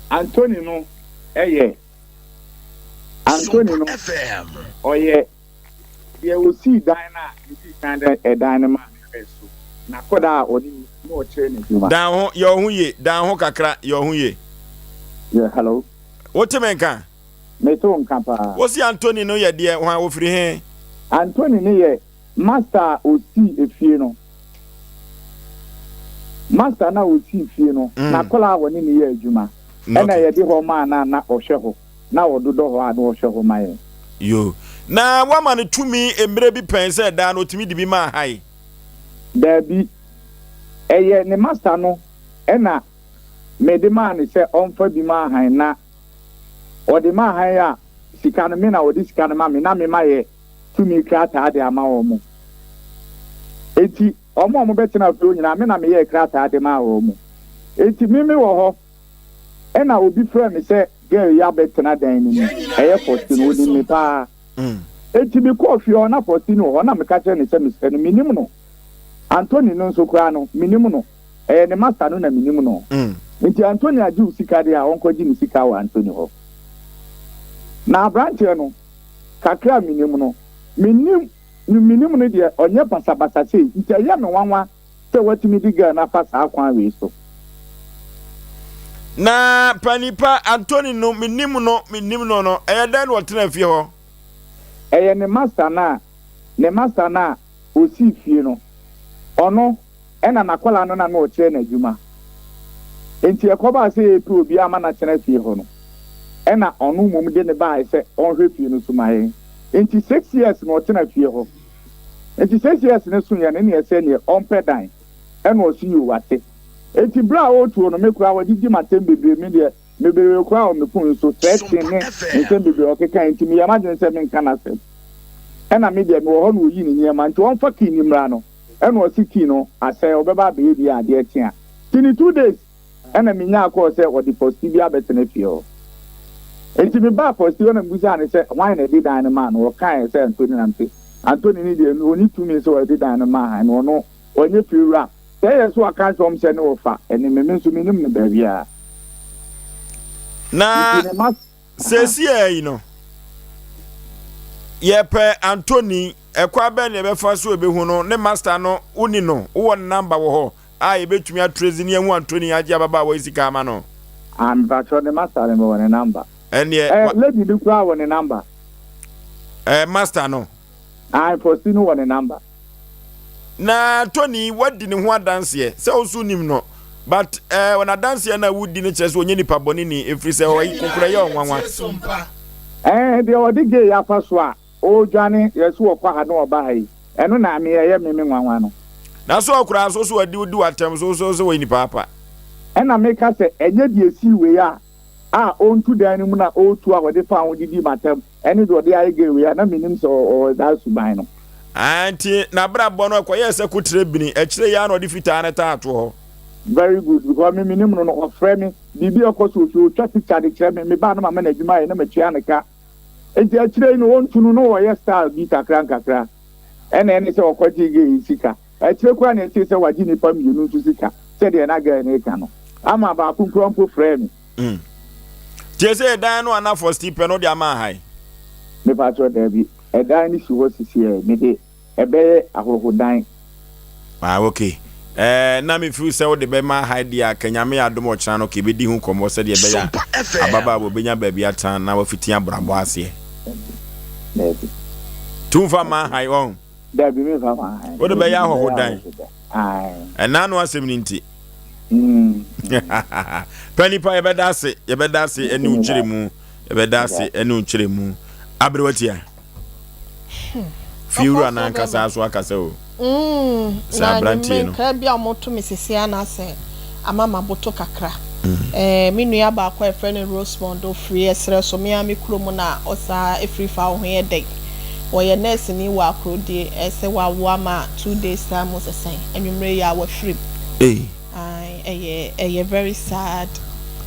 Anthony no yɛ, Anthony no, ɔyɛ Deɛ ɔsii dan no a mesii kan de ɛdan no maa no hwɛɛ so, n'akwadaa a ɔne me na ɔkyerɛ no adwuma. Dan ho, yɛ wo ho yie, dan ho kakra, yɛ wo ho yie. Yeah, hello. Wote me nka? Mete wo nka paa. Wose Anthony no yɛ deɛ hwan, ɔfiri he? Anthony no yɛ master a ɔsii efie no. Master no a ɔsii fie no, n'akwadaa a ɔne no yɛ adwuma. Ɛna yɛde hɔ maa no a na ɔhwɛ hɔ. na ɔdodɔ hɔ a na ɔhwɛ hɔ ma yɛn. Yo. Na woama no tumi mmerɛ bi pɛn sɛ daa no ɔtumi de bi ma ahae? Daabi. Ɛyɛ ne masta no na mede maa no sɛ ɔmfa bi ma ahan na ɔde ma ahan a sika no me na ɔde sika no ma me na me mayɛ tumi krataa de ama wɔn. Enti wɔn a wɔbɛtena fie hɔ nyinaa me na meyɛɛ krataa de maa wɔn. Enti me mewɔ hɔ. Ɛna obi frɛɛ me sɛ girl yi abɛtena dan no mu, ɛyɛ Faustine, onim me paa. Enti mekɔɔ fie hɔ na Faustine wɔ hɔ na meka kyerɛɛ no sɛ mesrɛ no, menim no. Anthony no nso koraa no, mennim no. Ɛyɛ ne master no na menim no. Nti Anthony agye wo sika deɛ a, ɔnkɔgye ne sika wɔ Anthony hɔ. Na aberanteɛ no, kakra a menim no, mennim no menim no deɛ, ɔnyɛ basabasa sei. Nti ɛyɛ me nwanwa sɛ watumi de girl no afa saa kwan wei so. Na panipa Anthony no, menim no, menim no no, ɛyɛ dɛn na ɔtena fie hɔ? Ɛyɛ ne master no a, ne master no a ɔsii fie no, ɔno ɛna n'akwadaa no na na ɔkyerɛ no adwuma. Enti ɛkɔbaa sɛ yɛrepɛ obi ama no atena fie hɔ no, ɛna ɔno mmom de no baeɛ sɛ ɔnhwɛ fie no so ma yɛn. Enti 6 years na ɔtena fie hɔ. Enti 6 years no soeɛ no, ɛnna ɛsɛ neɛ ɔmpɛ dan. Ɛna ɔse yoo wate. Enti berɛ a ɔretuo no, me koraa wɔgyegye m'atɛm bebree, me deɛ meberewe koraa wɔ me phone so, threaten ne nsɛm bebree a ɔkekae nti meyɛɛ m'adwene sɛ menka n'asɛm. Ɛna me deɛ mewɔ hɔ na ɔyii ne nneɛma nti ɔmfa key no mmra no, ɛna ɔse key no asɛe ɔbɛba abɛyɛ bi a adeɛ kye a. Nti ne 2 days ɛna menyaa call sɛ ɔde fɔsti bi abɛtena fie hɔ. Nti mebaa fɔsti hɔ na mebisaa no sɛ hwan na ɛde dan no maa no, ɔkaeɛ sɛ Anthony na mese Anthony no deɛ ɔnni tumi sɛ ɔde dan no maa han no, ɔno ɔnyɛ fie wura. Sɛ ɛyɛ so aka akyerɛ wɔn sɛ ne wɔfa ɛne me, me nso mennim no baabiara. Na Nti ne ma seesei yi no, yɛpɛ Anthony, ɛkwan bɛn na yɛbɛfa so ebehu no? Ne master no, woni no, wowɔ ne number wɔ hɔ a yɛbɛtumi atrace ne ahu Anthony agye ababaawa yi sika ama no? Ah, mepakyɛw ne master no mewɔ ne number. Ɛneɛ, Eh, lady no koraa wɔ ne number. Eh, master no. Ah, Fosti no wɔ ne number. Na Tony wadi ne ho adanseɛ sɛ wo nso nim no but eh, wɔn adanseɛ no a wodi no kyerɛ sɛ ɔnyɛ nipa bɔne ni ɛfiri sɛ ɔyi kokorɛ yɛ ɔnwanwa. Eh, deɛ ɔde gay afa so a ɔredwane yɛ so ɔkɔ ha na ɔba ha yi, ɛno na me ɛyɛ me me nwanwa no. Na so ɔkoraa so so ɔdi wodi w'atɛm so so sɛ wɔyɛ nipa apa. Ɛna meka sɛ ɛnyɛ deɛ ɛsii wei a a ɔntu dan no mu na ɔretu a ɔde faa ho didii m'atɛm ɛne deɛ ɔde ayɛ gay wei a na mennim sɛ ɔwɔ saa suban no. Aah nti n'abrabɔ no ɛkɔyɛɛ sɛ koterɛ bini, akyire yi ara na ɔde fitaa no taa toɔ hɔ. Very good because me menim no no ɔfrɛ me biribi a ɛkɔ so wɔ fie ɔtwa picture de kyerɛ me, me ba a na mama no adwuma ayɛ na matua no ka nti akyire yi no ɔntu no na ɔyɛ style bi kakra nkakra ɛna ɛne sɛ ɔkɔgyee gay yi sika akyire koraa na yɛtee sɛ wagye nnipa mmienu nso sika sɛdeɛ na girl no reka no ama baako koraa mpo frɛɛ me. Mm. Tie sɛ ɛdan no ana for steep no de ama ahae. Mepakyɛw daabi ɛdan no si hɔ sisiɛ mede ɛbɛyɛ ahorohodan. Ah ok eh, na me feel sɛ wode bɛma ahae deɛ a ka Nyame yɛ adom ɔkyena no ka yɛbɛdi ho nkɔmmɔ sɛdeɛ ɛbɛyɛ a ababaawa ɔbɛnya baabi atena na wafiti abrabɔ aseɛ. Daabi. Nti womfa mma ahae ɔn? Dabi memfa mma ahae. Wode bɛyɛ ahɔhodan. Ɛnna ano asɛm no nti. Pɛ nipa yɛbɛda ase yɛbɛda ase ɛne wo nkyerɛ mu yɛbɛda ase ɛne wo nkyerɛ mu aberewa tia fiewura no ankasa so akasa o sɛ aberanteɛ no nkra bi a wɔto me sese anaasɛ ama maboto kakra mm. Me nua baako a yɛfrɛ no Rosemond ofiri ɛserɛ so me ara me kurom na ɔsaa ɛfiri fa wo ho yɛ dɛn wɔyɛ nurse ni wɔ Akorodie ɛsɛ wawo ama 2 days time mu sɛsɛn anwummerɛ yi a wafiri mu. Ei. Ae ɛyɛ ɛyɛ very sad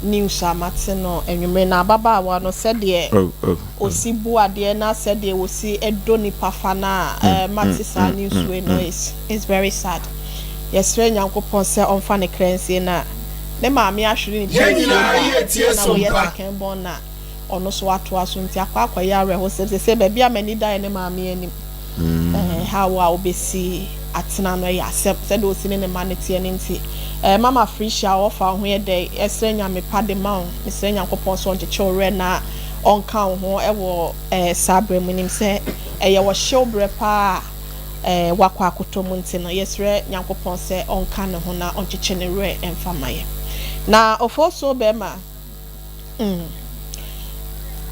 news a mate no anwummere na ababaawa no sɛdeɛ Oh oh oh. ɔsi bu adeɛ na sɛdeɛ ɔsi dɔ nipa fa no a eh, mate saa news wei no is is very sad. Yɛsrɛ Nyankopɔn sɛ ɔmfa ne kra nsie na ne maame ahwere ne Yɛn tiri nyinaa ba yɛretie na wɔyɛ Sompa. second born na ɔno nso atoa so nti akɔ akɔyɛ awerɛhosɛm. Seesei baabi a m'ani da yɛ ne maame anim. Eh, how a wobɛsi atena no ɛyɛ asɛm. Sɛdeɛ ɔsi ne ne mma no teɛ no nti. Eh, Mama Felicia ɔfa wo ho yɛ dɛ. Yɛsrɛ Nyame pa de ma wo. Mesrɛ Nyankopɔn sɛ ɔnkyekye wo werɛ na ɔnka wo ho wɔ eh, saa berɛ mu. Nim sɛ ɛyɛ ɔhyew berɛ paa a eh, woakɔ akɔtɔ mu nti no, yɛsrɛ Nyankopɔn sɛ ɔnka ne ho na ɔnkyekye ne werɛ mfa ma yɛn. Na Ofosuo bɛrima, mm,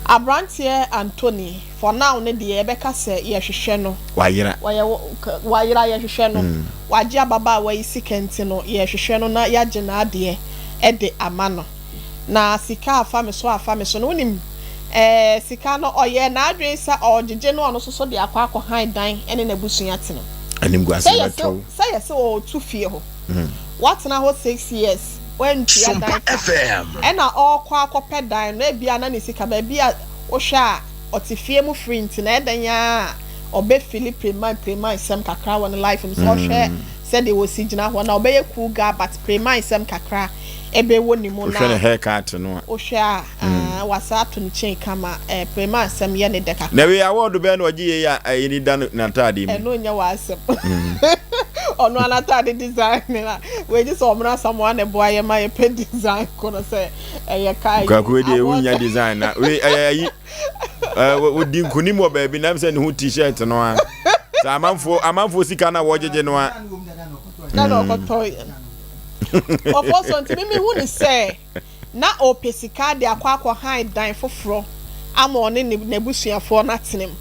Aberanteɛ Anthony, for now no deɛ yɛbɛka sɛ yɛhwehwɛ no. Wayera. Wɔyɛ wayera yɛhwehwɛ no. Wagye ababaawa yi sika nti no yɛhwehwɛ no na yɛagye n'adeɛ de ama no. Na sika afa me so afa me so no wonim ɛɛ sika no ɔyɛɛ n'adwene sɛ ɔregyegye no ɔno nso so de akɔ akɔhan dan ne n'abusua tena mu. Animguase Sɛ yɛse bɛtɔ wo. sɛ yɛse ɔretu fie hɔ. Watena hɔ 6 years wantua dan Sompa ka. FM. Ɛna ɔrekɔ akɔpɛ dan no ebia na ne sika baabi a wohwɛ a ɔte fie mu free nti na ɛdɛn ara a ɔbɛ feel prema prema nsɛm kakra wɔ ne life mu sɛ ɔhwɛ. Sɛdeɛ wɔsi gyina hɔ na ɔbɛyɛ cool guy but preman sɛm kakra ɛbɛwɔ ne mu na. Wohwɛ ne hair cut no a. Wohwɛ a ah wasa ato ne chain kama eh preman sɛm yɛ ne dɛ kakra. Na wei award bɛn na ɔgye yei a ɛyi ni da n'ataade mu. Ɛno nyɛ w'asɛm ɔno ara n'ataade design na wei gye sɛ ɔmena Asamoah na ɛboa yɛ ma yɛpɛ design ko no sɛ ɛyɛ ka yi. Kwaku wei deɛ wonya design na wei ɛyɛ ayi. Ɔdi nkunim wɔ baabi nam sɛ ne ho t-shirt no a sɛ amanfoɔ amanfoɔ sika na wɔgyegye no a. Na na ɔkɔtɔ yɛ ɔfɔ so nti mimi hu ne sɛ na ɔpɛ sika de akɔ akɔ han dan foforɔ ama ɔne ne n'abusuafoɔ no atena mu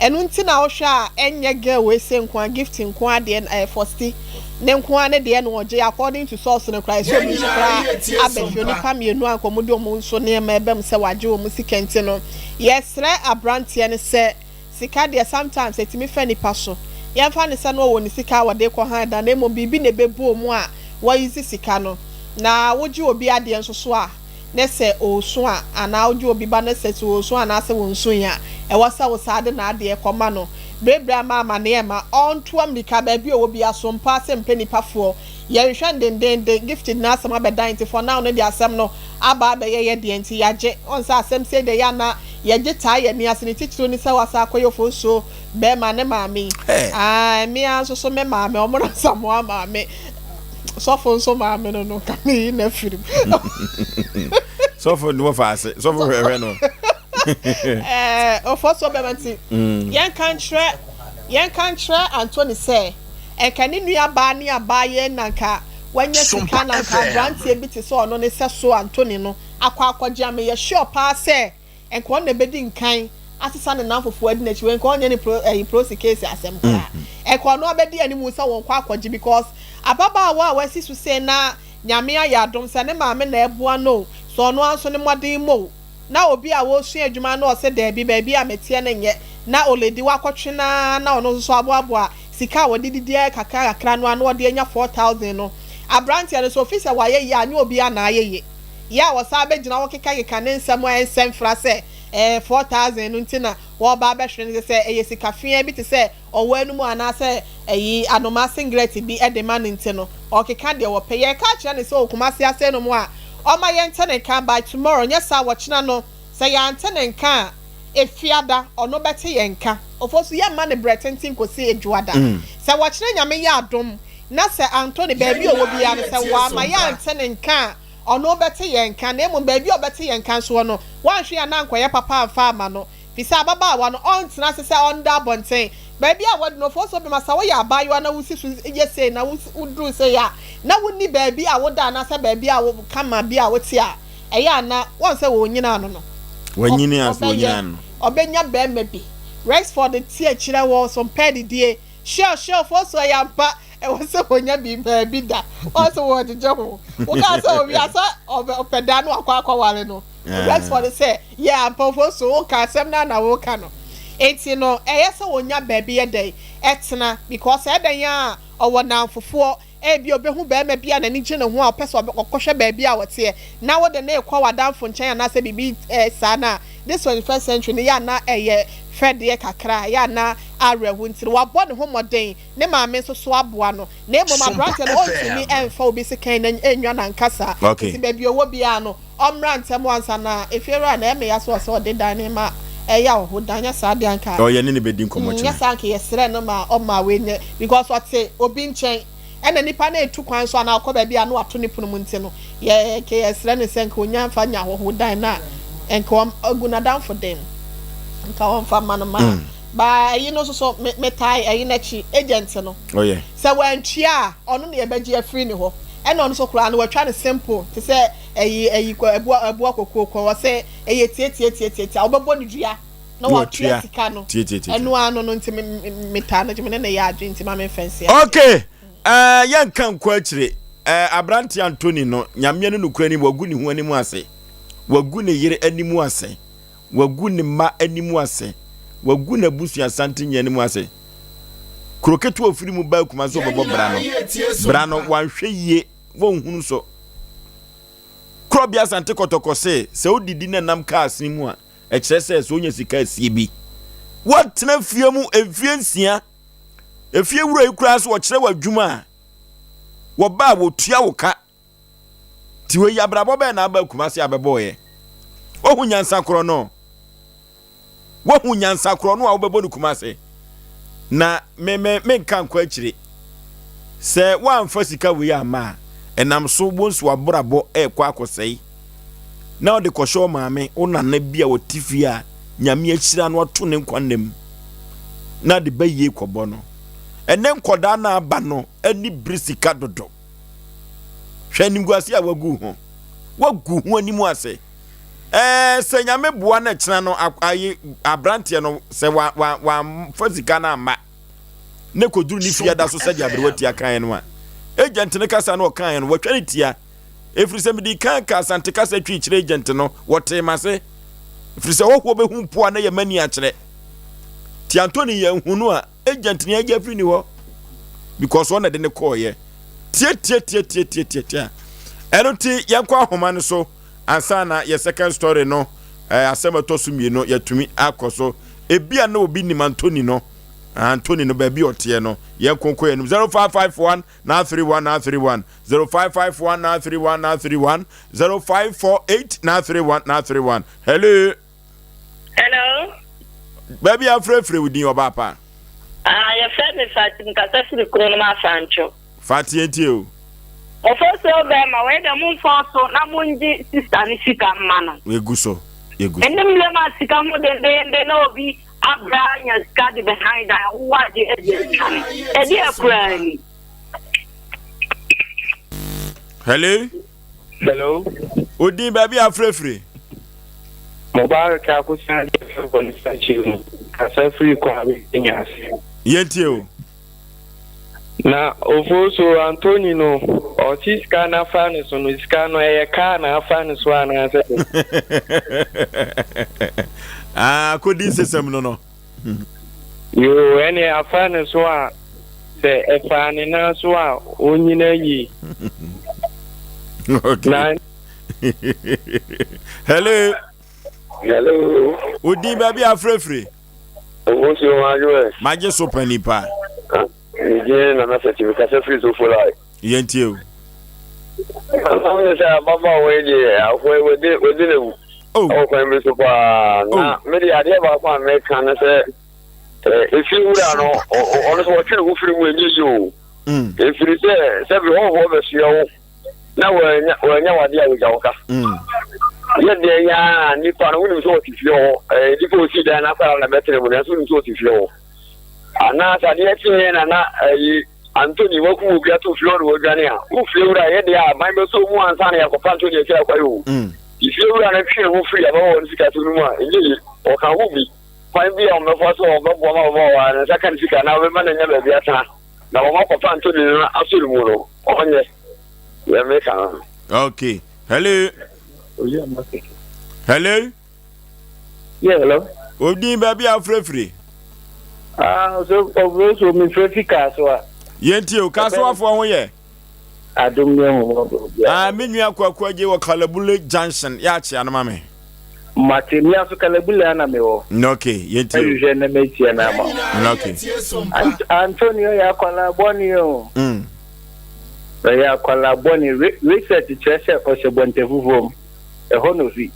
ɛno nti na wohwɛ a ɛnyɛ girl wei sɛ nko a gift nko a deɛ ɛɛ fɔsti ne nko ara ne deɛ na ɔgye according to source no koraa ɛsɛ obi nso koraa abɛhwɛ onipa mmienu a nka wɔn de wɔn nso nneɛma ɛbɛ mu sɛ wagye wɔn sika nti no yɛsrɛ abranteɛ no sɛ sika deɛ sometimes ɛtumi fa nipa so yɛmfa no sɛ no ɔwɔ ne sika a wɔde kɔ han dan na mmom biribi na ɛbɛbɔ mu a wɔyi sika no na wogye obi adeɛ nso so a ne sɛ ɔresu a, anaa wogye obi ba na sɛ sɛ ɔresu anaasɛ ɔnsui a, ɛwɔ sɛ wo saa de n'adeɛ kɔma no. Berɛberɛ ama amaneɛ mma ɔntoa mmirika baabi a ɔwɔ biara so mpo ara sɛ mpɛ nipa foɔ. Yɛnhwɛ no dendeenden. Gifted n'asɛm abɛdan nti for now no deɛ asɛm no aba abɛyɛ yɛ deɛ nti yɛagye. Woahu sɛ asɛm sei deɛ yɛ a na yɛgye taa yɛn ani ase ne titiriw ne sɛ wasan akɔyɛ ofonsuo bɛɛma ne maame yi. Ae me ara nso so me maame, ɔmo na Asamoah maame. Sɔfo nso maame no no nka meyi no afiri mu. Sɔfo no wɔfa ase sɔfo hwɛhwɛ no. Ɛɛ ɔfɔ so bɛma nti mm. yɛnka nkyerɛ yɛnka nkyerɛ Anthony sɛ ɛnka ne nua baa ne abaayɛ na nka wanya sika na nka aberanteɛ bi te sɛ ɔno ne sɛ so Anthony no akɔ akɔgye a meyɛ sure paa sɛ Nka ɔno na ebedi nkan asesa ne nnamfofoɔ adi n'akyi wei nka ɔnyɛ ne pro ɛyi prosi case asɛm koraa nka ɔno abɛdi anim sɛ wɔn kɔ akɔgye because ababaawa a wasi so sei na Nyame ayɛ adom sɛ ne maame na ɛboa no o sɛ ɔno ara nso ne mmɔden mmɔ o na obi a ɔresua adwuma na ɔsɛ daabi baabi a meteɛ no nyɛ na oledi wakɔtwe no ara na ɔno nso so aboaboa sika a wɔde didi ara kakra kakra no ara na ɔde anya 4000 no abranteɛ no nso ofi sɛ wayɛ yie a nyɛ obiara na ayɛ yie. Yɛ a wɔsan bɛgyina hɔ kekakeka ne nsɛm a ɛnsɛ mfra sɛ ɛɛ 4000 no nti na wɔreba abɛhwere no, sɛ ɛyɛ sika feaa bi te sɛ ɔwɔ anum anaasɛ ɛyi anomaa singlet bi de ma no nti no, ɔrekeka deɛ ɔpɛ. Yɛreka akyerɛ no sɛ ɔwɔ Kumasi ase nom a, ɔmma yɛnte ne nka by tomorrow, nyɛ saa a ɔkyena no sɛ yɛante ne nka a, Efiada ɔno bɛte yɛn nka. Ofosu, yɛmma no berɛ tenten kɔsi Adwuada. Sɛ ɔkyena Nyame yɛ adom na sɛ Anthony baabi a ɔwɔ biara no sɛ wamma yɛante ne nka a, ɔno bɛte yɛn nka, na mmom baabi a ɔbɛte yɛn nka nso no, wanhwɛ a na ankɔyɛ papa amfa amma no, fisɛ ababaawa no, ɔntena ase sɛ ɔnda abɔnten. Baabi a wadu no, ɔfɔɔ sɛ ɔbɛma sɛ woyɛ abaayewa na wosi so yɛ sei na woduru sei a, na wonni baabi a woda anaasɛ baabi a wo kama bi a wote a, ɛyɛ a na wɔn sɛ wɔnyini ano no. Wanyini a so wɔnyini ano. Ɔbɛnya barima bi. Rexford te akyirɛ wɔ so mpɛ adidie. Sure sure fo so ɛyɛ ampa ɛwɔ sɛ wɔnya bi baabi da wɔn sɛ wɔgyegye ho wokaa sɛ owia sɛ ɔpɛ da no akɔ akɔware no Rexford sɛ yɛ ampa fo so woka asɛm no na woka no enti no ɛyɛ sɛ wɔnya baabi yɛ dɛn ɛtena because ɛdɛn a ɔwɔ namfofoɔ Ebia obehu barima bi a n'ani gye ne ho a ɔpɛ sɛ ɔkɔhwɛ baabi a ɔteɛ, na wode no rekɔ w'adamfo nkyɛn anaasɛ biribi saa no a, this 21st century no, yɛ a na ɛyɛ fɛdeɛ kakra, ɛyɛ a na awerɛho nti no, wabɔ ne ho mmɔden, ne maame nso so aboa no, na mmom aberanteɛ no ɔntumi mfa obi sekan na nnwa n'ankasa, nti baabi a ɔwɔ biara no, Ɔmmra ntɛm ansa na efiewura no ɛmɛ ya so ɔsɛ ɔde dan no ma ɛyɛ ahɔho dan nyɛ saa deɛ anka Ɔ yɛne no bɛdi nkɔmmɔ kyena. Nyɛ saa anka yɛsrɛ no ma ɔma wei nyɛ because ɔte obi nkyɛn ɛna nipa no etu kwan so anaa ɔkɔ baabi a na wato ne pono mu nti no yɛ nka yɛsrɛ no sɛ nka onya nfa nyɛ ahɔho dan no a nka ɔm agu n'adamfo dan mu nka ɔmfa mma no ma ba ɛyi no nso so me metae ɛyi n'akyi agent no Ɔyɛ. sɛ wantua a ɔno na yɛbɛgye afiri ne hɔ ɛna ɔno nso koraa no watwa no simple te sɛ Ɛyi ɛyi kɔ ɛboa ɛboa kokuo kɔ ɔsɛ ɛyɛ tiatiatiatiatia wobɛbɔ ne dua na watua sika no ɛno ano no nti me me taa no gye me ne ne yɛ adwene nti ma me nfa nsi ase. Okay ɛɛ yɛnka nkɔ akyire ɛɛ aberante Anthony no nyameɛ no nokura ni wagu ne ho anim ase wagu ne yere anim ase wagu ne mma anim ase wagu n'abusua sante nyɛ anim ase kuro ketewa ofiri mu baa kuma so ɔbɛbɔ bra no bra no wanhwɛ yie wɔnhunu so. Korɔbea Asante Kɔtɔkɔ se sɛ wodidi na nam kaa asene mu a, ɛkyerɛ sɛ sɛ wonya sika asie bi. Woatena fie mu mfie nsia. Efie wura yi koraa so ɔkyerɛ w'adwuma a. Wɔba a wɔtua wo ka. Nti wei abrabɔ bɛn na aba Kumasi abɛbɔɔyɛ? Wohu nyansa korɔ no? Wohu nyansa korɔ no a wobɛbɔ no Kumasi? Na me me menka nkɔ akyire. Sɛ woamfa sika wei amma a, ɛnam so wo nso w'abrabɔ ɛrekɔ akɔsɛe. Na ɔde kɔhyɛ wo maame, wo nana bi a ɔte fie a Nyame ahyira no ato ne nkwa nna mu na de bɛyie kɔbɔ no. Ɛnɛ nkɔdaa no aba no ani bere sika dodo. Hwɛ animguase a wagu ho. Wagu ho anim ase. Ɛɛ sɛ Nyame boa no kyena no ayi abranteɛ no sɛ wa wa wamfa sika no amma ne kɔduru ne fie ada so sɛdeɛ aberewa tia kaeɛ no a agent no kasa no ɔkaeɛ no watwa ne tia ɛfiri sɛ mede kan ka Asante kasa twi kyerɛ agent no wɔtee m'ase ɛfiri sɛ hɔhoɔ bɛhu mpo a na yɛ mani akyerɛ ti Anthony yɛ nhunu a agent ne agya firi ni hɔ because ɔna de ne kɔɔyɛ tiatiatiatiatiatia ɛno nti yɛnkɔ ahoma no so ansa na yɛ second story no eh, asɛm ɛtɔ so mmienu yɛtumi akɔ so ebia na obi nim Anthony no Anthony no baabi ɔteɛ no yɛn konko yɛn 0551 931 931 0551 931 931 0548 931 931 hello Hello. Baabi a frɛfrɛ wo din ɔbaa pa. Ah, yɛfrɛ me Fati mekasa firi kuro no mu Afantwo. Fati yɛntie o. Ɔfɔsuo bɛrima wei deɛ momfɔn so na mongye sista no sika mma no. Yɛgu so yɛgu so. Ɛne mmerɛ mu a sika ho dendeenden na obi abrɛ anya sika de bɛhan dan wowɔ agye adi atwane. Ɛdeɛ koraa ni. Hello. Hello. Odin baabi a afirafiri. Mubarak Akosia deɛ fɛ wɔ ne sakyɛ mu kasa firi kɔ a bɛnya ase. Yɛntie o. Na Ofosu Anthony no ɔsi sika no afa ne so no sika no ɛyɛ kaa na afa ne so anaasɛ. Ah, kodi nsesɛm no no. Yoo, ɛne afa ne so a sɛ ɛfaa ne nan so a onyina yie. Okay. Na Hello. Hello. Odin baabi afrɛfrɛ. Owó si wọn adwo ɛ. Magye so pa nipa. Megye nana sɛ tìmi kasa firi so fola. Yɛn tie o. Nana mi sɛ ababaawa yi deɛ afɔ yi wɔde wɔde na wu. Ɛwɔ kwan bi so paa na mi de adeɛ baako a mɛka ne sɛ efi wura no ɔno sɛ wɔtwe ne ho firi mu ɛnyɛ yi o. Efiri sɛ sɛbi hɔhoɔ bɛsoɛ wo. na wɔanya wɔanya wade a wɔgya wo ka mm. yɛ deɛ yɛ a nipa no wonim sɛ ɔte fie hɔ eh, nipa ɔsi dan no akwadaa na bɛtena mu nanso wonim sɛ ɔte fie hɔ anaasɛ adeɛ kyeeɛ na na ayi eh, Anthony wakum obi ato fie hɔ na wadwane a wo fie wura yɛ deɛ a aban bɛsɔ mu ansa na yɛakɔfa Anthony akyiri akwae o mm. fie wura no twe ho firi ababaawa no sika so no mu a ɛnyɛ ye ɔka ho bi kwan bi a wɔbɛfa so a wɔbɛboa ma ababaawa no nsa ka ne sika na wɔbɛma no anya baabi atena na wɔakɔfa Anthony no asɔre mu no ɔnyɛ yɛ meka no. Okay. Hello. Hello. Yeah, hello. Odin baabi a afurafure. Ah, so ɔburo so mefrɛ fi Kasoa. Yɛntie o, Kasoafoɔ ho yɛ. Adom ne ahummɔborɔ biara. Ah, me nua Kwaku Agye wɔ Kalabule Junction, yɛ akyea no ma me. Mate, me aso Kalabule ana me wɔ. Okay, yɛntie o. Ɛhwehwɛ na metie no ama wo. Okay. Antonio yɛ akwadaa bɔne o. Mm. Ɔyɛ akwadaa bɔne. Research kyerɛ sɛ ɔhyɛ bɔntafufuo mu. Ɛhɔ na ofi.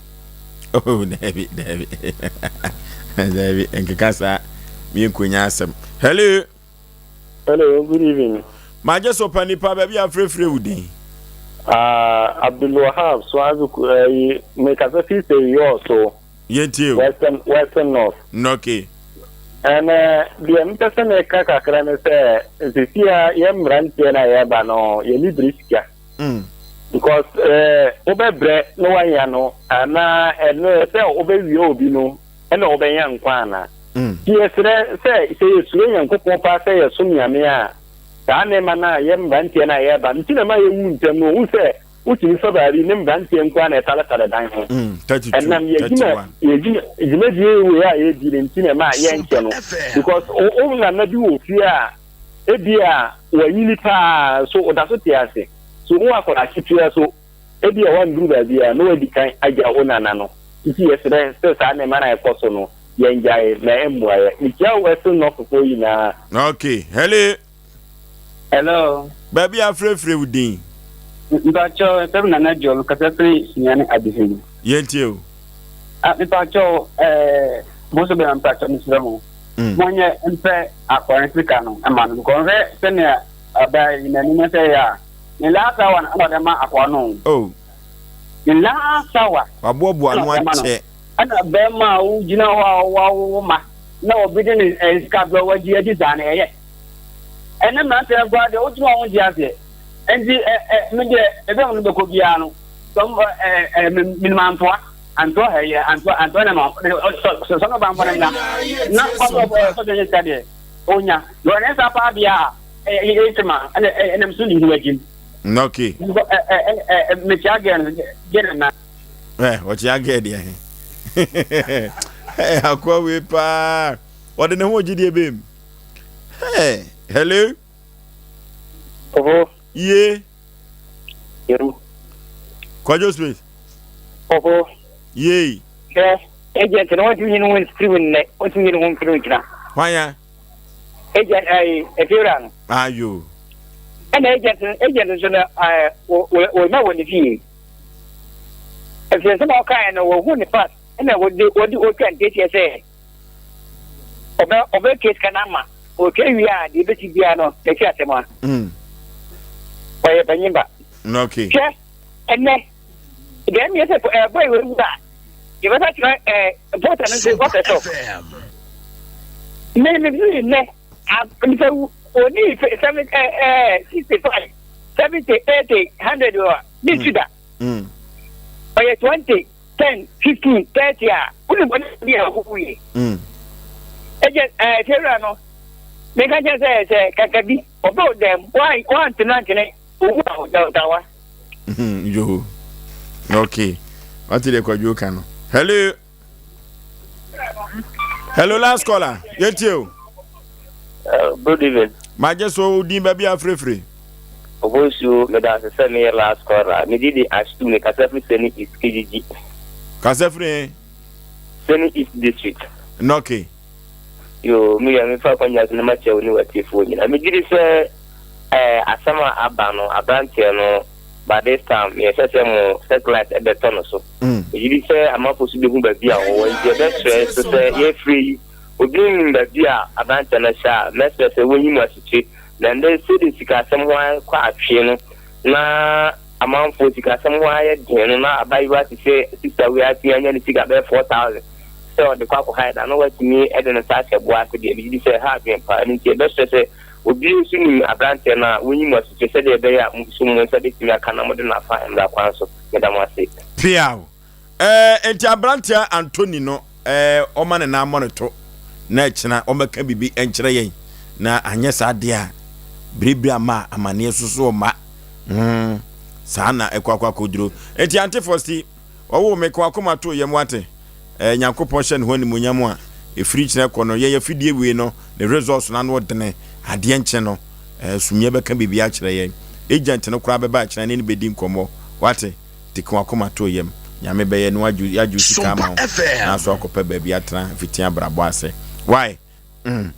Oh, dabi, dabi. Dabi, nkeka saa. Me nkonya asɛm. Hello. Hello, good evening. Magye so pa nipa baabi a frɛfrɛ wo din. Ah, Abdul Wahab Swazi, eh, mekasa fi sɛ yɔɔ so. Yɛntie o. Western, Western North. Okay. Ɛnɛ, deɛ mepɛ sɛ meka kakra ne sɛ, sisi a yɛn mmeranteɛ no a yɛreba no, yɛne bere sika. Mm. Because eh, wobɛbrɛ na woanya no, anaa ɛno sɛ wobɛwie obi no, ɛna wobɛnya nkwa anaa? Mm. Nti yɛsrɛ sɛ, sɛ yɛsuro Nyankopɔn paa sɛ yɛsom Nyame a, saa nneɛma no a yɛn mmeranteɛ no a yɛreba no, nti na ɛma yɛwu ntɛm no, wohu sɛ Wotumi fa baabi ne mmeranteɛ nko ara na ɛtaretare dan ho. Ɛnam yɛn adwuma yɛn adwuma dwumadie wei a yɛredi no nti na ɛma yɛnkyɛ no because wo nana bi wɔ fie a ebi a wanyini paa so ɔda so te ase so wo akwadaa ketewa so ebi a wanduru baabi a na wadi kan agya wo nana no nti yɛsrɛ sɛ saa nneɛma no a ɛkɔ so no yɛngyae na ɛmmoa yɛ. Mekyia Western North foɔ nyinaa. Okay, hello. Hello. Baabi a afrɛfrɛ wo din. Mpakyɛw, ɛfɛ mi Nana Joe, mekasa firi Sunyani Adehene. Yɛntie o. Ah, mpakyɛw, ɛɛ, mo nso bɛma mpakyɛw mesrɛ mo. Mm. Monyɛ mpɛ akɔre sika no ɛma no, because nhwɛ sɛnea ɔbaa yi n'anim sɛ yɛ a, ne last hour na ɔde ma akoa no. Oh. Ne last hour. Waboaboa ano akyɛ. Ɛna bɛrima a wogyina hɔ a wawo ma na obi de ne eh, sika brɛ wagye adi saa no ɛyɛ. Ɛne mmeranteɛ no koraa deɛ wotumi a wonte aseɛ. Nti ɛ ɛ me deɛ ebi a mo bɛkɔ biara no sɔm ɛ ɛ menim antoa antoa ha yɛ antoa antoa na ma sɔ sɔ no ba nfa no nna na ɔsɔ ɔ sɔ deɛ sika deɛ onya na ɔne nsa paa deɛ a ɛ ɛ ɛ ma ɛna ɛnam so ne ho agyim. Okay. Ɛ ɛ ɛ mekyia gɛn gɛn na. Ɛ ɔkyea gɛɛ deɛ he. Ɛ akoa wei paa ɔde ne ho gyidie bɛm. Hey, hello. Oho. Ye. Yeru. Kwadwo Smith. Oho. Ye. Hwɛ, agent no wɔntumi nyi ne ho mfiri mu nnɛ, wɔntumi nyi ne ho mfiri mu nkyina. Hwan ya? Agent ɛyi efiewura no. Ayo. Ɛna agent agent nso no ɛɛ wɔ wɔ wɔnya wɔ ne fie. Efisɛ nsɛm a ɔkaeɛ no, wɔhu ne fast ɛna wɔde wɔde wɔtwa ntiatia sɛ ɔbɛ ɔbɛtua sika no ama ɔtwa wie a deɛ ɛbɛsi biara no n'akyi asɛm a. Mm. Ɔyɛ panyin ba. Okay. Hwɛ ɛnɛ deɛ ɛnyɛ sɛ ɛbɔ ìwé wu a yɛbɛsa kyerɛ ɛɛ vɔta no nso wɔpɛ sɔ. Me me fi nnɛ nipa wu oni seven ɛɛ ɛɛ 65 70 80 100 wɔ ne su da. Ɔyɛ 20 10 15 30 a wone bɔne bi a woyɛ. Ɛgye ɛɛ sɛwura no meka kyerɛ sɛ sɛ kaka bi ɔbɛ wo dɛm woantene antene owu a ɔdawa. Yo. Okay. Wate deɛ kwadwo ka no. Hello. Hello last caller. Yɛtie o. Good evening. Magye so wo din baabi afirefire. Obosuo, meda ase sɛ meyɛ last caller. Me din de Ashtu, me kasa firi Sene East, Kijiji. Kasa firi he? Sene East District. Nɔke. Yo, me nua, mefa akwanya so na makyia wo ne w'atiefoɔ nyinaa. Megye di sɛ eh, asɛm a aba no, aberanteɛ no, by this time, meyɛ sɛ sɛ mo satellite ɛbɛtɔ no so. Megye di sɛ amanfoɔ nso bɛhu baabi a ɔwɔ, nti yɛbɛsrɛ nso sɛ yɛfiri yi, obi nnim baabi a aberanteɛ no hyɛ a, mɛsrɛ sɛ wɔnyi mu asotire. Na ndɛ sɛdeɛ sikasɛm ho akɔ atwee no, na amanfoɔ sikasɛm ho ayɛ den no, na abayewa te sɛ sista wei atumi anya ne sika bɛyɛ 4,000 sɛ ɔde kɔ akɔ hae da, na watumi de ne nsa ahyɛ boɔ ase deɛ, megye di sɛ ɛha adwene paa. Ɛno nti yɛbɛsrɛ sɛ obiara nso nim aberanteɛ no a, wɔnyi mo asotire sɛdeɛ ɛbɛyɛ a mo nso mo nsa bɛtumi aka na mode no afa mmara kwan so. Meda mo ase. Piaw! Ɛɛ, enti aberanteɛ Anthony no, ɛɛ, ɔma ne nan mmɔ ne to, na ɛkyena ɔmmɛka biribi nkyerɛ yɛn, na anyɛ saa deɛ a, biribiri ama a, amaneɛ nso so ɔmma. Hmm, saa na ɛkɔ akɔ akɔduro. Enti Ante Fosti, ɔwoo me, ka w'akoma to yam, wate? Ɛɛ, Nyankopɔn hyɛ ne ho animuonyam a, ɛfiri kyena kɔ no, yɛn afidie wei no, ne results no ano ɔdene, adeɛ nkye no, ɛɛ, sumiiɛ bɛka biribi akyerɛ yɛn. Agent no koraa bɛba akyena ne no bɛdi nkɔmmɔ, wate? Teke wakoma to yam. Nyame bɛyɛ na wagye yagye wo sika ama wo na aso akɔpɛ baabi atena fiti abrabɔ ase. Why? Mm.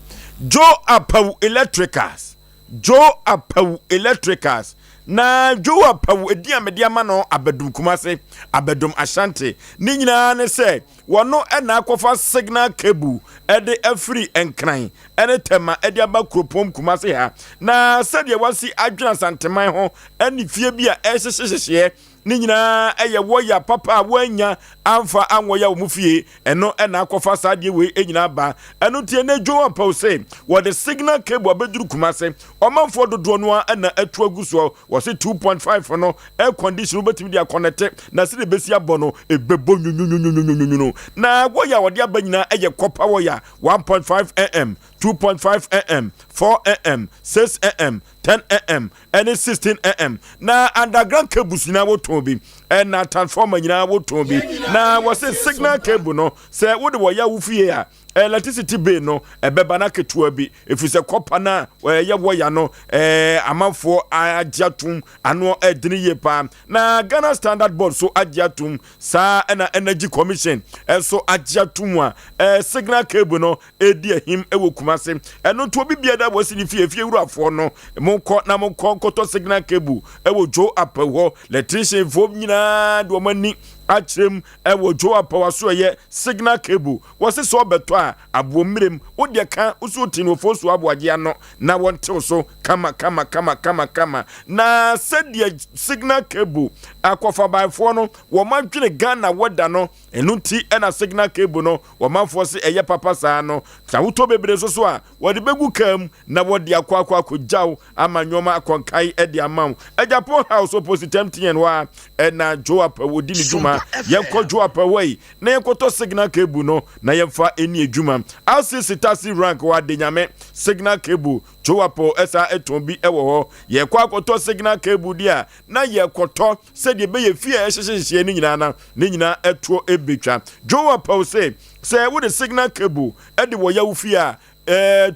Joe Apawu Electricals. Joe Apawu Electricals. Na Joe Apawu edin a mede ama no Abadum Kumase, Abadum Ashanti. Ne nyinaa ne sɛ wɔno na akɔfa signal cable ɛde afiri Nkran ɛne Tema ɛde aba kuropɔn Kumase ha. Na sɛdeɛ wasi adwene Asanteman ho ɛne fie bi a ɛrehyehyehyehyeɛ ne nyinaa ɛyɛ wɔya papa a wɔanya amfa anwɔya wɔn fie ɛno ɛna akɔfa saa adeɛ wei nyinaa ba ɛno nti ɛnɛ dwo ampaw sɛ wɔde signal cable abɛduru Kumase ɔmanfoɔ dodoɔ no ara ɛna atu agu soɔ wɔse 2.5 no air condition wobɛtumi de akɔnɛte na sɛdeɛ ɛbɛsi abɔ no ɛbɛbɔ nwunwunwunwunwunu na wɔya a wɔde aba nyinaa ɛyɛ kɔpa wɔya 1.5 mm 2.5 mm 4 mm 6 mm 10 mm ɛne 16 mm na underground cables nyinaa wotɔn bi ɛna transformer nyinaa wotɔn bi na wɔse signal cable no sɛ wode wɔyɛ wo fie a. Electricity bill no ɛbɛba no ketewa bi, ɛfiri sɛ kɔpa no a ɛyɛ wɔya no amanfoɔ agye atom ano ɛdene yie paa. Na Ghana Standard Board so agye atom saa, ɛna Energy Commission nso agye atom a signal cable no ɛredi ahim wɔ Kumase. Ɛno nti obi biara da wɔsi ne fie, fie wurafoɔ no, monkɔ na monkɔ nkɔtɔ signal cable ɛwɔ Joe Apaw hɔ. Electricianfoɔ nyinaa de wɔn ani akyerɛ mu ɛwɔ Joe Apaw aso ɛyɛ signal cable. Wɔse sɛ ɔbɛtɔ a aboɔ mmerem, wodeɛ ka woso tinwofoɔ so aboagye ano na wɔntew so kama kama kama kama kama. Na sɛdeɛ signal cable akɔfabanfoɔ no wɔn adwene Ghana wɔda no, ɛno nti ɛna signal cable no wɔmanfoɔ se ɛyɛ papa saa no. Sɛ wotɔ bebree nso so a, wɔde bɛgu kaa mu na wɔde akɔ akɔ akɔgyaw ama nneɛma akɔnkae de ama wo. Agyapong House opposite MTN hɔ a ɛna Joe Apaw ɔdi ne dwuma. Yɛnkɔ Joe Apaw hɔ yi na yɛnkɔtɔ signal cable no na yɛmfa ɛni adwuma. RCC taxi rank wɔ Adenyame signal cable Joe Apaw ɛsa ɛtɔn bi ɛwɔ hɔ. Yɛkɔ akɔtɔ signal cable deɛ a na yɛkɔtɔ sɛdeɛ ɛbɛyɛ fie a ɛhyehyɛhyehyɛ no nyinaa na ne nyinaa ɛtoɔ ɛbɛtwa. Joe Apaw se sɛ wode signal cable ɛde wɔ yawo fie a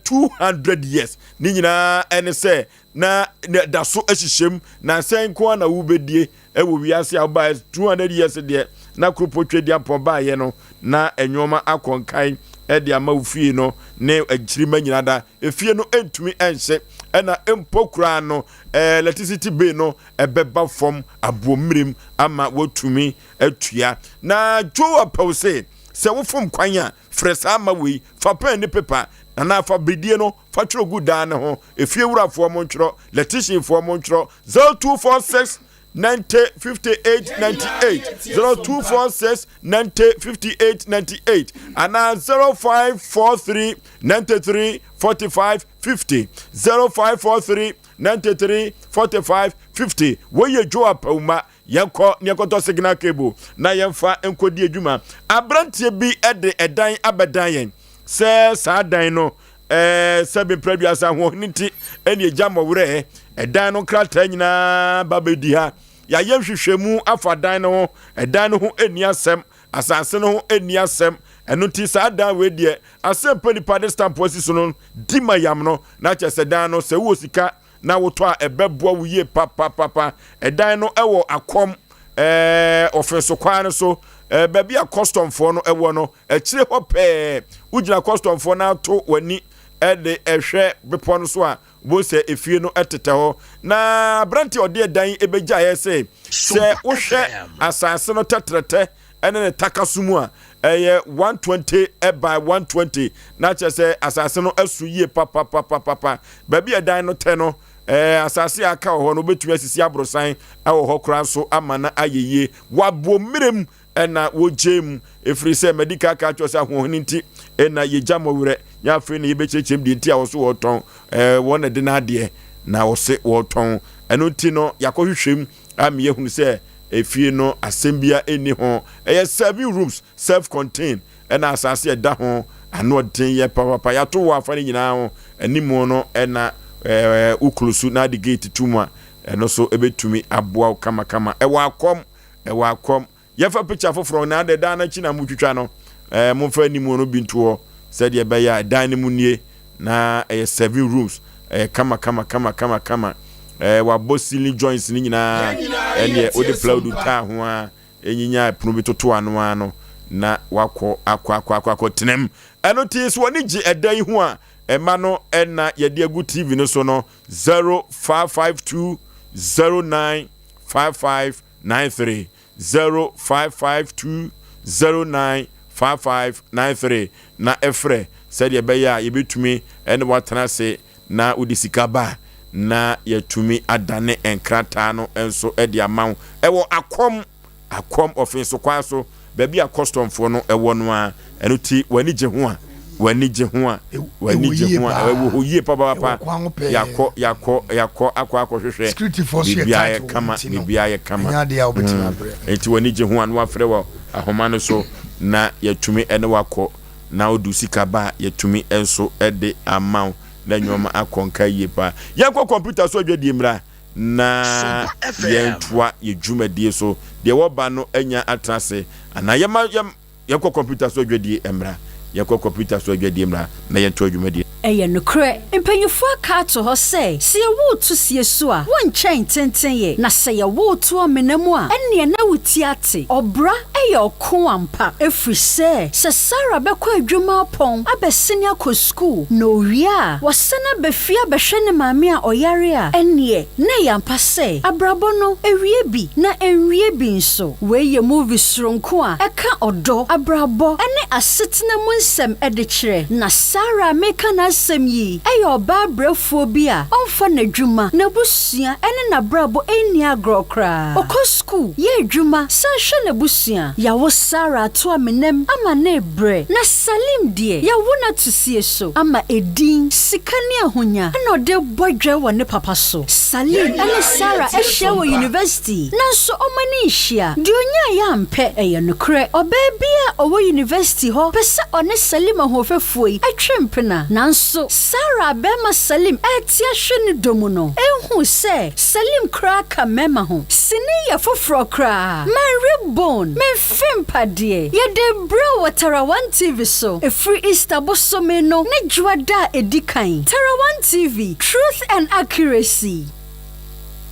200 years ne nyinaa ɛne sɛ na da so ahyehyɛ mu na sɛn nko ara na wobɛdie ɛwɔ wiase a wobaeɛ 200 years deɛ na kuropɔ Tweduampɔn baeɛ no na nneɛma akɔ nkan ɛde ama wo fie no ne akyirima nyinaa da efie no ntumi ɛnhye ɛna mpo koraa no electricity bill no ɛbɛba fam aboɔ mmerem ama watumi atua. Na Joe Apaw se sɛ wofom kwan a frɛ saa mma wei, fa pɛn ne pepa anaa fa bidie no fa twerɛ gu dan no ho. Efiewurafoɔ montwerɛ, lɛtihyenfoɔ montwerɛ, 0246 90 58 98, 0246 90 58 98 anaa 0543 93 45 50, 0543 93 45 50. Wei yɛ Joe Apauma. Yɛnkɔ na yɛnkɔtɔ signal cable na yɛmfa nkɔdi adwuma. Aberanteɛ bi de ɛdan abɛdan yɛn sɛ saa dan no ɛɛ sɛbe mprɛduasa ahoɔhene nti ɛne egya mmɔwerɛ. Ɛdan no nkrataa nyinaa ba bɛdi ha. Yɛayɛ nhwehwɛmu afa dan no ho. Ɛdan no ho nni asɛm. Asase no ho nni asɛm. Ɛno nti saa dan wei deɛ asɛm pɛ nipa de stamp asi so no di ma yam no na kyerɛ sɛ dan no sɛ wowɔ sika na wotɔ a ɛbɛboa wo yie papapapa. Ɛdan no ɛwɔ Akɔm ɛɛ ɔfɛnso kwan no so ɛɛ baabi a kɔstɔmfoɔ no ɛwɔ no akyire hɔ pɛɛ. Wogyina kɔstɔmfoɔ no ato w'ani ɛde ɛhwɛ bepɔ no so a wobɛhu sɛ efie no ɛtetɛ hɔ. Na aberante a ɔde ɛdan ɛbɛgyaeɛ sɛ sɛ wohwɛ asase no tɛtrɛtɛ ɛne ne takaso mu a ɛyɛ 120 by 120 na kyerɛ sɛ asase no asu yie papapapapa. Baabi a ɛdan no tɛ no ɛɛ asase a aka wɔ hɔ no wobɛtumi asisi aborosan ɛwɔ hɔ koraa nso ama no ayɛ yie. Wɔabɔ mmerɛ mu ɛna wɔgye mu ɛfiri sɛ madi ka ka kyerɛ sɛ ahoɔhene nti ɛna yɛgya mɔ werɛ nyɛ afei na yɛbɛkyerɛkyerɛ mu deɛ nti a wɔso wɔtɔn ɛɛ wɔn na de no adeɛ na wɔse wɔtɔn. Ɛno nti no yɛakɔhwehwɛ mu ama yɛahunu sɛ efie no asɛm biara nni ho. Ɛyɛ seven rooms, self contained, ɛna asase a ɛda ho ano ɔden yɛ papapa. Yɛato wɔ afa no nyinaa ho. Animu no ɛna ɛɛ woklosu na ade gate to mu a, ɛno nso ɛbɛtumi aboa wo kamakama. Ɛwɔ akɔm, ɛwɔ akɔm. Yɛmfa picture foforɔ na adɛ dan no akyi na motwitwa no. Ɛɛ momfa animu no bi nto hɔ sɛdeɛ ɛbɛyɛ a dan no mu nie na ɛyɛ seven rooms. Ɛyɛ kama kama kama kama kama. Ɛɛ wabɔ ceiling joints no nyinaa ɛneɛ wode plywood taa ho a ɛnyinya ɛpono bi toto ano ara no na wakɔ akɔ akɔ akɔ akɔ tenam. Ɛno nti sɛ wɔne gye ɛdan yi ho a ɛma no ɛna yɛde agu TV no so no 0552 09 55 93 0552 09 55 93 na frɛ sɛdeɛ ɛbɛyɛ a yɛbɛtumi ne wo atena ase na wode sika ba na yɛatumi adane nkrataa no nso de ama wo ɛwɔ akɔm akɔm ɔfenso kwan so baabi a kɔstɔmfoɔ no ɛwɔ no a. Ɛno ti w'ani gye ho a w'ani gye ho a w'ani gye ho a ɛwɔ hɔ yie papaapa. Yɛakɔ yɛakɔ yɛakɔ akɔ akɔhwehwɛ biribiara yɛ kama biribiara yɛ kama nti w'ani gye ho a na wafrɛ wɔ ahoma no so na yɛatumi ɛne wakɔ na wode sika ba a yɛatumi nso de ama wo na nneɛma akɔ nka yie paa. Yɛnkɔ kɔmputa so adwadie mmra na yɛntoa yɛ dwumadie so. Deɛ wɔba no anya atena ase anaa yɛma yɛm yɛnkɔ kɔmputa so adwadie mmra. Yɛnkɔ kɔmputa so adwadie mmra na yɛntoa dwumadie. Ɛyɛ nokorɛ, mpanyimfoɔ aka ato hɔ sɛ, sɛ yɛwo wo to sie so a, wonkyɛn tenten yɛ, na sɛ yɛwo wo to amena mu a, ɛnneɛ na wo ti ate. Ɔbra yɛ ɔko ampa, ɛfiri sɛ, sɛ Sarah bɛkɔ adwuma apɔn abɛsene akɔ sukuu, na ɔwie a, wasan aba fie abɛhwɛ ne maame a ɔyare a, ɛnneɛ na ɛyɛ ampa sɛ, abrabɔ no, ɛwie bi, na ɛnwie bi nso. Wei yɛ movie soronko a ɛka ɔdɔ, abrabɔ, ne asetena mu nsɛm de kyerɛ. Na Sarah a mereka n'asɛm yi yɛ ɔbaa brɛfoɔ bi a ɔmfa n'adwuma, n'abusua, ne n'abrabɔ nni agorɔ koraa. Ɔkɔ sukuu, yɛ adwuma, san hwɛ n'abusua. Yɛawo Sarah ato amenam ama no rebrɛ. Na Salim deɛ, yɛawo no ato sie so ama edin, sika ne ahonya na ɔde rebɔ dwɛ wɔ ne papa so. Salim ne Sarah ahyia wɔ university, nanso wɔn ani nhyia. Deɛ ɔnyaeɛ ampɛ. Ɛyɛ nokorɛ, ɔbaa bi a ɔwɔ university hɔ pɛ sɛ ɔne Salim ahoɔfɛfoɔ yi twe mpena. Nanso Sarah a barima Salim rete ahwɛ ne dɔ mu no nhuu sɛ Salim koraa ka mmarima ho. Sini yɛ foforɔ koraa. Manwe bone, memfe mpa deɛ. Yɛde rebrɛ wo wɔ Tarawan TV so ɛfiri Easter bosome no ne Dwoada a ɛdi kan. Tarawan TV, truth and accuracy.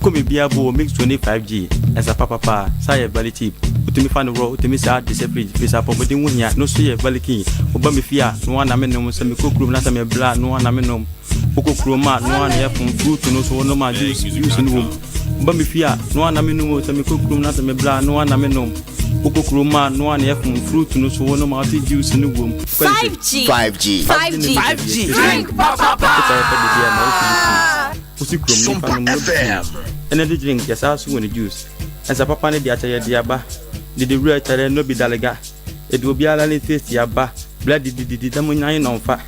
Kɔ me bia bo mix 25G ɛsa papapa saa yɛ very cheap wotumi fa no worɔ wotumi saa de hyɛ fridge firi sɛ apɔmuden ho hia no so yɛ very keen woba me fie a noa na me nom sɛ mekɔ kurom na sɛ me bla noa na me nom wokɔ kurom a noa na yɛ fom fruit no so wonom a juice juice no wom woba me fie a noa na me nom o sɛ mekɔ kurom na sɛ me bla noa na me nom wokɔ kurom a noa na yɛ fom fruit no so wonom a wote juice no wom 5G 5G 5G 5G drink papapa Wosi kurom nipa nom no bi Energy drink yɛ saa so wɔ ne juice Nsa papa ne de akyɛ yɛ de aba Didi wura kyɛrɛ no bi dalega Edu obiara ne taste aba Bla didi didi da mo nyan nɔnfa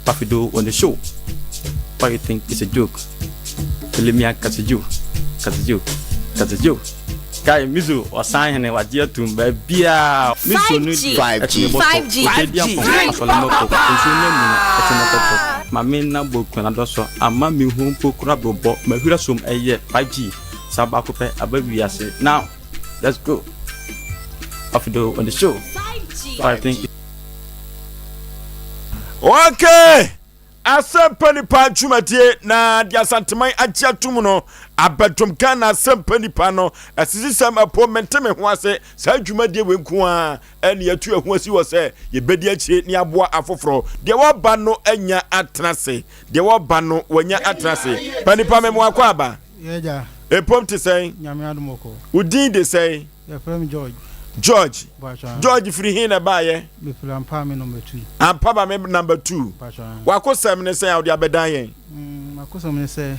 Pafido on the show Why you think it's a joke Elemia kasejo kasejo kasejo Kai Mizo ɔsan hene wagye atum baabiaa Mizo no deɛ ɛtumi bɔtɔ Ɔtɛ di ampɔn asɔre mɔkɔ Nsuo no amuna ɛtumi kɔtɔ Ma me na bɔ kuna dɔsɔ Ama me hu mpo kora brobɔ Mahwira som ɛyɛ 5G Saa baako pɛ aba wiase Now let's go Ofido on the show I think Okay! Asɛmpa Nipa dwumadie na deɛ Asanteman agye atom no abɛdom Ghana Asɛmpa Nipa no asisisɛm ɛpo mente me ho ase saa dwumadie wei nko ara ɛne yɛatu yɛn ho asi hɔ sɛ yɛbɛdi akyire ne aboa afoforɔ deɛ wɔba no anya atena ase deɛ wɔba no wanya atena ase pa nipa mɛmo akɔ aba ɛpom te sɛn wo din de sɛn Yɛfrɛ me George. George. George firi he na ɛbaayɛ? Mefiri Ampame number two. Ampame number two. W'akosɛm ne sɛn a wode abɛdan yɛn? Mm, m'akosɛm ne sɛ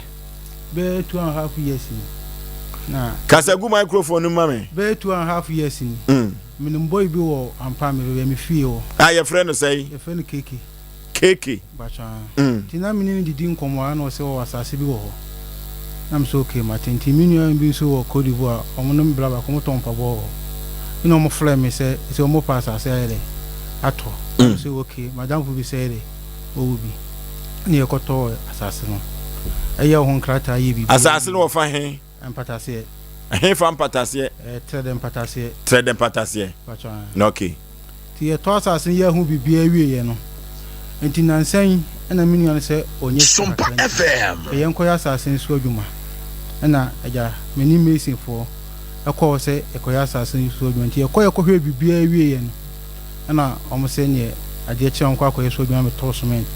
bɛyɛ two and a half years ni. Na. Kasa gu microphone no mu ma me. Bɛyɛ two and a half years ni. Mm. Menim boy bi wɔ Ampame baabi a me fie wɔ. A yɛfrɛ no sɛn? Yɛfrɛ no Keke. Keke. Mpakyɛ aa. Nti na me ne no didi nkɔmmɔ aa na ɔse ɔwɔ asase bi wɔ hɔ. Na me se okay mate. Nti me nua bi nso wɔ Cote d'Ivoire ɔmo ne me bra baako ɔmo tɔn mpaboa wɔ hɔ. Ɛna ɔmo frɛɛ me sɛ sɛ ɔmo pɛ asase ayɛ dɛ atɔ. Na me se okay madamfo bi sɛ yɛ dɛ ɔwɔ bi. Ɛna yɛkɔ tɔɔ asase no. Ɛyɛɛ ho nkrataa yɛ biribiara. Asase no wɔ fa he? Mpataseɛ. Ɛhefa mpataseɛ? Ɛɛ Trɛdɛ mpataseɛ. Trɛdɛ mpataseɛ. Mpakyɛ ae. Na okay. Nti yɛtɔ asase no yɛɛ ho biribiara wieɛ no, nti nansa yi ɛna me nua no sɛ ɔnya sika kakra nti sɛ yɛnkɔyɛ asase no so adwuma. Ɛna agya me ne mason foɔ ɛkɔɔ sɛ yɛkɔyɛ asase no so adwuma. Nti yɛkɔ yɛkɔhwɛɛ biribiara wieɛ no, Ɛna wɔn sɛ neɛ adeɛ kye a wɔn kɔ akɔyɛ so adwuma metɔɔ cement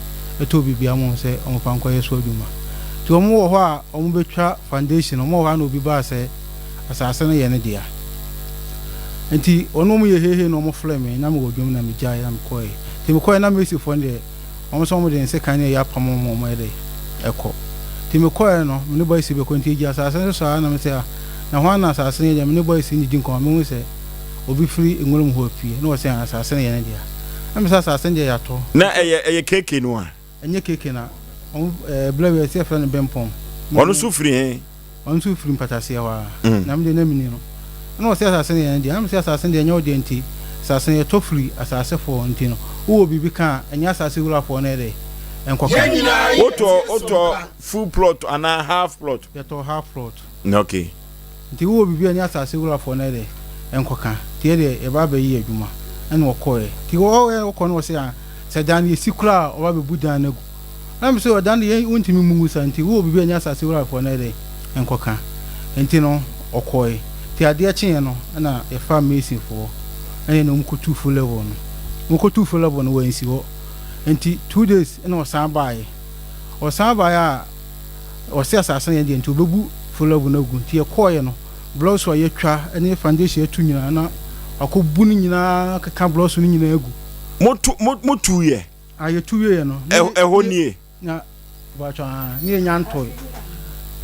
ɛtɔɔ biribiara ma wɔn sɛ wɔn fa nkɔyɛ so adwuma nti wɔn wɔ hɔ a wɔn bɛtwa foundation wɔn wɔ hɔ a na obi baa sɛ asase no yɛ ne dea nti wɔn wɔn yɛ hehe na wɔn frɛ me na mewɔ dwom na megyae na mekɔɛ nti mekɔɛ na mesifoɔ no deɛ wɔn sɛ wɔn de nsekan ne ɛyɛ apam wɔn wɔn yɛ dɛ ɛkɔ nti mekɔɛ no me ne boys bɛkɔ nti egya asase no so saa na me sɛ ah na hwan na asase no yɛ dea me ne boys no didi nkɔmɔ mehu sɛ obi firi nwura mu hɔ apue na ɔsɛ asase no yɛ ne dea. Na me sɛ asase no deɛ yɛatɔ. Na ɛyɛ ɛyɛ KK no a? Ɛnyɛ KK na ɔmo ɛɛ berɛ wei ɛsɛ yɛfrɛ no Bempɔn. Ɔno nso firi he? Ɔno nso firi mpataseɛ hɔ ara. Na me deɛ na menni no. Ɛna ɔsɛ asase no yɛ ne dea. Na me sɛ asase no deɛ ɛnyɛ wo dea nti asase no yɛtɔ firi asasefoɔ nti no wowɔ biribi ka a ɛnyɛ asase wurafoɔ no ɛdɛ ɛnkɔka. Wotɔ wotɔ full plot anaa half plot? Yɛtɔ half plot. Okay. Nti wowɔ biribi a ɛne asase wurafoɔ no ɛdɛ nkɔka, nti yɛdeɛ yɛba abɛye adwuma. Ɛna ɔkɔɛ. Nti ɔkɔ no ɔse ah sɛ dan no yɛsi koraa a ɔba bɛbu dan no agu. Na me se ɔdan deɛ wontumi mmu ngu saa nti wowɔ biribi a ɛnyɛ asase wurafoɔ no ɛdɛn nkɔka. Nti no ɔkɔɛ. Nti adeɛ kyeeɛ no ɛna yɛfaa masonfoɔ ɛna yɛne wɔn kɔtuu full level no. Wɔn kɔtuu full level no wansi hɔ. Nti 2 days ɛna ɔsan baeɛ. Ɔsan baeɛ a ɔse asase no yɛn deɛ nti ɔbɛbu full level no agu. Nti yɛkɔeɛ no blocks a yɛatwa ne foundation atu nyinaa na wakɔbu no nyinaa keka blocks no nyinaa agu. Motu mo motuiɛ? A yɛtu wieɛ no. Ɛ ɛhɔ nie? Na mpakyɛ aa ne yɛnya ntɔe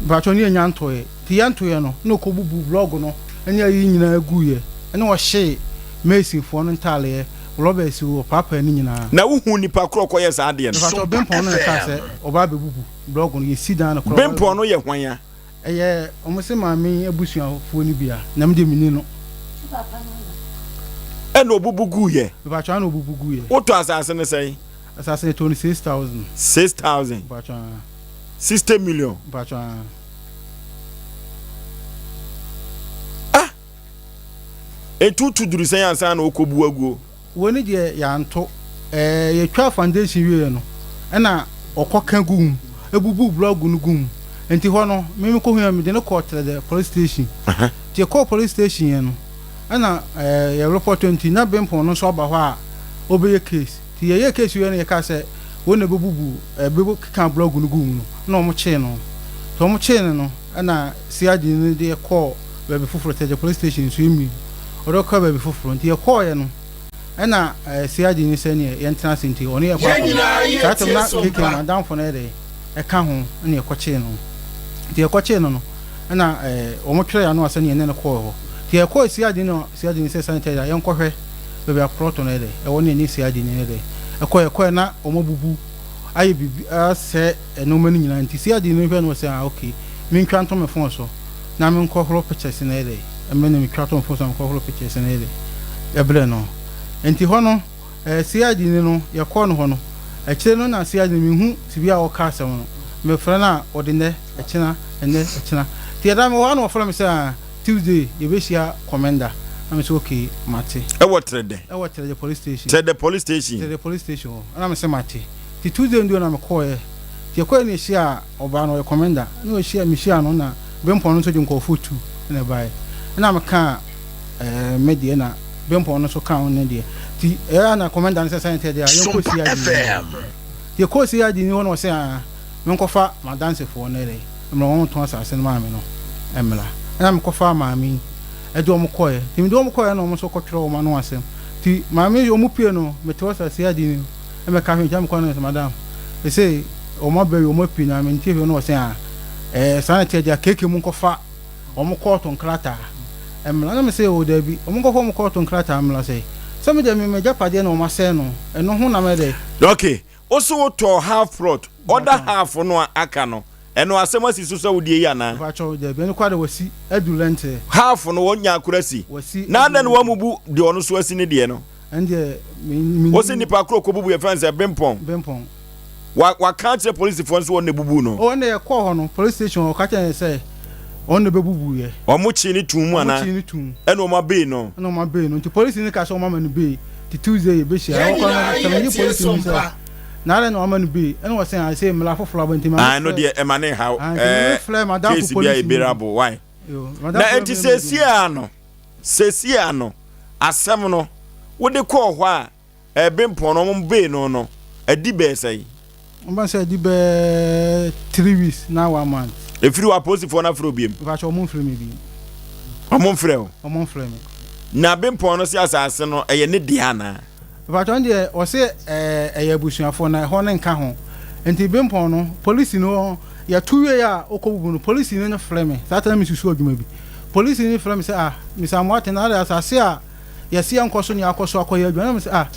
mpakyɛ ne yɛnya ntɔeɛ nti yɛntoeɛ no na ɔkɔbubu blɔg no ne ayi nyinaa guiɛ ɛna ɔhyee masonfoɔ no ntaaleɛ rɔbɛs ɔpaapaa ne nyinaa. Na wohuu nipa korɔ ɔkɔyɛ saa adeɛ no? Mpakyɛ Bempɔn no na ɛkaa sɛ ɔba abɛbubu blɔg no yɛsi dan no korɔ. Bempɔn no yɛ hwan a? Ɛyɛ wɔn se maame yi abusuafoɔ no bi a, na me deɛ menni no. Ɛna ɔbubu guiɛ? Mepakyɛw, ɛna ɔbubu guiɛ. Wotɔ asase no sɛn? Asase no yɛtɔɔ no 6,000. 6,000? Mepakyɛw, aa. 60 million? Mepakyɛw, aa. Ah! Enti wotu duru sɛn ansa na wokɔbu aguo? Wei no deɛ yɛanto. Ɛɛ yɛtwaa foundation wieɛ no ɛna ɔkɔ ka guu mu, ɛbubuu blɔɔgo no guu mu. Nti hɔ no me mekɔhuiɛ no mede no kɔɔ Trɛdɛ police station. Nti yɛkɔɔ police station yɛ no ɛna ɛɛ yɛ report nti na Bempɔn no nso aba hɔ a ɔbɛyɛ case. Nti yɛyɛɛ case wieɛ no yɛkaa sɛ wei na ɛbɛbubu ɛɛ bɛkeka blɔɔgo no guu mu no ɛna wɔn kyee no. Nti wɔn kyee no no ɛna CID no de kɔɔ baabi foforɔ, Trɛdɛ police station nso ɛmmi. Ɔde kɔɔ baabi foforɔ. Nti yɛkɔɔeɛ no, ɛna CID no sɛ neɛ yɛntena ase nti ɔne yɛn kɔ akɔda. Saa tam na KK m'adamfo no yɛ dɛ ɛka ho ɛna yɛkɔkyee no. Nti yɛkɔkyee no no, ɛna wɔn twerɛɛ ano a sɛdeɛ yɛne no kɔɔ hɔ. Nti yɛkɔɔ CID no, CID no sɛ sanitizer yɛnkɔhwɛ baabi a plot no yɛ dɛ ɛwɔ ne yɛne CID no yɛ dɛ ɛkɔɛ. Yɛkɔɛ na wɔn abubu ayɛ biribi asɛe nnoɔma no nyinaa. Nti CID no hwɛ no ɔsɛ ah okay mentwa nto me phone so na menkɔhoro pictures no yɛ dɛ. Me na metwa to mfo so na mekɔhoro pictures no de brɛ no. Nti hɔ no, eh, CID ni no, yɛkɔɔ no hɔ no, akyire no na CID no menhu tebea a ɔka asɛm no. Mefrɛ no a, ɔde nnɛ, ɛkyena, ɛnnɛ, ɛkyena. Nti ɛda mewɔ hɔ a na ɔfrɛ me sɛ ah, Tuesday yɛbɛhyia Commenda. Na mese okay, mate. Ɛwɔ Trɛdɛ? Ɛwɔ Trɛdɛ police station. Trɛdɛ police station? Trɛdɛ police station hɔ. Ɛna mese mate. Nti Tuesday no deɛ na mekɔɔɛ. Nti yɛkɔɔɛ na yɛhyiaa ɔbaa no, ɔyɛ Commenda. Na ɔhyia, mehyiaa no na Bempɔn no nso de nkurɔfoɔ tu na ɛbaeɛ. Ɛna mekaa ɛɛ me deɛ na Bempɔn no nso kaa ne deɛ. Nti ɛyɛ a na kɔmɛnda no sɛ sɛn tɛ deɛ a yɛnkɔ Sompa CID ni hɔ. FM. Nti yɛkɔɔ CID ni hɔ na ɔse aa menkɔfa m'adansefoɔ no ɛdɛ mmra wɔn tɔn asase no maa me no mmra. Ɛna mekɔfaa maame yi ɛde wɔn kɔeɛ. Nti mede wɔn kɔeɛ na wɔn nso kɔtwerɛ wɔn ano asɛm. Nti maame yi wɔn pue no mete hɔ saa CID ni ɛmɛka hwee nti na mekɔ na mese madam sesei wɔn aba yi wɔn apue na mente hwee na ɔse aa Ɛɛ, saa na ɛteɛ deɛ a, KK mu nkɔfa wɔn kɔɔto nkrataa mmra. Na mese, oo daabi, wɔn nkɔfa wɔn kɔɔto nkrataa mmra sɛ, sɛ me deɛ me m'agyapadeɛ na wɔn asɛe no, ɛno ho na mɛyɛ dɛ. Ok, wo se wo tɔɔ half plot, other half no a aka no, ɛno asɛm asi so sɛ wo deɛ yi anaa? Mepakyɛw, daabi, ɛno koraa deɛ wasi adu lɛntɛ. Half no wɔn nyaa koro asi, Wasi na adu adɛn na lɛntɛ. wɔamubu deɛ ɔno nso asi ne deɛ no? Ɛno deɛ, me, mennim. Wo se nipa koro kɔbubu yɛfrɛ no sɛ Bempɔn. Bempɔn. Wa waka akyerɛ polisifoɔ no sɛ wɔn na ebubuu no. Oh ɛnna yɛkɔɔ hɔ no police station hɔ ɔka kyerɛ yɛn sɛ wɔn na ebebubu yɛ. Wɔn kyee no tuu mu anaa? Wɔn kyee no tuu. Ɛna wɔn abee no. Ɛna wɔn abee no nti polisi no ka sɛ wɔn ama no bee nti Tuesday yɛbɛhyia. Yɛn Ɛwɔ kɔ no nyinaa sɛ menye yɛtie polisi no sɛ Sompa. na adɛn na wɔama no bee ɛna wɔsɛ ah sɛ mmara foforɔ aba nti ma Ah ɛno mefrɛ deɛ ɛma ne nhaw ah nti ɛɛ mefrɛ madamfo case bi a polisi yɛ no bi. bearable why? Yo Na madamfo enti no mmerɛ seesie ara no seesie ara no asɛm no wode kɔɔ hɔ a Ɛbempɔn no wɔn bee no no adi bɛɛ sɛn? Wɔn bɛ sɛ adi bɛɛ 3 weeks na 1 month. Efiri hɔ apolisifoɔ no afrɛ wo biem? Mpakyɛ wɔn nfrɛ me biem. Wɔn nfrɛ wo? Wɔn nfrɛ me. Na Bempɔn no se asaase no ɛyɛ ne dea anaa? Mpakyɛ wɔn deɛ wɔse ɛɛ ɛyɛ abusuafoɔ na ɛhɔ no nka ho. Nti Bempɔn no polisi no yɛto wie a ɔkɔ bubu no polisi no frɛ me saa ta na me susu adwuma bi. Polisi no frɛ me sɛ ah Mister Amoateng na adɛn asaase a yɛse yɛnkɔ so ne yɛakɔ so akɔyɛ adwuma. Na mese ah,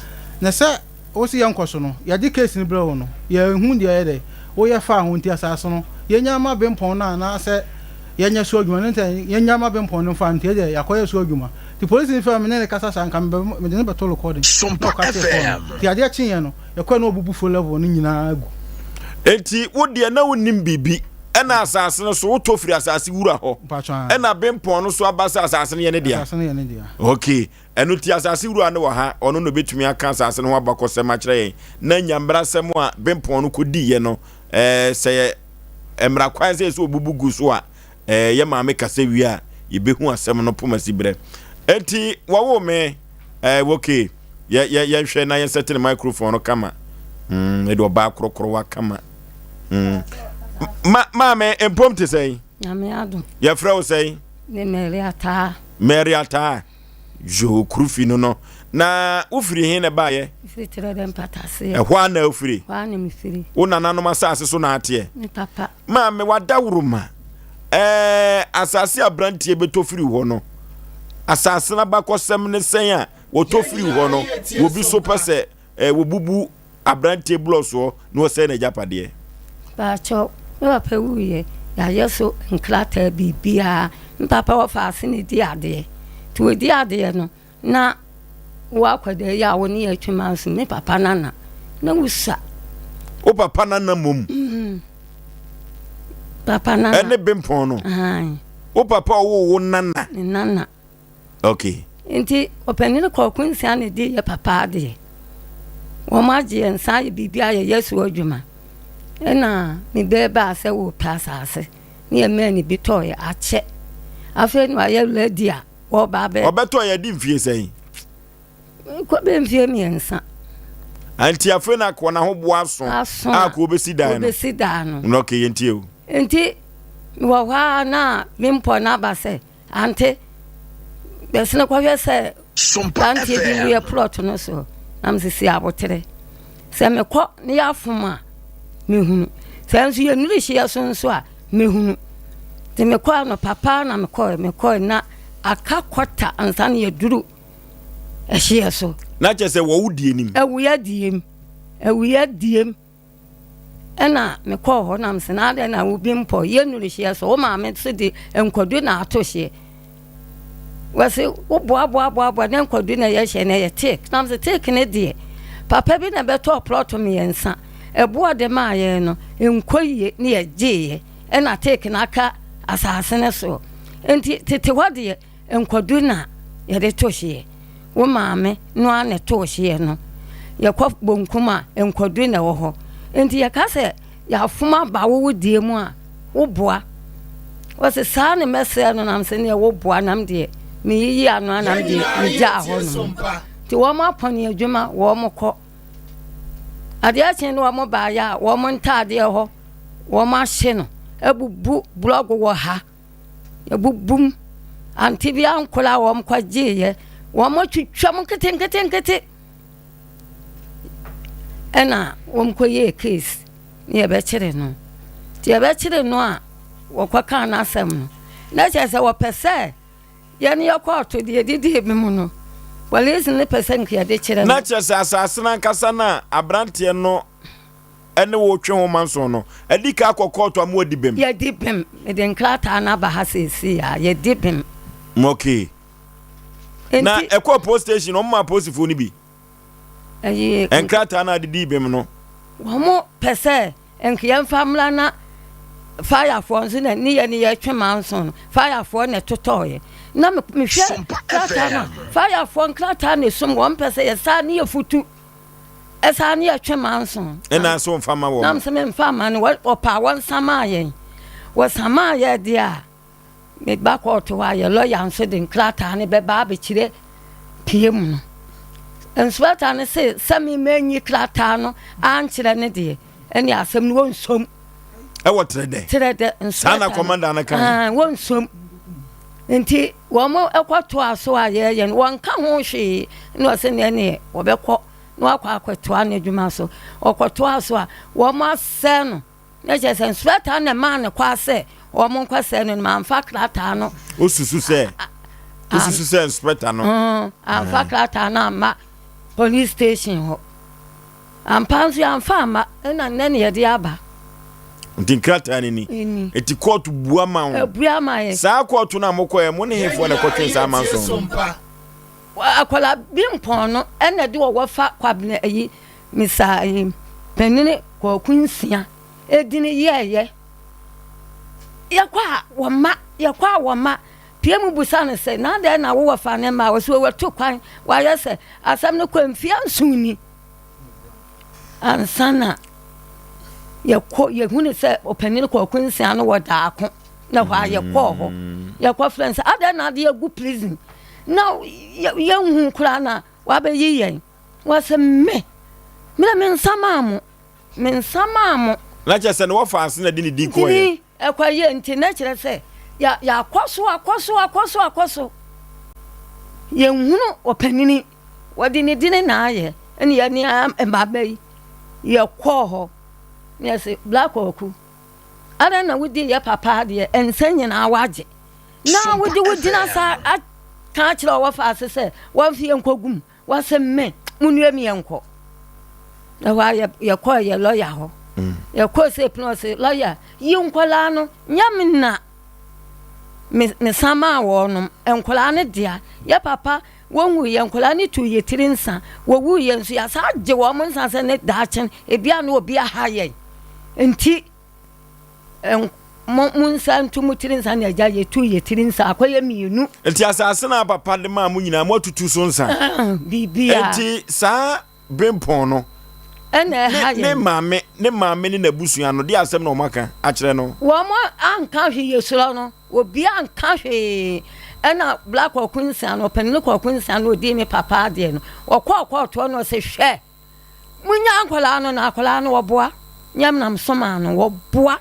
na sɛ wose yɛnkɔ so no, yɛde case no brɛ wo no, yɛnhu deɛ ɛyɛ dɛ woyɛ faa ho nti asase no yɛnya ma Bempɔn no anaasɛ yɛnyɛ so adwuma no nti yɛnya ma Bempɔn no mfa nti ɛdeɛ yɛakɔyɛ so adwuma. Nti polisi no frɛ me ne no kasa saa nka mede no bɛto recording na Sompa ɔka kyerɛ kɔɔ no. FM. Nti adeɛ kyeeɛ no yɛkɔɛ na wɔbubu fo level no nyinaa agu. Enti wo deɛ na wonnim biribi. Ɛna asase no so wotɔ firi asase wura hɔ. Ɛna bempɔn no so aba sɛ asase no yɛ ne dea. Asase no yɛ ne dea. Okay. Ɛno ti asase wura no wɔ ha, ɔno na obetumi aka asase no ho abakɔsɛm akyerɛ yɛn. Na nya mmarasɛm a bempɔn no kɔdiiɛ no, ɛɛ sɛ yɛ mmara kwan sɛ yɛ sɛ obubu gu so a, ɛɛ yɛ maame kasa wie a, yɛbɛhu asɛm no poma si berɛ. Enti wɔwoo me, ɛɛ okay, yɛ yɛ yɛnhwɛ na yɛnsɛte ne microphone no kama. Mm, ɛde ɔbaa korokorowa kama. Mm. Ma maame mpom te sɛn? Nyame adom. Yɛfrɛ wo sɛn? Ne Mary Ataa. Mary Ataa. Yoo Kurufi no no. Na wofiri he na ɛbaeɛ? Mefiri Terɛdɛ Mpataseɛ. Ɛhɔ a na wofiri? Ɛhɔ a na mefiri. Wo nananom asase so na ateɛ? Me papa. Maame wadaworoma. Ɛɛ asase aberanteɛ bɛtɔ firi hɔ no, asase no abakɔsɛm ne sɛn a wɔtɔ firi hɔ no, wɔbi so pɛ sɛ ɛɛ wɔbubu aberanteɛ blɔ soɔ na wɔsɛe n'agyapadeɛ. Paakyɛw, me papa wuiɛ, yɛayɛ so nkrataa biribiara. Me papa wɔfa ase na ɛdi adeɛ. Nti wɔdi adeɛ no, na wo akwadaa yi a wo ne yɛ atwi manso, me papa nana, na wosua. Wo papa nana mmom? Mm. Papa nana. Ɛne bempɔn no? Wo papa ɔwo wo nana? Ne nana. Okay. Nti ɔpanin kɔɔ Kunsia na ɛdi yɛ papa adeɛ. Wɔn agye yɛn nsa ayɛ biribi ayɛ yɛ so adwuma. Ɛna me bɛɛ baa sɛ wɔpɛ asase ne yɛ mmaa ne bi tɔɔyɛ akyɛ. Afei na wayɛ ready a wɔba abɛ. Ɔbɛtɔɔ yɛ di mfie sɛn? Kɔ bɛ mfie mmiɛnsa. Nti afei na akɔ n'ahoboa aso aso a kɔ obesi dan no. Obesi dan no. Okay, yɛntie o. Nti wɔ hɔ a na me mpɔ n'aba sɛ Ante, bɛsene kɔhwɛ sɛ aberanteɛ bi wuyɛ plɔt no so na mesisi abotere. Sɛ mekɔ ne yɛafom a, mehunu. Sɛ nso yɛnnuru hyeɛ so nso a, mehunu. Nti mekɔ anɔpa paa na mekɔɛ, mekɔɛ na aka kɔta ansa na yɛduru ɛhyeɛ so. Na kyerɛ sɛ wɔwo die nim. Awuya diem, awuya diem. Ɛna mekɔɔ hɔ na mese na adɛn na wo bi mpɔ yɛ nuru hyeɛ so wo maame nso de nkwadu na ato hyeɛ wɔse wo boaboaboaboa na nkwadu na ɛyɛ hyeɛ na ɛyɛ teek na mese teek ne deɛ papa bi na bɛtɔɔ plɔto mmiɛnsa ɛboɔ de maa yɛn no nkɔ yie ne yɛgyeeɛ ɛna teek no aka asase no soɔ nti tete hɔ deɛ Nkwadu na yɛde to hyeɛ. Wo maame no ara na ɛtoo hyeɛ no. Yɛkɔ bonkum a, nkwadu na ɛwɔ hɔ. Nti yɛka sɛ yɛafom aba wo wo deɛ mu a, woboa. Wɔse saa ne mɛsrɛ no nam sɛ neɛ woboa nam deɛ meyiyi ano a nam deɛ megyaa hɔ nom. Nti wɔn apɔne adwuma wɔn kɔ. Adeɛ kye no wɔn baayɛ a wɔn ntaadeɛ hɔ wɔn ahye no abubu blɔgo wɔ ha. Yɛbubum. Ante bi ankora a wɔn kɔgyeeɛ. Wɔn atwitwa mu nketenketenkete. Ɛna wɔn kɔyɛɛ case ne yɛbɛkyere no. Nti yɛbɛkyere no a wɔkɔkaa n'asɛm no. Na kyerɛ sɛ wɔpɛ sɛ yɛne yɛkɔɔto deɛ ɛdidi bi mu no. Polisi no pɛ sɛ nka yɛde kyerɛ no. Na kyerɛ sɛ asase no ankasa no a aberanteɛ no ne wo retwe ho manson no adi ka akɔ kɔɔto ama wadi bem. Yɛadi bem. Mede nkrataa no aba ha seesei a, yɛadi bem. Okay. Na ɛkɔɔ post station, wɔn maa polisifoɔ no bi. Ɛyi. Nkrataa no a de dii bem no. Wɔn pɛ sɛ nka yɛmfa mmra na firefoɔ nso na ne yɛ ne yɛtwe manson no firefoɔ na ɛtotɔɔyɛ na mehwɛ krataa no a firefoɔ nkrataa na esum wɔn pɛ sɛ yɛsaa ne yɛfutu. Ɛsaa ne yɛtwe manso. Ɛna nso nfa ma wɔn. Nam sɛ memfa ma no wɔpaa wɔn samaa yɛn. Wɔsamaa yɛ deɛ a meba kɔɔto hɔ a yɛ lɔya nso de nkrataa no bɛba abɛkyerɛ pie mu no. Nsuata no se sɛ me manyi krataa no ankyerɛ no deɛ ɛne asɛm no wɔnsom. Ɛwɔ terɛ dɛ. Terɛ dɛ nsuata. Saa na kɔmanda no kan. Wɔnsom. Nti wɔn kɔtoa so a yɛyɛ no wɔnka ho hwee na ɔsɛ neɛ neɛ wɔbɛkɔ na wakɔ akɔtoa n'adwuma so ɔkɔtoa so a wɔn asɛ no na kyerɛ sɛ nsuataa na ɛmaa no kɔ asɛ wɔn nkɔsɛ no no mamfa krataa no. Osusu sɛ osusu sɛ inspector no. Amfa krataa no amma police station hɔ. Ampa nso yɛamfa amma, ɛna nnɛ na yɛde aba. Nti nkrataa no ni. Nti kɔɔto bua ma wo. Ebua ma yɛn. Saa kɔɔto no a mokɔɛ mo ne hefoɔ na ɛkɔtwe saa amanson no? Akwadaa bi mpɔn no ɛna de ɔwɔ fa Kwabena ayi misa ayi panini kɔɔko nsia edini yɛɛyɛ. Yɛkɔ a wɔmma, yɛkɔ a wɔmma. Pie mu busa no sɛ, na adɛn na wo wɔfa ne mma? Ɔse watu kwan, wayɛ sɛ asɛm no kɔ mfeɛ nson ni ansa na yɛkɔ yɛhunu sɛ ɔpanin kɔɔko nsia no wɔ daako na hɔ a yɛkɔɔ hɔ yɛkɔ frɛ no sɛ adɛn na ade agu prison na yɛnhu koraa na wabɛyi yɛn wɔsɛ me me na me nsa maa mo me nsa maa mo. Na kyerɛ sɛ ne wɔfa ase na de ne din kɔɔyɛ. Ntini ɛkɔyɛ nti na kyerɛ sɛ yɛ yɛakɔ so akɔ so akɔ so akɔ so yɛnhunu ɔpanini wɔde ne dini na ayɛ ɛne yɛne mmaba yi yɛkɔɔ hɔ ne yɛse Black Kwaku adɛn na wodi yɛ papa adeɛ nsa nyinaa wagye na wode wogyina saa aka akyerɛ ɔwɔ fa ase sɛ wɔmfe yɛnkɔgu mu Wɔse me, monue me yɛnkɔ. Ɛhɔ a yɛkɔɔ yɛ lɔya hɔ. Mm. Yɛkɔɔ sɛ pene ɔse lɔya yi nkɔlaa no nyɛ me na mesan maa wɔnom nkɔlaa no dea. Yɛ papa wɔhu yɛ nkɔlaa no tuu yɛ tiri nsa. Wɔwu yɛ nso yɛasa agye wɔn nsa sɛ ne daakye ebia na obi aha yɛn. Nti Mo mo nsa nto mo tiri nsa na agya yɛtu yɛ tiri nsa akɔyɛ mmienu. Nti asase no a papa de maa mo nyinaa mo atutu so nsa. Biribiara. Nti saa bempɔn no. Ɛna ɛha yɛn. Ne maame ne maame ne n'abusua no de asɛm na wɔn aka akyerɛ no. Wɔn anka hwee yɛsuro no obi anka hwee ɛna Black Ɔko nsia no ɔpanin kɔko nsia no ɔdii me papa adeɛ no ɔkɔɔ kɔɔtoɔ no ɔsɛ hwɛ Munya akwadaa no na akwadaa no wɔboa nyɛ nam somaa no wɔboa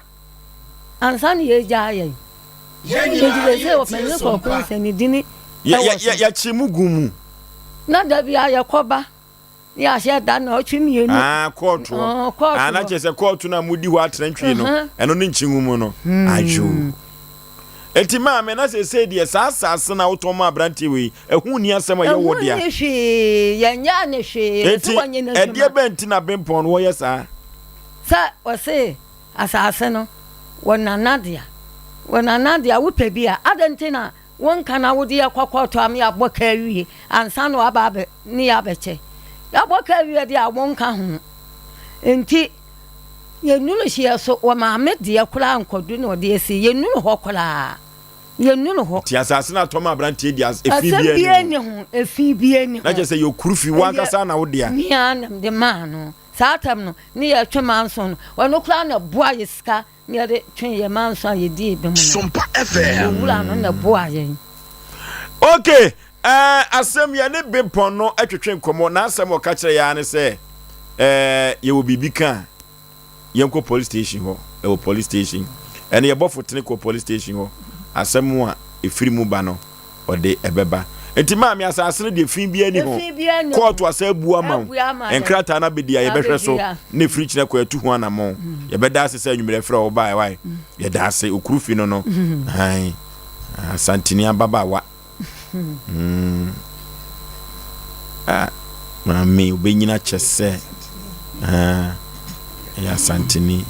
ansa na yɛgyaa yɛn nti sɛ sɛ ɔpanyin kɔkɔ sɛ ne dini ɛwɔ so yɛkye mu gu mu na da bi a yɛkɔba ne yɛahyɛ da na ɔtwe mmienu ah, kɔɔto kɔɔto ah, na kyerɛ sɛ kɔɔto no a modi hɔ atena ntwi no ɛno ne nkyi mu no hmm. adwo Enti maame, na seesei deɛ saa asase no a wotɔn maa aberanteɛ wei, ɛho nni asɛm a ɛyɛ wo dea. Ɛho nni hwee, yɛnyɛɛ no hwee. Enti ɛdeɛ bɛn nti na Bempɔn no wɔyɛ saa? Sɛ wɔse asase no wɔ Nana dea, wɔ Nana dea, wopɛ bi a, adɛn nti na wonka na wode yɛ kɔ kɔɔto ama yɛabɔ ka awie ansa na waba abɛ ne yɛ abɛkyɛ? Yɛabɔ ka awie deɛ a wonka ho. Enti Yɛnnuru hyeɛ so, wɔ maame deɛ koraa nkɔdu na ɔde asi, yɛnnuru hɔ koraa, yɛnnuru hɔ. Nti asase no atɔ ma aberanteɛ di as, efi Asɛm biara biara nni nni ho, efi biara nni ho. Na ho. kyerɛ sɛ yɛ okuru fi, wo Ɛyɛ ankasa na wo dea. me ara na mede maa no. Saa tam no, ne yɛtwe manso no, ɔno koraa na ɛboa yɛ sika na yɛde twe yɛn manso a yɛdii bem no. Sompa FM. Owura no na ɛboa yɛn. Ok, eh, asɛm yɛne Bempɔn no twetwe nkɔmmɔ, n'asɛm a ɔka kyerɛ yɛn ara ne sɛ, eh, yɛwɔ biribi ka a, yɛnkɔ police station hɔ, ɛwɔ police station. Ɛne yɛbɔfo tene kɔ police station hɔ, asɛm a ɛfiri mu ba no, ɔde ɛbɛba. Nti maame, asase no deɛ fi biara ni ho, kɔɔto asa abu ama wo, nkrataa no abɛdi a yɛbɛhwɛ so, na ɛfiri kyerɛ kɔ yɛtu ho anammɔn. Yɛbɛda ase sɛ anwummerɛ frɛ wo baeɛ, wae, yɛda ase, okuru fi no no, ae. Asanteni ababaawa. Mm. Ah, maame obenyina kyɛ sɛ ah, ɛyɛ Asanteni.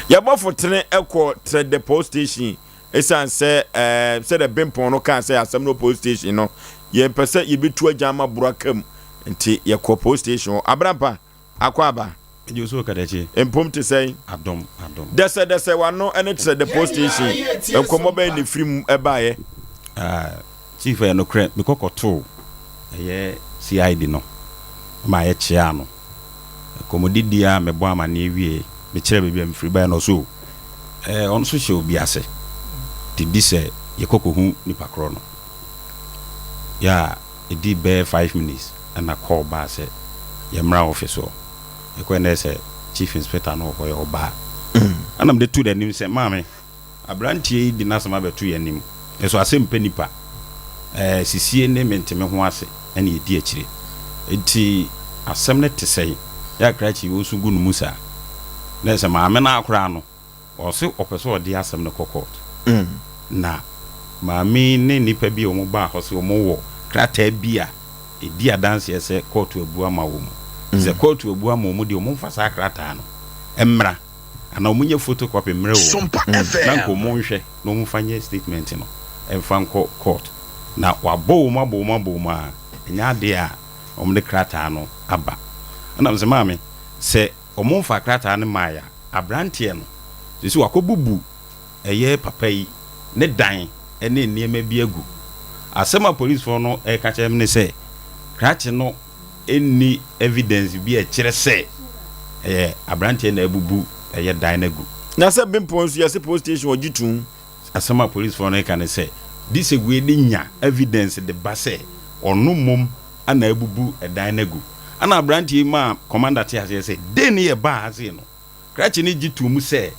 Yɛbɔfo tene ɛkɔ Trɛdɛ police station ɛsiane sɛ ɛɛ sɛdeɛ Bempɔn no kaa sɛ asɛm no police station no yɛmpɛ sɛ yɛbɛtu agyan ma boro aka mu nti yɛkɔ police station hɔ. Abrampa. Akwaaba. Megye wo so Okadakyi. Mpom te sɛn? Adom, adom. Dɛsɛdɛsɛ w'ano ne kyerɛ the post station. Nkɔmmɔ bɛn na ɛfiri mu baeɛ? Ah, Chief ɛyɛ nokorɛ, mekɔ kɔtoo ɛyɛ CID no ma yɛkyeaa no. Nkɔmmɔdidie a mebɔɔ amaneɛ wieɛ, mekyerɛɛ baabi a mefiri baeɛ no ɔse o, ɛɛ ɔno nso hyɛ obi ase, nti di sɛ yɛkɔ kɔhu nipa korɔ no. Yɛ a. Ɛdii bɛyɛ five minutes ɛna call baa sɛ yɛmmra office hɔ. Yɛkɔɛ na ɛsɛ chief inspector no wɔ hɔ, yɛ ɔbaa. Ɛna mede too n'anim sɛ, maame, abranteɛ yi de n'asɛm abɛto yɛn anim, nso asɛm mpɛ nipa. Ɛɛ sisie ne mente-me-ho-ase ɛna ɛdi akyire. Enti asɛm no te sɛn? Yɛ a krakye yi ɔresu gu ne mu saa. Na ɛsɛ maame no ara koraa no, Ɔse ɔpɛ sɛ ɔde asɛm no kɔ court. Na maame yi ne nnipa bi a wɔn baa hɔ se wɔn wɔ krataa bi a ɛdi adanseɛ sɛ kɔɔto abu ama wɔn. Sɛ kɔɔto abu ama wɔn deɛ wɔn mfa saa krataa no mmra anaa wɔn nyɛ photocopy mmrɛ wɔn na nka wɔn nhwɛ na wɔn mfa nyɛ statement no mfa nkɔ court. Na wabɔ wɔn abɔ wɔn abɔ wɔn a ɛnyɛ adeɛ a wɔn de krataa no aba. Ɛna mese maame sɛ wɔmfaa krataa no mmaeɛ a, aberanteɛ no, seesei wakɔbubu ɛyɛ papa yi ne dan ne nneɛma bi agu. Asɛm a polisfoɔ no reka kyerɛ me ne sɛ, krakye no nni evidence bi a ɛkyerɛ sɛ ɛyɛ aberanteɛ na abubu ɛyɛ dan no agu. Na sɛ Bempɔn nso yɛse police station ɔgye tum. Asɛm a polisfoɔ no reka ne sɛ, gye sɛ wei de nya evidence de ba sɛ ɔno mmom na abubu dan no agu. Ɛna aberanteɛ yi maa commander te aseɛ sɛ, day no yɛbaa ha sei no, Krakye no gye toom sɛ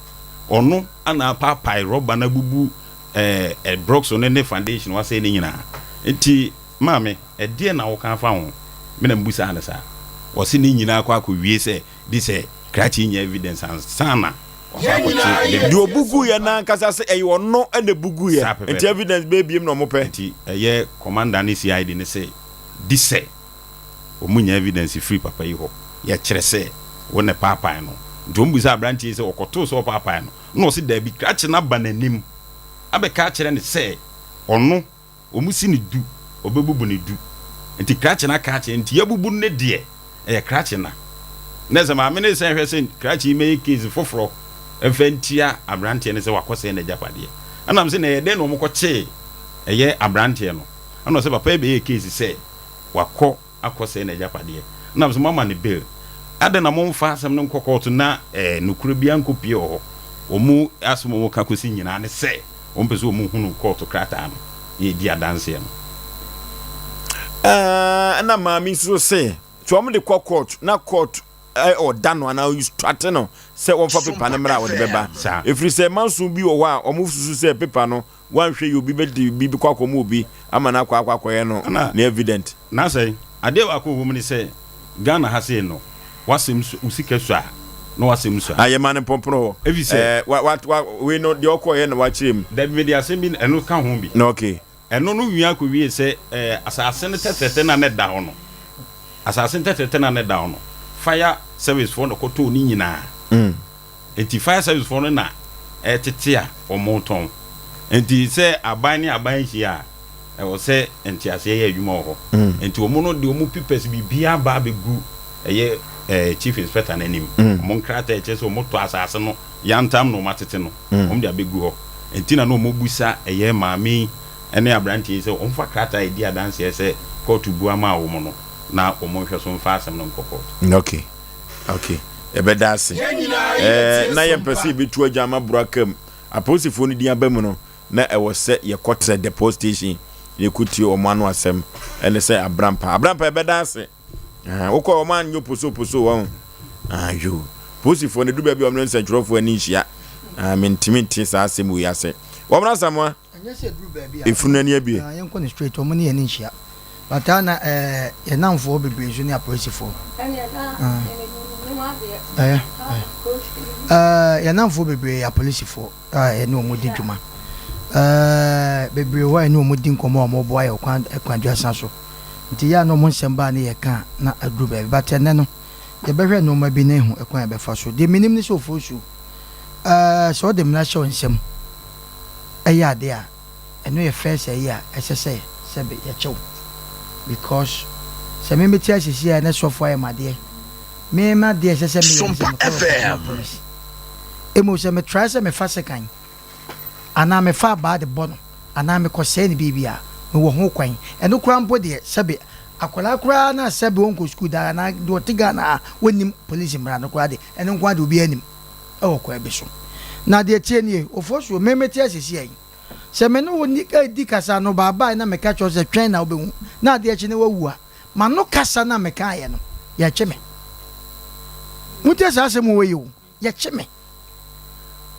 ɔno na apaapae rɔba no abubu ɛɛ brɔks no ne foundation wasɛe ne nyinaa. Nti maame, ɛdeɛn na woka afa ho? Me na mebusaa no saa. Ɔse ne nyinaa kɔ akɔwie sɛ gye sɛ krakye nya evidence ansa na wakɔ akɔkye Deɛ ɔbuguiɛ no ankasa sɛ ɛyɛ ɔno na ɛbuguiɛ. Saa Nti pɛpɛɛpɛ. evidence bɛɛ biem na wɔpɛ. Nti ɛyɛ commander ne CID no se di sɛ. Wɔn nya evidence firi papa yi hɔ yɛ kyerɛ sɛ wo na ɛpaapae no. Nti wɔn bisaa abranteɛ yi sɛ ɔkɔtoo sɛ ɔpaapae no na ɔse daabi krakye no aba n'anim abɛka akyerɛ no sɛ ɔno wɔn si no du ɔbɛbubu no du nti krakye no aka akyerɛ no nti yabubu no ne deɛ ɛyɛ krakye na na sɛ maame no sɛ hwɛ sɛ krakye yi mɛyɛ case foforɔ mfa ntia abranteɛ no sɛ wakɔsɛe n'agyapadeɛ ɛnam sɛ na ɛyɛ dɛn na wɔn kɔkyee ɛyɛ abranteɛ no ɛna ɔsɛ papa yi bɛyɛ case sɛ wakɔ akɔsɛe n'agyapadeɛ. Ɛna mesɛ moama no bail. Adɛn na momfa asɛm no nkɔ kɔɔto na eh, nokorɛ biara nkɔpue wɔ hɔ? Wɔn asɛm a wɔka kɔsi nyinaa ne sɛ wɔmpɛ sɛ wɔhunu kɔɔto krataa no na ɛdi adanseɛ no. Ɛna maame nso se sɛ wɔn de kɔ court na court ɔda no anaa instruct no sɛ wɔmfa pepa no mmra a wɔde bɛba. Ɛfiri sɛ manso bi wɔ hɔ a wɔn susu sɛ pepa no Woanhwɛ yie obi bɛde biribi kɔ akɔma obi ama no akɔ akɔ akɔyɛ no ne evident. Na sɛ adeɛ baako a ɛwɔ mu ne sɛ Ghana ha sei no w'asɛm sua wo sika sua a na w'asɛm sua. Ah yɛma no mpɔmpono hɔ. Ɛfiri sɛ. Ɛɛ wa wa wa wei no deɛ ɔkɔɔyɛ na wakyerɛ mu. Dabi mede asɛm bi ɛno ka ho bi. Na okay. Ɛno no wia kɔwie sɛ ɛɛ asase no tɛtrɛtɛ no a na ɛda hɔ no asase no tɛtrɛtɛ no a na ɛda hɔ no fire service foɔ na ɛkɔtɔɔ ne nyinaa. Nti fire service foɔ no na ɛtete a wɔn tɔn. Nti sɛ aban ne aban hyia a, ɛwɔ sɛ nteaseɛ yɛ adwuma wɔ hɔ. Nti wɔn no de wɔn pipɛs biribiara ba abɛgu ɛyɛ ɛɛ chief inspector no anim. Wɔn nkrataa a ɛkyerɛ sɛ wɔn tɔ asaase no yantam na wɔn atete no, wɔn de abɛgu hɔ. Nti na na wɔn bisa ɛyɛ maame yi ne abranteɛ yi sɛ wɔn fa krataa a ɛdi adanseɛ sɛ kɔɔto bua maa wɔn no na wɔn nhwɛ so mfa asɛm no nkɔ kɔɔto. Okay. Ok, yɛbɛda ase. Ɛɛ, na yɛmpɛ sɛ yɛbɛtu agya ama boro aka mu. Apolisifoɔ no din aba mu no, na ɛwɔ sɛ yɛkɔtrɛ the post station na yɛkɔtie wɔn ano asɛm. Ɛne sɛ Abrampa. Abrampa, yɛbɛda ase. Ɛɛ, wokɔ wɔn anyɛ oposo oposo wɔn. Ayo. Polisifoɔ no, ɛdu baabi a wɔn ne nsɛntwerɛfoɔ ani nhyia. Ah, mentumi nte saa asɛm wei ase. Wɔn Asamoah. Ɛnyɛ sɛ ɛduru baabi a. Efunu ani abue. Ah, yɛnkɔ no straight, wɔn ne yɛn ani nhyia. But a na eh, yɛn nnamfoɔ bebree nso ne apolisifoɔ. Ah, ɛyɛ, ɛyɛ. Eh, yɛn nnamfoɔ bebree yɛ apolisifoɔ a yɛne wɔn di dwuma. Eh, bebree wɔ hɔ a yɛne wɔn di nkɔmmɔ a wɔboa yɛn kwan kwanduasa so. Nti yɛ a na wɔn nsɛm ba a ne yɛka a na aduru baabi. But ɛnnɛ no, yɛbɛhwɛ nneɛma bi na yɛahu ɛkwan a yɛbɛfa so. Deɛ menim ne sɛ Ofosu, eh, sɛ wode mmara hyɛ wo nsam, yɛ ade a ɛno yɛ first ayi a ɛsɛ sɛ sɛbe yɛkyɛ wo because sɛ me mete ase sei a na sɔfo ayɛ m'adeɛ me m'adeɛ ɛsɛ sɛ meyɛ ne sɛ mekɔ report ma police emu sɛ me try sɛ mefa sekan anaa mefa abaa de bɔ no anaa mekɔ sɛe ne biribi a mewɔ ho kwan ɛno koraa mpo deɛ sɛbe akwadaa koraa na sɛbe ɔnkɔ sukuu daa anaa deɛ ɔte Ghana a wɔnnim police mmara no koraa de ɛno nko ara deɛ obiara nim. wɔ kwan bi so. Na deɛ ɛteɛ nie, Ofosuo, me mete ase seesei yi, sɛ me ne wo redi kasa no baabae na meka kyerɛ wo sɛ twɛn na wobɛhu, na adeɛ kye na woawu a, m'ano kasa no a mekaeɛ no, yɛkye me. Montie saa asɛm wei o, yɛkye me.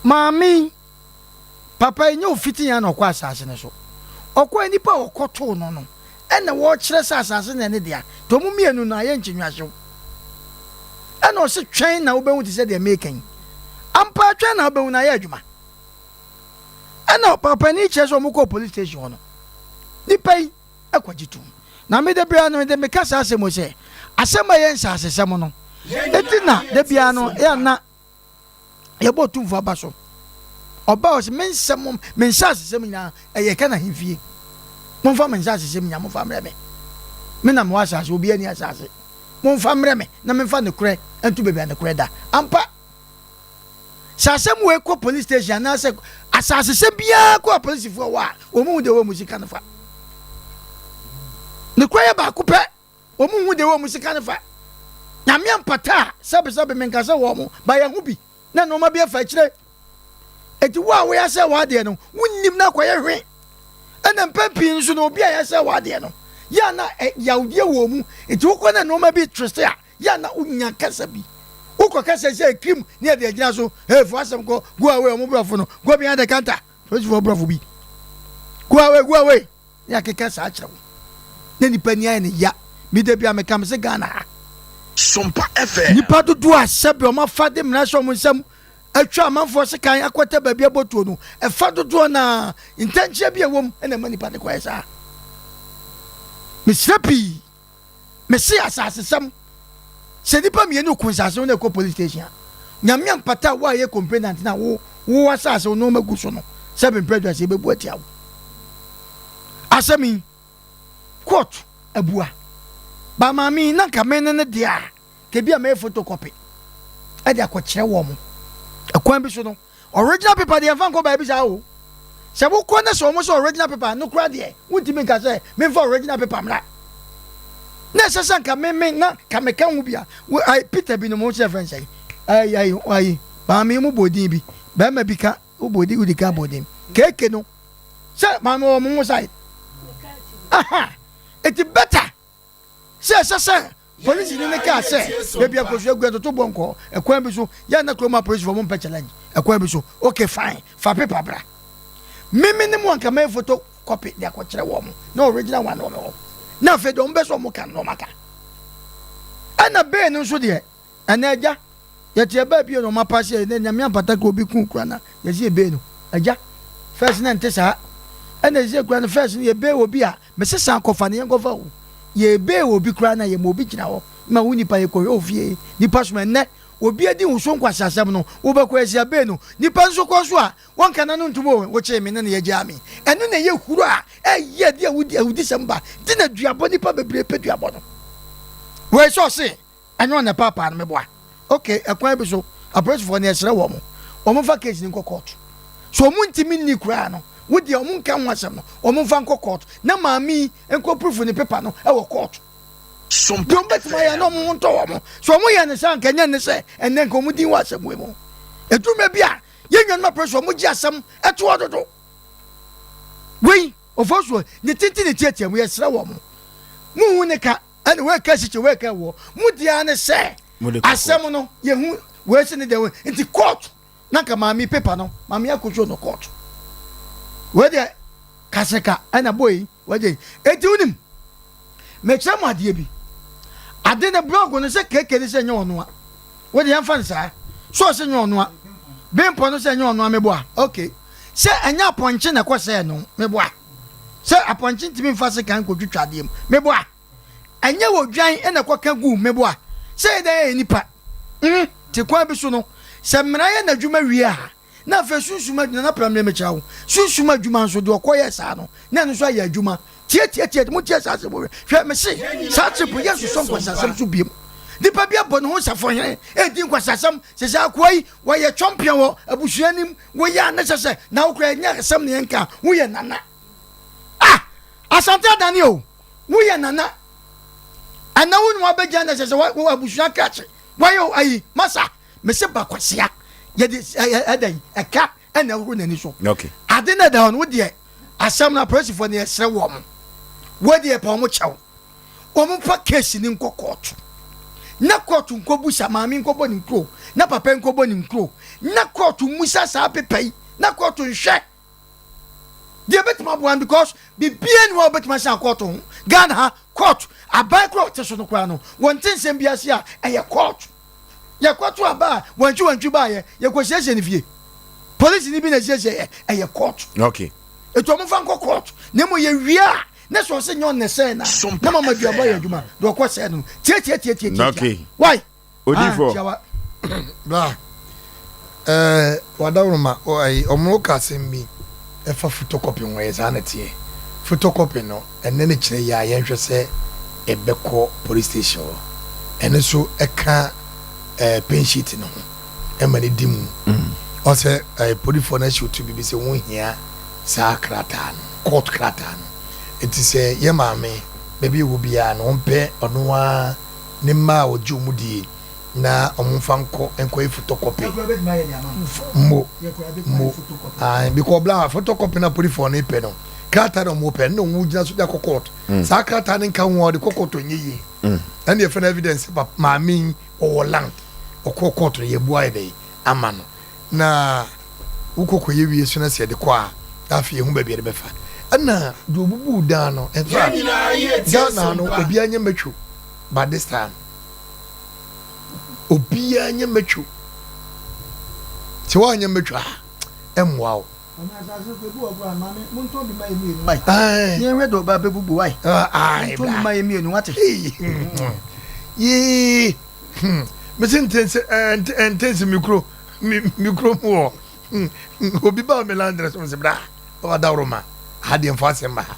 Maame yi, Papa yi, nyɛ ofiti yɛn na ɔkɔ asase no so. Ɔkɔɛ nnipa a ɔkɔtoo no no ɛna wɔkyerɛ sɛ asase no yɛ ne dea. Nti ɔmo mmienu no ayɛ nkyenwahyew. Ɛna ɔse twɛn na wobɛhu te sɛ deɛ meka yi. Ampa twɛn na wobɛhu no ayɛ adwuma. Ɛna ɔpapanin kyerɛ sɛ ɔmo kɔɔ police station hɔ no, nipa yi kɔgye tom. Na me da biara no mede meka saa asɛm yi sɛ, asɛm a ɛyɛ nsasesɛm no, enti na da biara no ɛyɛ a na yɛbɔ otumfoɔ aba so. Ɔba ɔsɛ me nsɛm me nsasesɛm nyinaa ɛyɛ ka na ahemfie. Momfa me nsasesɛm nyinaa momfa mmerɛ me. Me na mewɔ asase, obiara ni asase. Momfa mmerɛ me na memfa nokorɛ nto baabi a nokorɛ da. Ampa, sɛ asɛm wei kɔ police station anaasɛ. Asasesɛm biara kɔ apolisifoɔ hɔ a, wɔn hu deɛ ɛwɔ wɔn sika no fa. Ne kura yɛ baako pɛ, wɔn hu deɛ ɛwɔ wɔn sika no fa. Nyame ampata a, sɛbesɛbe menka sɛ wɔn, ba yɛn ho bi na nneɛma bi afa akyire. Eti wo a woyɛ sɛ w'adeɛ no, wonnim na akɔyɛ hwe. Ɛna mpɛn pii nso no, obi a yɛsɛ w'adeɛ no, yɛ a na yawdeɛ wɔ mu. Eti wokɔ na nneɛma bi twese a, yɛ a na wonya kasa bi. Wokɔ kasa sɛ kirim ne yɛde agyina so, hey, fo asɛm kɔ, go away, ɔmo borɔfo no, go behind the counter, polisifoɔ borɔfo bi, go away, go away, ne akeka saa kyerɛ wo. Na nipa ni ayɛ ne ya. Me da bi a meka me se Ghana ha. Sompa FM. Nipa dodoɔ a sɛbe ɔmo afa de mmara hyɛ ɔmo nsam atwa amanfoɔ sekan akɔtɛ baabi abɔ tuo no, ɛfa dodoɔ no ara, ntɛnkyea bi a ɛwɔ mu na ɛma nipa de kɔyɛ saa. Mesrɛ pii. Mese asasesɛm, sɛ nnipa mienu ko nsase ho na ɛkɔ police station a, Nyame ampata wo a yɛ complainant na wo wo asase wo nnoɔma gu so no, sɛ bempɛ aduase yɛbɛbu atia wo. Asɛm yi, court abua. Ba maame yi, na nka me ne no deɛ a, kɛ bi a mɛyɛ photocopy ɛde akɔkyerɛ wɔn. Ɛkwan bi so no, Original paper deɛ yɛmfa nkɔ baabi saa o. Sɛ wokɔ na sɛ wɔn sɛ original paper no koraa deɛ wontumi nka sɛ memfa original paper mmra. Na ɛsɛ sɛ nka me me na ka meka ho bi a wo ai Peter bi no mo sɛ fɛn sɛn ai ai ai maame mo bɔ din bi bɛrima bi ka wobɔ din wodi ka bɔ din keeke no sɛ maame wɔ mo ho side aha eti better sɛ ɛsɛ sɛ polisini no kaa sɛ baabi a kosua gu ɛtoto bɔ nkɔ ɛkwan bi so yɛ na kurom apolisifoɔ mo mpɛ challenge ɛkwan bi so okay fine fa paper bra mimi ne mu anka mɛyɛ photo copy de akɔkyerɛ wɔn mo na original one wɔ me hɔ na afei deɛ wɔn bɛ sɛ wɔn ka no wɔn aka ɛna bɛɛ no nso deɛ Ɛnɛ agya, yɛte ɛbaa bio na ɔma paase yɛ, Nyame ampata kura obi ku kura na yɛsi ebee no. Agya, first na ɛnte saa. Ɛna ɛsɛ kura no first no yɛbee obi a, mese san kɔfa no yɛnkɔfa o. Yɛbee obi kura na yɛma obi gyina hɔ ma wo nipa yɛkɔhwɛ ofie nipa soma ɛnɛ obi adi wo so nkwaseasɛm no wobɛkɔ yɛsi abee no nipa nso kɔ so a wɔnka n'ano ntom o wokyee me ne no yɛgyaa me ɛno na ɛyɛ huro a ɛyɛ de awudi awudisɛm ba nti na duabɔ nipa bebree pɛ duabɔ no wei sɛ ɔse Ɛnyɛ ɔna ɛpaapaa no meboa. Ok ɛkwan bi so apolisifoɔ no yɛsrɛ wɔn wɔn mfa case no nkɔ court so wɔn ntumi nni koraa no wo deɛ wɔn nka ho asɛm no wɔn mfa nkɔ court na maame yi nkɔ proof ne paper no ɛwɔ court deɛ wɔn bɛtumi ayɛ na wɔn ho ntɔ wɔn so wɔn yɛ ne saa nka nyɛ ne sɛ ɛnɛ nka wɔn din wɔ asɛm wei mu edwuma bi a yɛn nuanom apolisifoɔ wɔn gye asɛm ɛtoɔ dodo wei ɔfɔ so ne tenten ne tiatia mu yɛsrɛ wɔn mo hu ne ka. Ɛna wei ka sikyi wei ka ɛwoɔ mo deɛ ne sɛ asɛm no yɛhu wei se ne deɛ wei nti court na nka maame paper no maame akɔsuo no court wei deɛ kaseka ɛna boy yi wei deɛ eti wonim mekyerɛ mo adeɛ bi ade ne blog no sɛ keke ne sɛ nyɛ ɔnoa wei deɛ yɛmfa no saa so ɔsɛ nyɛ ɔnoa bempɔ no sɛ nyɛ ɔnoa meboa okay sɛ ɛnyɛ apɔnkye na ɛkɔ sɛ no meboa Sɛ apɔnkye ntumi mfa sekan nkotwitwa adeɛ mu, meboa. Ɛnyɛ odwan na ɛkɔka guu, meboa. Sɛ yɛ dɛn yɛ nnipa. Mm, te kwan bi so no, sɛ mmara yɛ n'adwuma wie a, na afei sunsum adwuma, na pram mekyerɛ wo, sunsum adwuma nso, deɛ ɔkɔyɛɛ saa no, na ɛno nso ayɛ adwuma. Tie, tie, tie, montie saa asɛm wei. Hwɛ, mese, saa trip yɛ nsosɔ nkwasiasɛm so biem. Nipa bi abɔ ne ho safohene, ɛredi nkwasiasɛm, sɛ sɛ akoa yi, wɔyɛ champion wɔ abusua anim, Woyɛ a na kyerɛ sɛ na wo koraa ɛnyɛ asɛm na yɛnka woyɛ nana. Ah! Asante adane o! Woyɛ nana. Ɛnɛ wo ne wabɛgyina na kyerɛ sɛ wo abusua krakye. Wayɛ o ayi masa mese ba kwasea yɛde ɛdɛn ɛka ɛna ɛhoro n'ani so. Okay. Ade na ɛda hɔ no wo deɛ asɛm no apolisifoɔ no yɛsrɛ wɔn. Wo deɛ pa wɔn kyɛw. Wɔmfa case no nkɔ kɔɔto na kɔɔto nkɔbusa maame nkɔbɔ ne nkuro na papa nkɔbɔ ne nkuro na kɔɔto mmusa saa pepa yi na kɔɔto nhwɛ deɛ ɛbɛtumi aboa no because biribiara ni hɔ a wobɛtumi asan kɔɔto ho. Ghana ha kɔɔto aban koraa ɔte so no koraa no wɔnte nsɛm bi ase a ɛyɛ kɔɔto. Yɛkɔto aba a wantwi wantwi baayɛ yɛkɔsiesie ne fie polisi ni bi na esiesie yɛ ɛyɛ kɔɔto. Okay. Etu wɔn fa nkɔ kɔɔto na mmom yɛwie a ne sɛ ɔsɛ nyɛ ɔnɛ sɛɛ na na mama duabɔ yɛ adwuma deɛ ɔkɔ sɛɛ no tiatiatiatiatia okay. why odifo ah, bra ɛɛ eh, wadaworoma ayi ɔmo ka asɛm bi ɛfa photocopy ho ɛyɛ saa na teɛ photocopy no ɛnɛ ne kyerɛ yɛ a yɛnhwɛ sɛ ɛbɛkɔ police station hɔ ɛno so ɛka ɛɛ eh, pen sheet no ho ɛma ne di mu mm. Ɔsɛ ɛɛ polifoɔ no ahyɛ otu biribi sɛ wɔn hia saa krataa no, court krataa no. Eti sɛ yɛ maame baabi ɛwɔ biara no wɔn pɛ ɔno ara ne mma a ɔgye wɔn die na wɔn nfa nkɔ nkɔyɛ photocopy. Mmo mmo ae because bla photocopy na polifoɔ no pɛ no krataa na wɔn pɛ no na wɔn gyina so de akɔ court. Saa krataa no nka ho a ɔde kɔ court ɔnyɛ yie. Ɛna yɛfrɛ no evidence sɛ maame yi ɔwɔ land ɔkɔɔ court no yɛbu ayɛ dɛ ama no na wokɔ kɔyɛ wie so na sɛ yɛde kɔ a na afei yɛhu baabi yɛde bɛfa ɛna deɛ ɔbubuu dan no in fact Ghana no obiara nyɛ mɛtwo but this time obiara nyɛ mɛtwo sɛ woanyɛ mɛtwo a ɛmmoa wo. Yee Hmm mese ntense eh, ntense me kuro me kuro mu hɔ hmm, obi ba me landrɛ so mese bra wadaworo ma ha deɛ mfa asɛm ba ha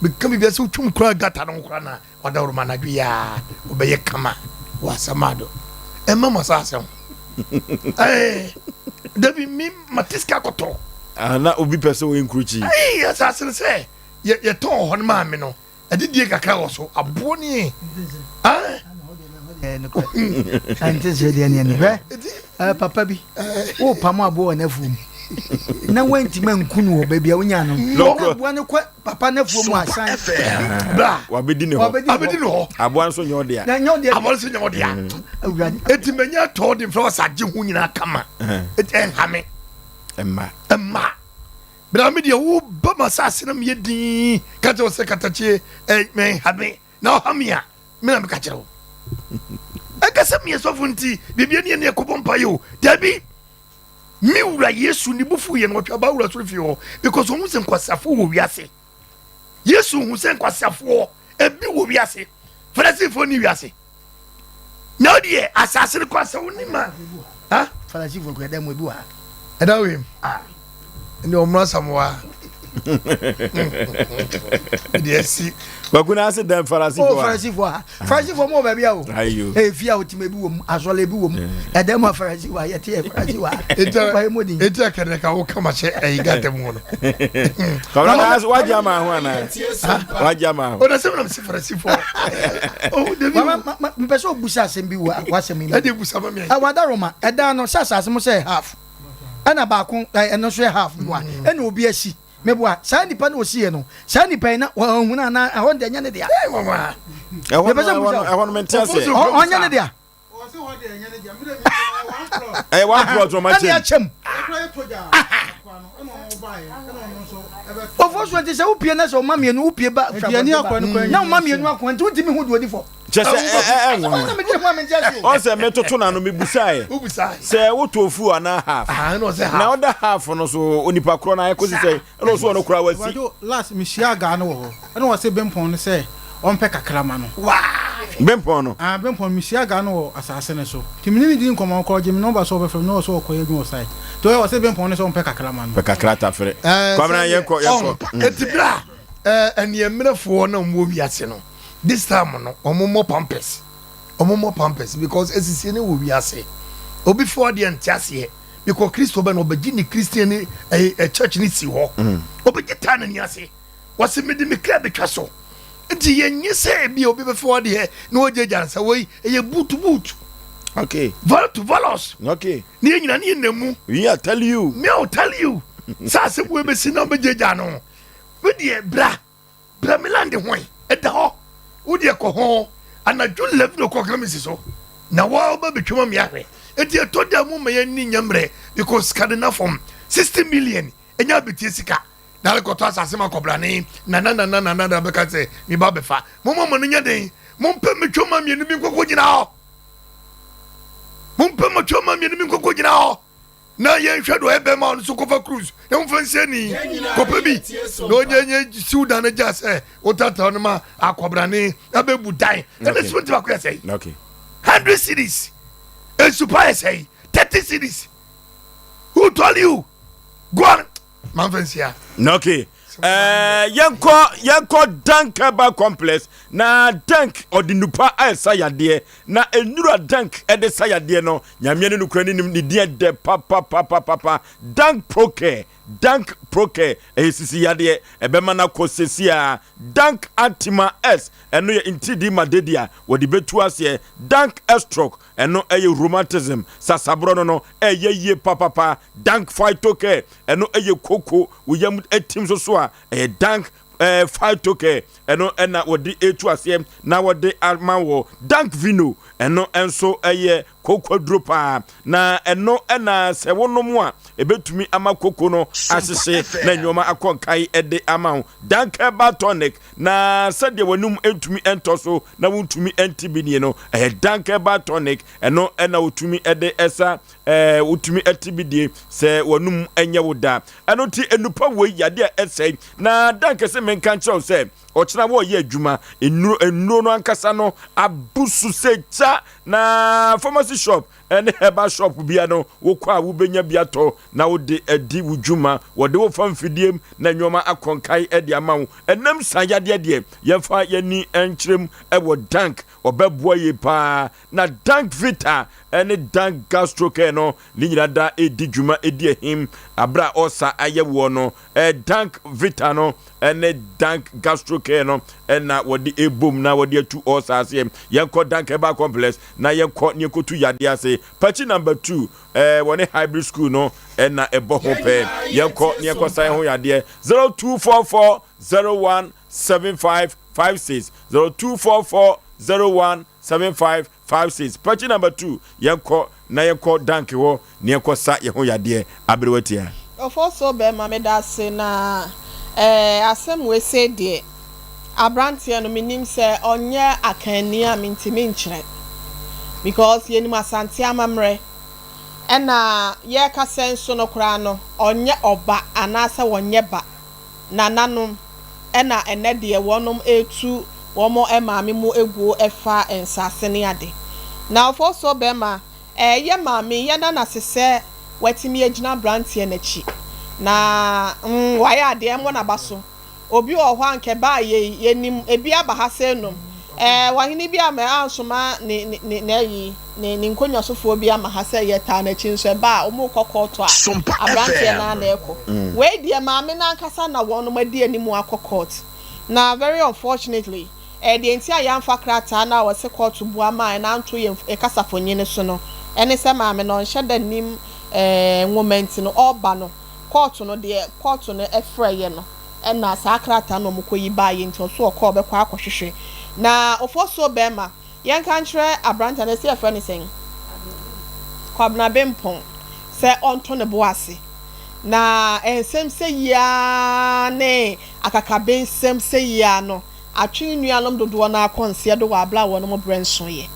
meka biribia sɛ wotwam kora gata no ho kora na wadaworo ma anadwo yi a wobɛyɛ kama wɔ asɛm ado ɛma mo asase ho eh, dabi me mate sika kɔtɔ ah, na obi pɛ sɛ ɔyɛ nkurukyi asase no sɛ yɛtɔn hɔ no maa me no Adidie kakra wɔ so aboɔ nie ah. Ɛnte sɛ deɛ neɛ ne hwɛ eh, papa bi wopam aboɔ wɔ n'afuo mu na woantumi anku no wɔ baabi a wonya no na aboa no kɔ papa n'afuo mu asan bra wabɛdi ne hɔ abɛdi ne hɔ aboa nso nyɛ ɔdea na nyɛ ɔdea aboa nso nyɛ ɔdea awurade eti manya tɔɔ de mfrɛ wasa agye ho nyinaa kama eti ɛnhame ɛmma ɛmma Bra me deɛ wo ba m'asase na meyɛ dinn ka kyerɛ wo sɛ katakyie eh, menha me na ɔha me a me na meka kyerɛ wo ɛnka sɛ meyɛ sɔfo nti biribi ani ɛne ɛkɔbɔ mpa yɛ o dabi me wura Yesu ne bufu yɛ no ɔtwa ba wura soro fie hɔ because ɔhu sɛ nkwasiafo wɔ wiase Yesu hu sɛ nkwasiafoɔ ebi wɔ wiase Farisifoɔ ni wiase Na wo deɛ asase no kɔ asɛ wo ni ma. Ha? Farisifoɔ kura ɛdan mu ebi wɔ ha. Ɛdan wei mu. Ah. Ɛnna wɔn asamoa. Ɛde asi. Kwaku na ase dɛm Farisifoɔ. Oh Farisifoɔ ha. Farisifoɔ mu wɔ baabi a o. Ayo. Efi a otimi ebi wɔ mu asɔre ebi wɔ mu. Ɛdan mu a Farisifoɔ a yɛte yɛ Farisifoɔ a. Eti akɛnɛ ka wo kama hyɛ ɛyi gata mu no. Kwabena na ase wagye ama ho ana? Wagye ama ho. Ɔna sɛ nam se Farisifoɔ. Oh David. Mama mpɛ sɛ obusa asɛm bi wɔ w'asɛm yi mu. Ɛde busa ma mi. Ɛwɔ Roma ɛdan no sɛ asase mo sɛ half. Ɛna baako ɛno nso yɛ half meboa. Ɛna obi asi meboa saa nipa na osi yɛ no saa nipa yi na ɔhun ana ɛhɔ deɛ nyɛ ne dea. Ɛhɔ no ɛhɔ no mente aseɛ. Ɔnyɛ ne dea. Ɛyɛ one plot ɔma kyɛm. Ɛna akyɛm. Ofo so nti sɛ wopie na sɛ ɔma mmienu wopie ba fira na ɔma mmienu ako nti wontumi hu deɛ odi fɔ. Kyɛ sɛ ɛ ɛ nwanwa. Ɔn sɛ metoto na no mebusaeɛ sɛ wotɔ fuo anaa half na ɔda half no so onipa korɔ no ayɛ kɔsi sɛ ɛna ɔso ɔno koraa wasi. Kwadwo last me hyia gaa no wɔ hɔ ɛna ɔse bempɔn no sɛ ɔmpɛ kakra ma no. Bempɔn no? Ah bempɔn no me hyia gaa no wɔ asaase no so nti me ne no dii nkɔmɔ ɔkɔ ɔgye me number sɛ ɔbɛfrɛ me na ɔse ɔkɔyɛ adwuma wɔ site nti ɔyɛ ɔse bempɔn no sɛ ɔmpɛ kakra ma no. Pɛ kakra tafere. Kwabena yɛnkɔ yɛnkɔ. Eti bere a aniɛmmerɛfoɔ na wɔn wɔ wiase no this time no wɔn mmɔ pampers wɔn mmɔ pampers because esisie ne wɔ wiase obi fo adeɛ nte aseɛ. Because Kristo bɛ no ɔbɛgye ne Christian ne ɛyɛ eh, church ne si hɔ. Mm. Ɔbɛgye taa n'ani ase. Wɔsi mede me kra betwa so. Nti yɛnyɛ sɛ ebi obi bɛfɛ wɔ adeɛ na wɔgye gya nsa wɔ yi ɛyɛ boot boot. Okay. Vol to volos. Okay. Ne yɛn nyina ne yɛn nam mu. Me I tell you. Me I tell you. Sɛ asɛm wo ebesi na ɔbɛgye gya no. Me deɛ bra. Bra Milan de hwan? Ɛda hɔ. Wo deɛ kɔ ho. Anadwo 11 o'clock na mesi so. Na wa woba betwam ame ahwɛ. Enti ɛtɔ da mu ma yɛn ni nyɛ mmerɛ because sika de na fam. 60 million ɛnyɛ abetie sika. Na rekɔtɔ asase ma kɔbrane. Nana nana nana na bɛka sɛ me ba bɛfa. Momma mo no nyɛ den. Mompɛ metwam ma mmienu bi nkɔkɔ gyina hɔ. Mompɛ metwam ma mmienu bi nkɔkɔ gyina hɔ. na yɛnhwɛ do ɔyɛ bɛrima ɔno nso kɔfa cruise na momfa nhyɛ ni kɔpɛ bi na ɔnyɛ nyɛ siw dan no gya sɛ wotataw no ma akɔbrane abɛbu dan ɛna siw nti baako yɛ sɛe 100 cities nsupa yɛ sɛe 30 cities who told you go on mamfa nsia okay. Ɛɛ yɛnkɔ yɛnkɔ Dank Herbal Complex na Dank ɔde nnupa ɛsa yadeɛ na nnuru a Dank ɛde sa yadeɛ no nyameɛ ne nokura ne nim ne din ɛdɛ papapapapa Dank Procare Dank Procare ɛyɛ sisi yadeɛ ɛbɛma no akɔ sɛsi a Dank Antima S ɛno yɛ ntidi ma dedi a wɔde bɛtu aseɛ Dank Estroc ɛno ɛyɛ rheumatism sasaborɔ no no ɛyɛ yie papapa Dank Phytocare ɛno ɛyɛ koko wo yam atim so so a ɛyɛ dank ɛɛ phytocare ɛno ɛna wɔde etu aseɛ na wɔde ama wɔ dank vino ɛno nso ɛyɛ koko aduro paa na ɛno ɛna sɛ wonom a ebetumi ama koko no ahyehye na nneɛma akɔ nkae ɛde ama wo dank herbal tonic na sɛdeɛ wɔnum ntumi ntɔ so na wontumi nti bi nie no ɛyɛ dank herbal tonic ɛno ɛna wotumi ɛde ɛsa ɛɛ wotumi ɛte bi die sɛ wɔnum ɛnyɛ wo da ɛno nti nnupa wei yadeɛ a ɛsɛe na dan kɛse menka nkyerɛ wo sɛ ɔkyena wɔreyɛ adwuma nnuro nnuro no ankasa no abu so sɛ kya na pharmacy shop ɛne herbal shop bia no wokɔ a wobɛnya bi atɔ na wode adi wo dwuma wɔde wo fa mfidiem na nneɛma akɔnkae ɛde ama wo ɛnam san yadeɛ deɛ yɛmfa yɛni nkyerɛm ɛwɔ dank ɔbɛboa yie paa Na Dank Vita ne Dank Gastrocare no ne nyina da redi dwuma di ahim aberɛ a ɔsa ayɛ woɔ no. Dank Vita no ne Dank Gastrocare no na wɔde rebom na wɔde atu ɔsa aseɛ. Yɛnkɔ Dank Herbal Complex na yɛnkɔ ne yɛnkɔtu yadeɛ ase. Pakyi number 2 wɔne Hybrid School no na ɛbɔ ho pɛɛ. Yɛnkɔ ne yɛnkɔsa yɛn ho yadeɛ. 0244 01 75 56 0244 01 7556 Pakyi number 2 Yɛnkɔ na yɛnkɔ dank hɔ na yɛnkɔ sa yɛn ho yadeɛ Aberewa tia. Ofosuo bɛɛma medase na eh asɛm wei sei deɛ abranteɛ no menim sɛ ɔnyɛ akanni a mentimi nkyerɛ because yɛnim Asante amammerɛ ɛna yɛkasa nso no koraa no ɔnyɛ ɔba anaasɛ ɔnyɛ ba nananom ɛna ɛnɛ deɛ wɔnom retu wɔn maame mu aguo ɛfa nsase ne ade. Na ɔfɔɔsoɔ bɛɛma ɛyɛ maame yɛda no ase sɛ watumi agyina abranteɛ no akyi na mm wayɛ adeɛ ɛmmɔ naba so. Obi wɔ hɔ a anka ɛbaa yei yɛnim ebi aba ha sɛ nom ɛɛ ɔhene bi a ansoma ne ne ne n'ayi ne ne nkonnwasofoɔ bi ama ha sɛ yɛtaa n'akyi nso ɛba a wɔrekɔ kɔɔto a, Sompa aberanteɛ no ara FM. na ɛrekɔ. Wei deɛ maame no ankasa na wɔnom adi anim akɔ court. Na very unfortunately, eh, deɛ nti a yɛamfa krataa no a wɔse kɔɔto bua maeɛ no anto yɛn kasafonyin no so no, ɛne sɛ maame no ɔnhyɛ da nnim eh, nwoma nti no, ɔreba no, kɔɔto no deɛ kɔɔto no frɛeɛ no, ɛna saa krataa no na wɔkɔyi baeɛ nti ɔso ɔkɔ a ɔbɛkɔ akɔhwehwɛ. Na Ofosuo barima, Yɛnka nkyerɛ aberanteɛ no, ɛsɛ yɛfrɛ no sɛn? Kwabena Bempɔn, sɛ ɔnto ne bo ase. Na nsɛm sɛ yi ara ne akakabensɛm sɛ yi ara no atwe ne nuanom dodoɔ no ara kɔ nseɛ do wɔ aberɛ a wɔnom berɛ nsoeɛ.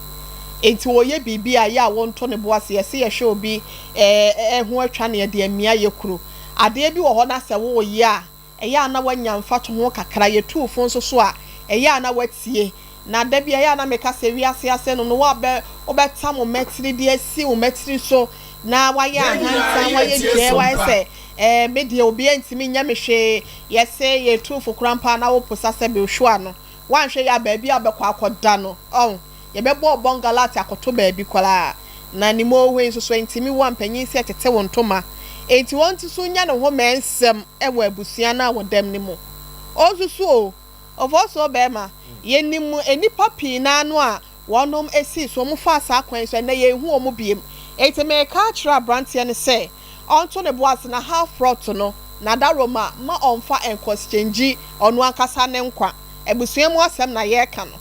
Enti ɔyɛ biribi a, ɛyɛ a wɔnto ne bo ase. Yɛse yɛhwɛ obi ho atwa no yɛde amia yɛ kuro. Adeɛ bi wɔ hɔ na sɛ woreyɛ a, ɛyɛ a na woanya mfatoho kakra, yɛtu fo nso so a, ɛyɛ a na woatie. Na da bi ɛyɛ a na meka sɛ, wiase ase no no, woabɛ, wobɛtam wo mmatiri de asi wo mmatiri so, na woayɛ ahantan, woayɛ dwɛɛ, woayɛ sɛ, ɛɛ, me deɛ obiara ntumi nyɛ me hwee. Yɛse yɛtu fo koraa mpo a na woposa sɛ Beoshua no. Woanhwɛ yie a, baabi a wobɛkɔ akɔda no, ɔho, yɛbɛbɔ wo bɔngalate akɔto baabi koraa. Na ne mu ohui nso so, ɛntumi wo ampanyin sɛ tete wo ntoma. Enti ɔnsusu nyɛ ne ho mɛnsɛm wɔ abusua no a wɔdam no mu. Ɔnsusu o, ɔfɔɔsoɔ bɛɛma, yɛnim nnipa pii no ara no a wɔnom sii so, wɔn faa saa kwan yi so, ɛnnɛ yɛnhu wɔn biem. Enti mereka akyerɛ abranteɛ no sɛ ɔnto ne bo ase na half plot no, n'adaroma ma ɔnfa nkɔskyɛngyi ɔno ankasa ne nkwa. Abusua mu asɛm na yɛreka no.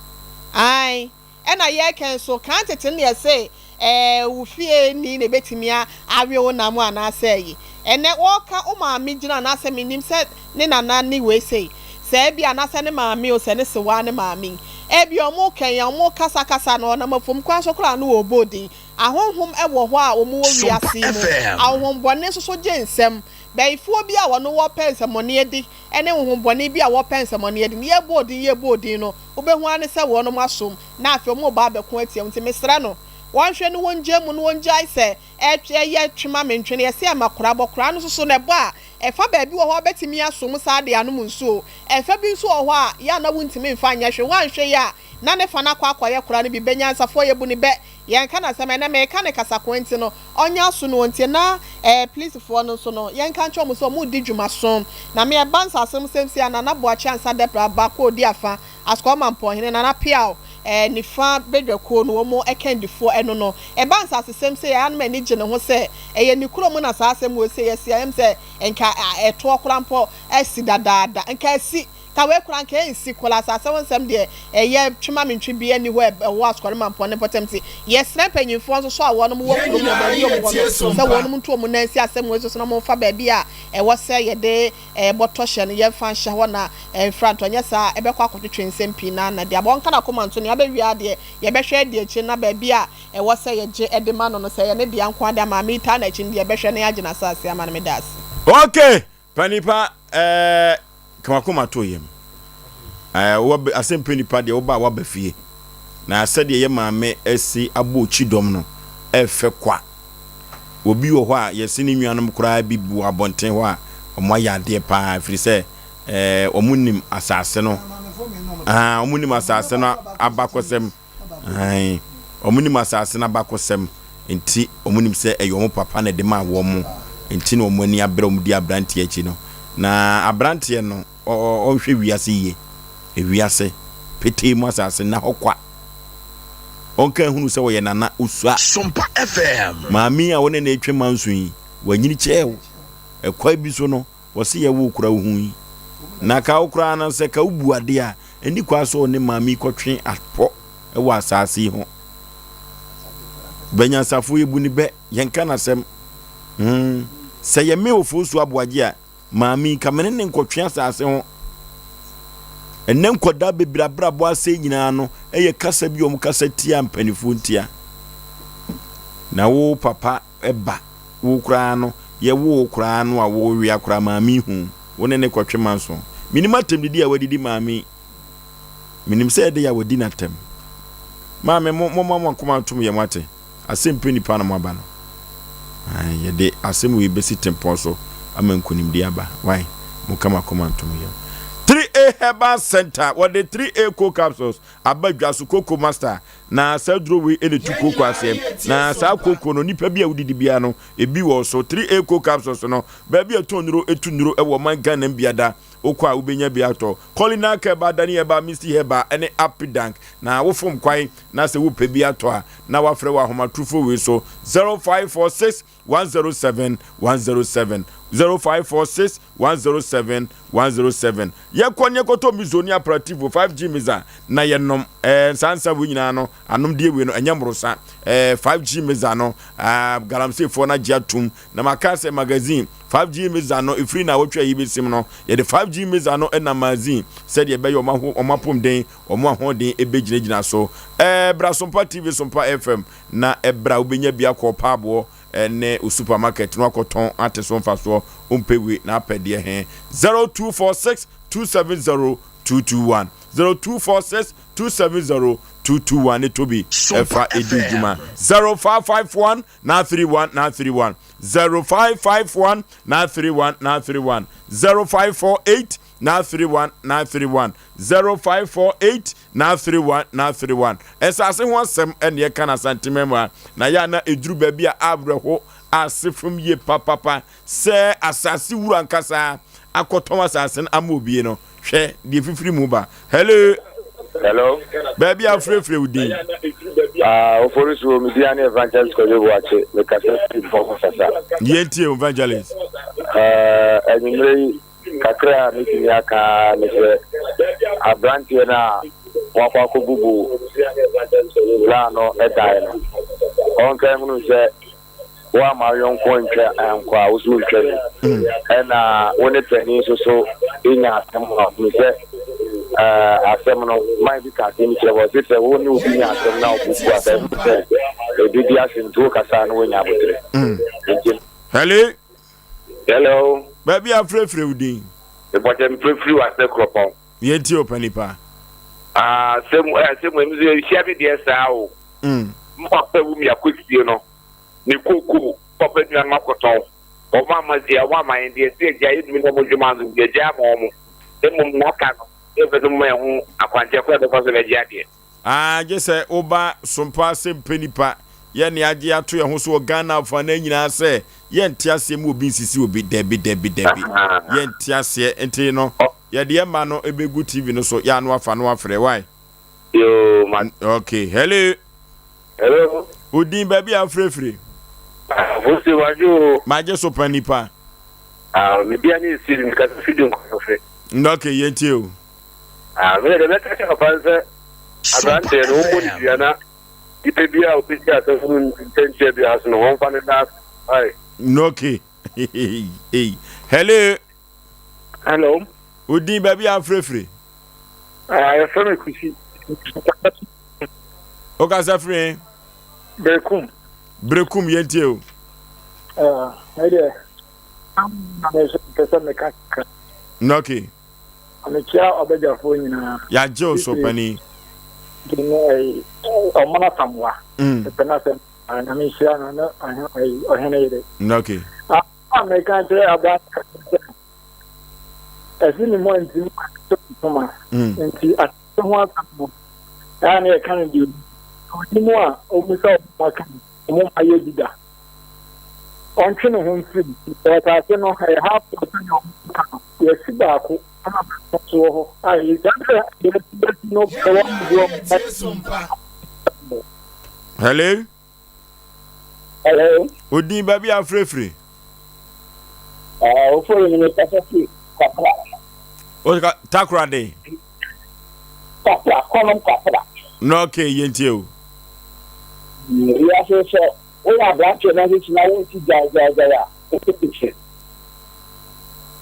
Ae. Ɛna yɛreka nso, kan tete no na yɛse ɛɛ wo fie ni na ebetumi awe wo nam anaasɛ ayi. Ɛnɛ wɔreka wo maame gyina anaasɛ mennim sɛ ne nana ne wei sei, sɛ ebia anaasɛ ne maame o, sɛ ne sewaa ne maame yi. Ebia wɔreka yi a wɔrekasa kasa no ɔnam afom kwan so koraa na wɔrebɔ din. Ahonhom wɔ hɔ a wɔwɔ Sompa wiase yi mu. FM. Ahonhommɔne nso so gye nsam. Bayifoɔ bi a wɔne wɔpɛ nsɛmmɔne adi ne honhommɔne bi a wɔpɛ nsɛmmɔne adi no, yɛrebɔ din yɛrebɔ din no, Wobɛhu ara ne sɛ wɔnom asom, na afei wɔreba abɛko atia wo. Nti mesrɛ no, wɔnhwɛ na wɔngyae mu, na wɔngyae sɛ ɛyɛ twe ma mentwe no. Yɛse ɛma kora bɔ, kora no nso so no ɛbɔ a, Ɛfa baabi wɔ hɔ a wobɛtumi aso mu saa de anom nsuo. Ɛfa bi nso wɔ hɔ a, yɛ a na wontumi mfa nyɛ hwee. Woanhwɛ yie a, na ne fa no akɔ akɔyɛ koraa no bi. Bɛ nyansafoɔ, yɛbu no bɛ. Yɛnka no asɛm. Ɛnnɛ mereka no kasakoa nti no, ɔnyɛ aso na ɔntie. Na ɛɛ polisifoɔ no nso no, yɛnka nkyerɛ wɔn sɛ wɔredi dwumaso. Na me ɛba nsase mu sɛm sei a, Nana Boakye Ansah Dɛprɛ aba kɔ ɔdi afa. Asukwa Ɔmampɔnhene Nana Peaw eh, Nifa badwakuo no wɔn kandifoɔ ɛno no. Ɛba nsasesɛm sei a, ɛa no m'ani gye ne ho sɛ ɛyɛ ne kuro mu na saa asɛm wei sei asi a, ɛm sɛ nka ɛtoɔ koraa mpo asi dadaada. Nka asi, nka wei koraa nka ɛnsi koraa. Asase ho nsɛm deɛ ɛyɛ twe ma mentwe biara nni hɔ a ɛwɔ Asukwa Mampɔn ne mpɔtam nti yɛsrɛ mpanyinfoɔ nso so a wɔnom wɔ kurom hɔ baabi a wɔn wɔ no sɛ wɔnom ntu wɔn nan nsi asɛm wei so so na wɔmfa baabi a ɛwɔ sɛ yɛde bɔtɔ hyɛ no, yɛmfa nhyɛ hɔ na ɛmfra ntɔ, anyɛ saa a ɛbɛkɔ akɔtwetwe nsɛm pii na na de aba. Ɔnka n'akoma nto nea abɛwie ara deɛ, yɛbɛhwɛ adi akyire na baabi a ɛwɔ sɛ yɛgye de ma no no, sɛ ɛyɛ ne dea nko ara deɛ a, maame yi taa n'akyi no deɛ, yɛbɛhwɛ na yɛagye n'asase ama no. Meda ase. Ok panipa eh, ka wakoma to yam eh, wɔ asɛm nipa deɛ woba a waba fie na sɛdeɛ yɛ maame asi abɔ kyidɔm no ɛfɛ kwa. Obi wɔ hɔ a yɛse ne nuanom koraa bi wɔ abɔnten hɔ a wɔayɛ adeɛ paa ɛfiri sɛ ɛɛ wɔn nim asase no aa wɔn nim asase no abakɔsɛm ɛn wɔn nim asase no abakɔsɛm nti wɔn nim sɛ ɛyɛ wɔn papa na ɛde maa wɔn nti na wɔn ani abere wɔn di aberanteɛ akyi no na aberanteɛ no ɔnhwɛ wiase yie. Ewiase petee mu asase nna hɔ kwa. Ɔnka nhunu sɛ ɔyɛ nana, osua. Sompa FM. Maame yi a wo ne no retwe manso yi, wanyini kyɛɛ wo. Ɛkwan bi so no, wɔse yɛwoo koraa wohui. Na ka wo koraa no, sɛ ka wobu ade a, ɛnni kwan sɛ ɔne maame yi kɔtwe apɔ wɔ asase yi ho. Banyansafo yɛbu no bɛ, yɛnka n'asɛm. Hmm. Sɛ yɛmee Ofosu Aboagye a, Maame yi, ka me ne no nkɔtwe asase ho. Ɛnnɛ nkwadaa bebree abrabɔ asɛe nyinaa no yɛ kasa bi a wɔkasa tia mpanimfoɔ ntia. Na wo papa ba, wo koraa no, yɛwo wo koraa no a wowea koraa maame yi hu wo ne ne kɔtwe manso. Menim atɛmdidi a wadidi maame yi. Menim sɛ ɛde yɛ a wadi n'atɛm. Maame, mo momma mo akoma ntom yɛ mo ate. Asɛm pɛ nipa na moaba no. Ae, yɛde asɛm wei bɛsi tempɔn so ama nkonimdi aba. Wai, monka mo akoma nto mo yam. 3A Herbal Center, wɔde 3A Cold Capsules aba dwa so, Koko Master. Na saa duro wei na ɛtu kooko aseɛ. Na saa kooko no, nipa bi a wodidi biara no, ebi wɔ so. 3A Cold Capsules no, baabi a ɛtɔn nnuro, ɛtu nnuro wɔ ɔman Ghana mu biada. Wokɔ a wobɛnya bi atɔ. Culinary Herbal, Dani Herbal, Misty Herbal, ne Apidank. Na wofom kwan na sɛ wopɛ bi atɔ a, na wafrɛ wɔ ahomatorofo wei so, 0546 107 107, 0546 107 107. Yɛkɔ ne yɛkɔtɔ miso ne aperativo, 5G miza, na yɛnom. Ɛɛ nsa nsa wei nyinaa no, anomdeɛ wei no, ɛnyɛ mmorosa. Ɛɛ 5G miza no, ah, galamseyfoɔ no agye atum. Na maka sɛ magazine, 5G miza no, ɛfiri nnawɔtwe a yi bɛsim no, yɛde 5G miza no nam magazine sɛdeɛ ɛbɛyɛ wɔn aho, wɔn apomden Wɔn ahoɔden bɛgyinagyina so. Ɛɛ, bra Sompa TV, Sompa FM, na bra wobɛnya bi akɔ ɔpaaboɔ ne wo supermarket na wakɔtɔn ate so mfasoɔ. Wompɛ wei na apɛ deɛ he. 0246 270 221 0246 270 221 ne Tobi ɛfa ɛdi dwuma. 0551 931 931 0551 931 931 0548 931 931 0548 931 931 Nsase ho asɛm na yɛka no Asante mu a, na yɛ a na ɛduru baabi a awerɛho ase fam yie papapa sɛ asase wura ankasa akɔtɔn asase no ama obie no. Hwɛ deɛ fifiri mu ba. Hello. Hello. Baabi a frɛfrɛ wo din. Ah, Oforisuo, me din ne Evangelist Kwadwo Boakye, mekasa firi Bɔko Sasa. Yɛntie Evangelist. Uh, anwummerɛ yi Kakra a mɛtumi aka ara ne sɛ, aberanteɛ no a wakɔ akɔbubu laa no dan no, ɔnka nhunu sɛ woamma wo yɔnko antwa ankɔ a, wo nso wontwa bi. Ɛna wo ne panin nso so nya asɛm a, hunu sɛ asɛm no, man bi ka asɛm bi kyerɛ wɔ, ɔse sɛ wo ne obi nya asɛm na ɔbo fu a, sɛ ɛhunu sɛ ɛbɛdi ase nti wokasa na woanya aboterɛ. Nti. Hello. Hello. Baabi a frɛfrɛ wo din. Mepɔkyɛ mefrɛfiri wɔ asɛ kuropɔn. Yɛn tie ɔpɛ nipa. Ah, sɛ mu eh, sɛ mu ɛmu sɛ ehyia mi deɛ saa o. Mm. Mo papa wu mi akɔsie no, ne koko, papa nuanom akɔtɔn. Wɔn amma wɔn amma yɛn deɛ sɛ yɛgyae yɛntumi ne wɔn dwuma nso nti yɛgyae ama wɔn. Mmom nea aka no yɛpɛ sɛ moma yɛn ho akwankyerɛ kwan a yɛbɛfa so bɛgye adeɛ. Aah gye sɛ woba sompa ase mpɛ nipa, yɛn ne agye ato yɛn ho so wɔ Ghana afanan nyinaa sɛ yɛnte aseɛ ma obi nsisi obi, dabi dabi dabi yɛnte aseɛ nti no yɛde yɛn mma no bɛgu TV no so yɛ a na wafa na wafrɛ why? Yoo ma. Okay hello. Hello. Wo din baabi a wofrɛ firi? Ah, Vosi magye o. Magye so pa nipa. Ah, me bia ne esi mi kasa fi di nkɔsɔfe. Okay, yɛntie o. Ah, me de mɛka kyerɛ papa no sɛ aberanteɛ no wɔmmɔ ne dua na nipa bi a obɛsi asɛm no ntɛnkyɛ biara so no wɔmfa no da ase. Okay. Hey. Hello. Hello. Wo din baabi a wofrɛfiri? Ah, yɛfrɛ me Kwesi. Wokasa firi he? Berekum. Berekum, yɛntie o. Ah, me deɛ, na me nso mpɛ sɛ meka kakra. Okay. Mekyia ɔbadwafoɔ nyinaa. Yɛagye wo so, panin. Ɔmono Asamoah. Mepɛ n'asɛm. Nyame nhyira no ne ɔhene yere. Okay. A meka kyerɛ aberante sɛ ɛse ne mu antimi ato ntoma nti ate ho asɛm no ɛa ne yɛka no deɛ ɔni mu a ɔmu sɛ ɔmo aka ɔmo ma yɛ bi da ɔntwe ne ho mfiri mu asase no ɛyɛ half sɛnea ɔmo ka no yɛsi baako ɛna baako nso wɔ hɔ a yɛsi yɛsi no ɛwɔ ɛwɔ Hello. Hello. Odin baabi a afirafiri. Ah, ofori mi kasa fi kakra. O ka takora de. Kakra, kɔnɔm kakra. Na okay, yɛntie o. Wiase sɛ woyɛ aberanteɛ na sisi na wonti gyaegyaegyae a wotete kyɛ.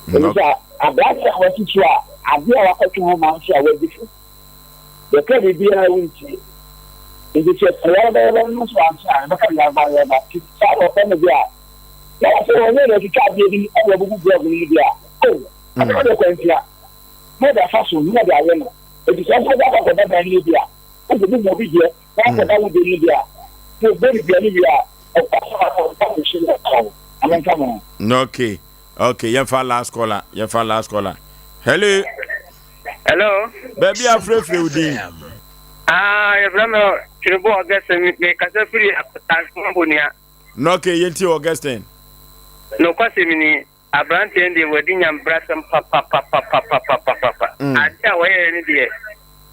Ɛfiri sɛ aberanteɛ a wasisi a adeɛ a wakɔtwe ho ma nso a wadi fo. Yɛka biribiara a wontie. Enti sɛ yarba no nso ankyɛ a, yɛbɛka no yarba yarba. Nti saa na wɔfrɛ no deɛ a, na wɔsɛ wɔnyɛ deɛ ɛtwitwa adeɛ bi de agugu blɔg no mu deɛ a, oh, ɛno deɛ kwantia. Na wɔde afa so na wɔde ayɛ no. Enti sɛ nso wode akɔ akɔda dan no mu deɛ a, wokɔbubu obi deɛ na akɔda wo deɛ mu deɛ a, sɛ wɔbɔ no dua no wie a, ɔba so a ɔba wo so na ɔka wo. Ame nka mo ho. Okay, okay, yɛmfa last caller, yɛmfa last caller. Hello. Hello. Baabi a frɛfrɛ wo din. Ah, yɛfrɛ me Twerebo Augustine, mekasa firi Akotanfo Bonua. Na okay, yɛntie Augustine. Nokwasɛm ni, aberanteɛ no deɛ wadi nyambrasɛm papapapapapapapa. Mm. Ade a wɔyɛɛ no deɛ,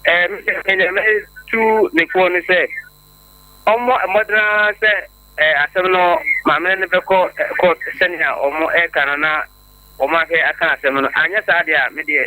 ɛɛ me deɛ mɛtu ne foɔ no sɛ ɔmmɔ mmɔden ara sɛ ɛɛ asɛm no maame no bɛkɔ court sɛnea wɔn ɛreka no na wɔahwɛ aka asɛm no. Anyɛ saa deɛ a, me deɛ,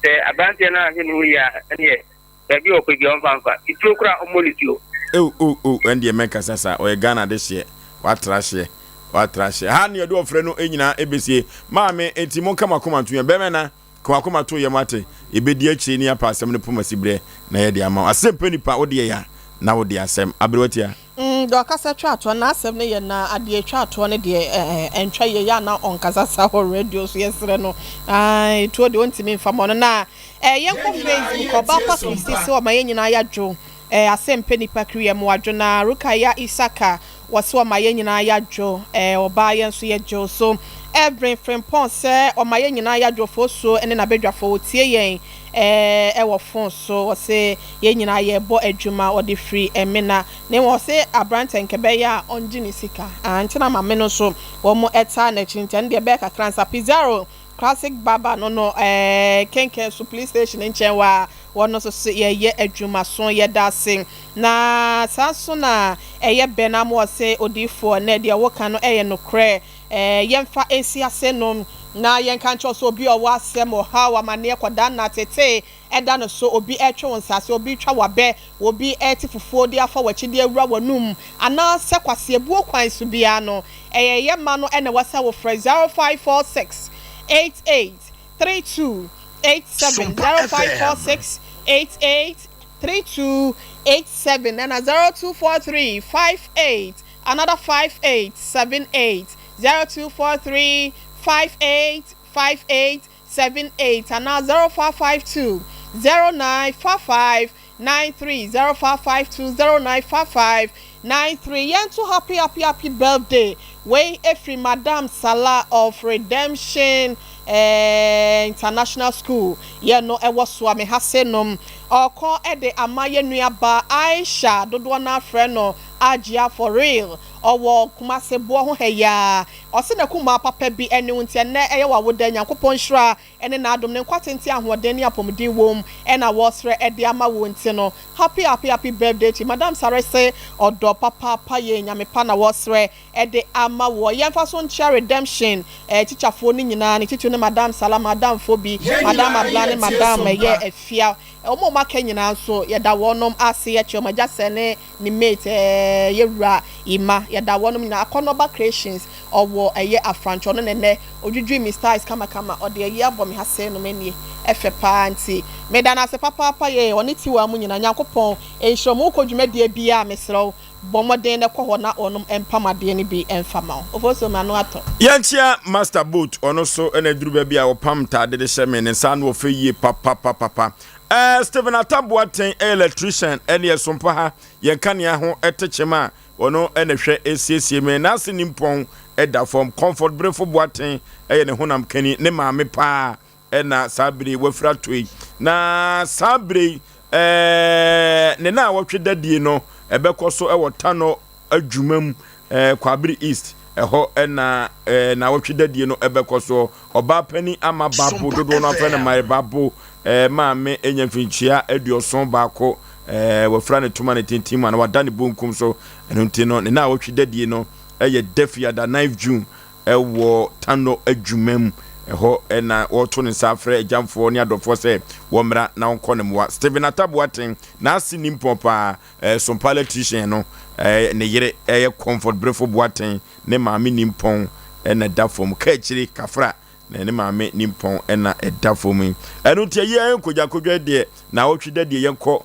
sɛ aberanteɛ no anhwɛ ne ho yie a, ɛnneɛ baabi a ɔpɛ biara ɔmfa mfa. Tuo koraa a, ɔmmɔ ne tuo. Oh oh oh ɛndeɛ mɛnkasa saa ɔyɛ Ghana dehyeɛ watra hyeɛ watra hyeɛ ha ne yɛde ɔfrɛ no nyinaa ɛbɛsie maame enti monka mo akoma nto yɛn bɛmɛ na Ka w'akoma to yam ate, yɛbɛdi akyire ne yɛapa asɛm no poma siberɛ na yɛde ama wo. Asɛm pɛ nipa, wo deɛ ya na wo de asɛm. Aberewa tia. Mm deɛ ɔkasa twa toɔ n'asɛm no yɛ na adeɛ etwa toɔ no deɛ ɛɛ ɛntwa yie yɛ a na ɔnkasa saa wɔ radio so yɛsrɛ no ae tuo deɛ ɔntumi nfa mɔ no na ɛɛ yɛnkɔ Facebook ɔbaa pa Christy sɛ ɔma yɛn nyinaa yɛadwo ɛɛ asɛm pɛ nipa kiri yɛ mo adwo na Rukaya Isaka Wɔse ɔma yɛn nyinaa yadwo eh ɔbaa yɛn nso yɛgye so Evelyn Frimpong sɛ ɔma yɛn nyinaa yadwo Fosuo ne n'abadwafoɔ wɔtie yɛn eh wɔ phone so Wɔse yɛn nyinaa yɛrebɔ adwuma ɔde firi Emena Na mmom ɔse aberanteɛ nka ɛbɛyɛ a ɔngye ne sika ah Nti na maame no nso wɔn taa n'akyi nti ɛno deɛ ɛbɛyɛ kakra ansa Pizarro Classic Barber no no eh Kenken so police station nkyɛn hɔ a wɔn nso so yɛyɛ adwuma so yɛda ase Na saa nso na ɛyɛ bɛ na ama ɔse, Odiyifoɔ, nnɛ deɛ woka no yɛ nokorɛ. Yɛmfa nsi ase nom, na yɛnka nkyerɛ wo sɛ obi a ɔwɔ asɛm, ɔhaw, amaneɛ, kɔdaanna, tetee da no so, obi retwe wo nsase, obi retwa w'abɛ, obi rete fufuo de afa w'akyi de awura w'anum, anaasɛ kwaseɛbuo kwan so biara no, ɛyɛ yɛ mma no na ɛwɔ sɛ wofrɛ 0546 88 32 87, 0546 88 3287 ɛna 0243 58 another 5878 0243 58 58 78 anaa 0552 09 55. 93 0552 0955 93 Yɛnto happy happy happy birthday wei ɛfiri Madam Salah of Redemption eh, International School yɛ no ɛwɔ Soame ha se nom ɔkɔ ɛde ama yɛ nua baa Aisha dodoɔ no ara frɛ no Ajia for real ɔwɔ Kumase boɔ ho ha yi ara ɔse nakumaa papa bi ɛne wo nti ɛnnɛ ɛyɛ wawoda Nyankopɔn nhyira ne n'adom, ne nkwa tenten, ahoɔden ne apɔmuden wom na wɔresrɛ de ama wo nti no, happy happy happy birthday to you Madam Sare se ɔdɔ papaapa yɛ Nyame pa na wɔresrɛ de ama woɔ. Yɛmfa so nkyea Redemption tikyafoɔ no nyinaa, ne titiriw ne Madam Salah, Madam Fobi, Madam Abla ne Madam ɛyɛ Afia, wɔn a wɔaka nyinaa nso yɛda wɔnom ase, yɛkyɛ wɔn agya sɛ ne ne mate eh, yɛ wura Emma, yɛda wɔnom nyinaa, Akɔnɔba Creations, ɔwɔ ɛyɛ Afrancho, ɔno na ɛnɛ odwidwi me styles kamakama, ɔde ayi abɔ me ha sɛɛ no m'anie ɛfɛ paa nti meda no ase papaapa yee ɔne Tiwa mu nyinaa, Nyankopɔn nhyira wɔn, wokɔ dwumadie biaa a mesrɛ wo bɔ mmɔden na kɔ hɔ na wɔnom mpam adeɛ no bi mfa ma wo, Ofosuo m'ano atɔ. Yɛnkyea Master Boat, ɔno nso na aduru baabi a ɔpam ntaade de hyɛ me, ne nsa ano ɔfɛ yie papapapapa. Eh, Stephen Atta Boateng yɛ electrician ɛne ɛsompa ha yɛn kanea ho ɛte kyem a ɔno ɛna hwɛ ɛsiesie me n'ase nimpɔn ɛda fam Comfort Brefo Boateng ɛyɛ ne honam kani ne maame paa ɛna saa bere yi wafiri atɔ yi na saa bere yi ɛɛ ne na wɔtwe dadie no ɛbɛkɔ so ɛwɔ Tanɔ adwuma mu ɛɛ Kwabere East ɛhɔ ɛna ɛɛ naawɔtwe dadie no ɛbɛkɔ soɔ. Ɔbaa panin Ama Babo dodoɔ no afrɛ no Mary Babo ɛɛ maame anya mfinhyia 71 ɛɛ wafira ne toma ne tenten mu ana wada ne bonkum so ɛno nti no ne naawɔtwe dadie no ɛyɛ Dafiada 9 June ɛwɔ Tanɔ adwuma mu ɛhɔ ɛna wɔto ne nsa afrɛ agyamfoɔ ne adɔfoɔ sɛ wɔmmra na wɔnkɔ ne mmoa. Stephen Atta Boateng n'ase nimpɔn paa Sompa electrician no ne yere yɛ Comfort Brefo Boateng ne maame Nimpɔn na ɛda fam. Kaakyire Kafra na ne maame Nimpɔn na ɛda fam yi. Ɛno nti ɛyɛ yɛn nkogya kodwa deɛ naawɔtwe da deɛ yɛnkɔ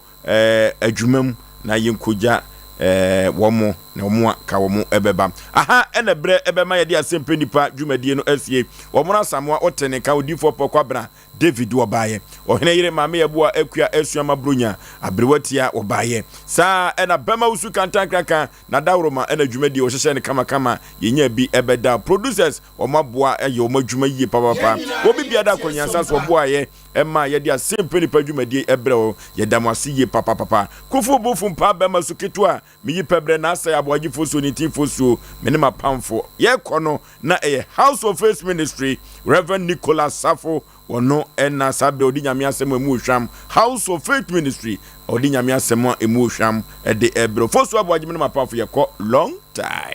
adwuma mu na yɛnkogya wɔn na wɔn a ka wɔn ɛbɛba. Aha ɛna berɛ ɛbɛma yɛde asɛmpɛ nipa dwumadie no asie. Wɔn Asamoah wote ne nka odiifoɔ Pɔkɔ Abena David wɔbaeɛ. Ɔhene yere Maame Yeboah Akua Asuama Bronya aberewa tia wɔbaeɛ. Saa ara na Bɛma Wusu Kantankraka na Dawuroma na dwumadie wɔhyehyɛɛ no kamakama yɛnyaa bi bɛda. Producers wɔn aboa ayɛ wɔn adwuma yie papapapa. Obi biara da akɔnyansa so wɔboaeɛ maa yɛde Asempa Nipa dwumadie brɛ wo. Yɛda mo ase yie papapapa. Kufu Bufu Mpaa Bɛma Su Ketewa Meyi pɛbrɛ na asɛe aboagyefo suo ne timfo suo, me ne m'apamfo. Yɛkɔ no, na ɛyɛ House of Faith Ministry, Rev. Nicholas Safo, ɔno na saa berɛ ɔde Nyame asɛm a emu ohwam, House of Faith Ministry, ɔde Nyame asɛm a emu ohwam de ɛbrɛ. Fosu Aboagye me ne m'apamfo yɛkɔ long time.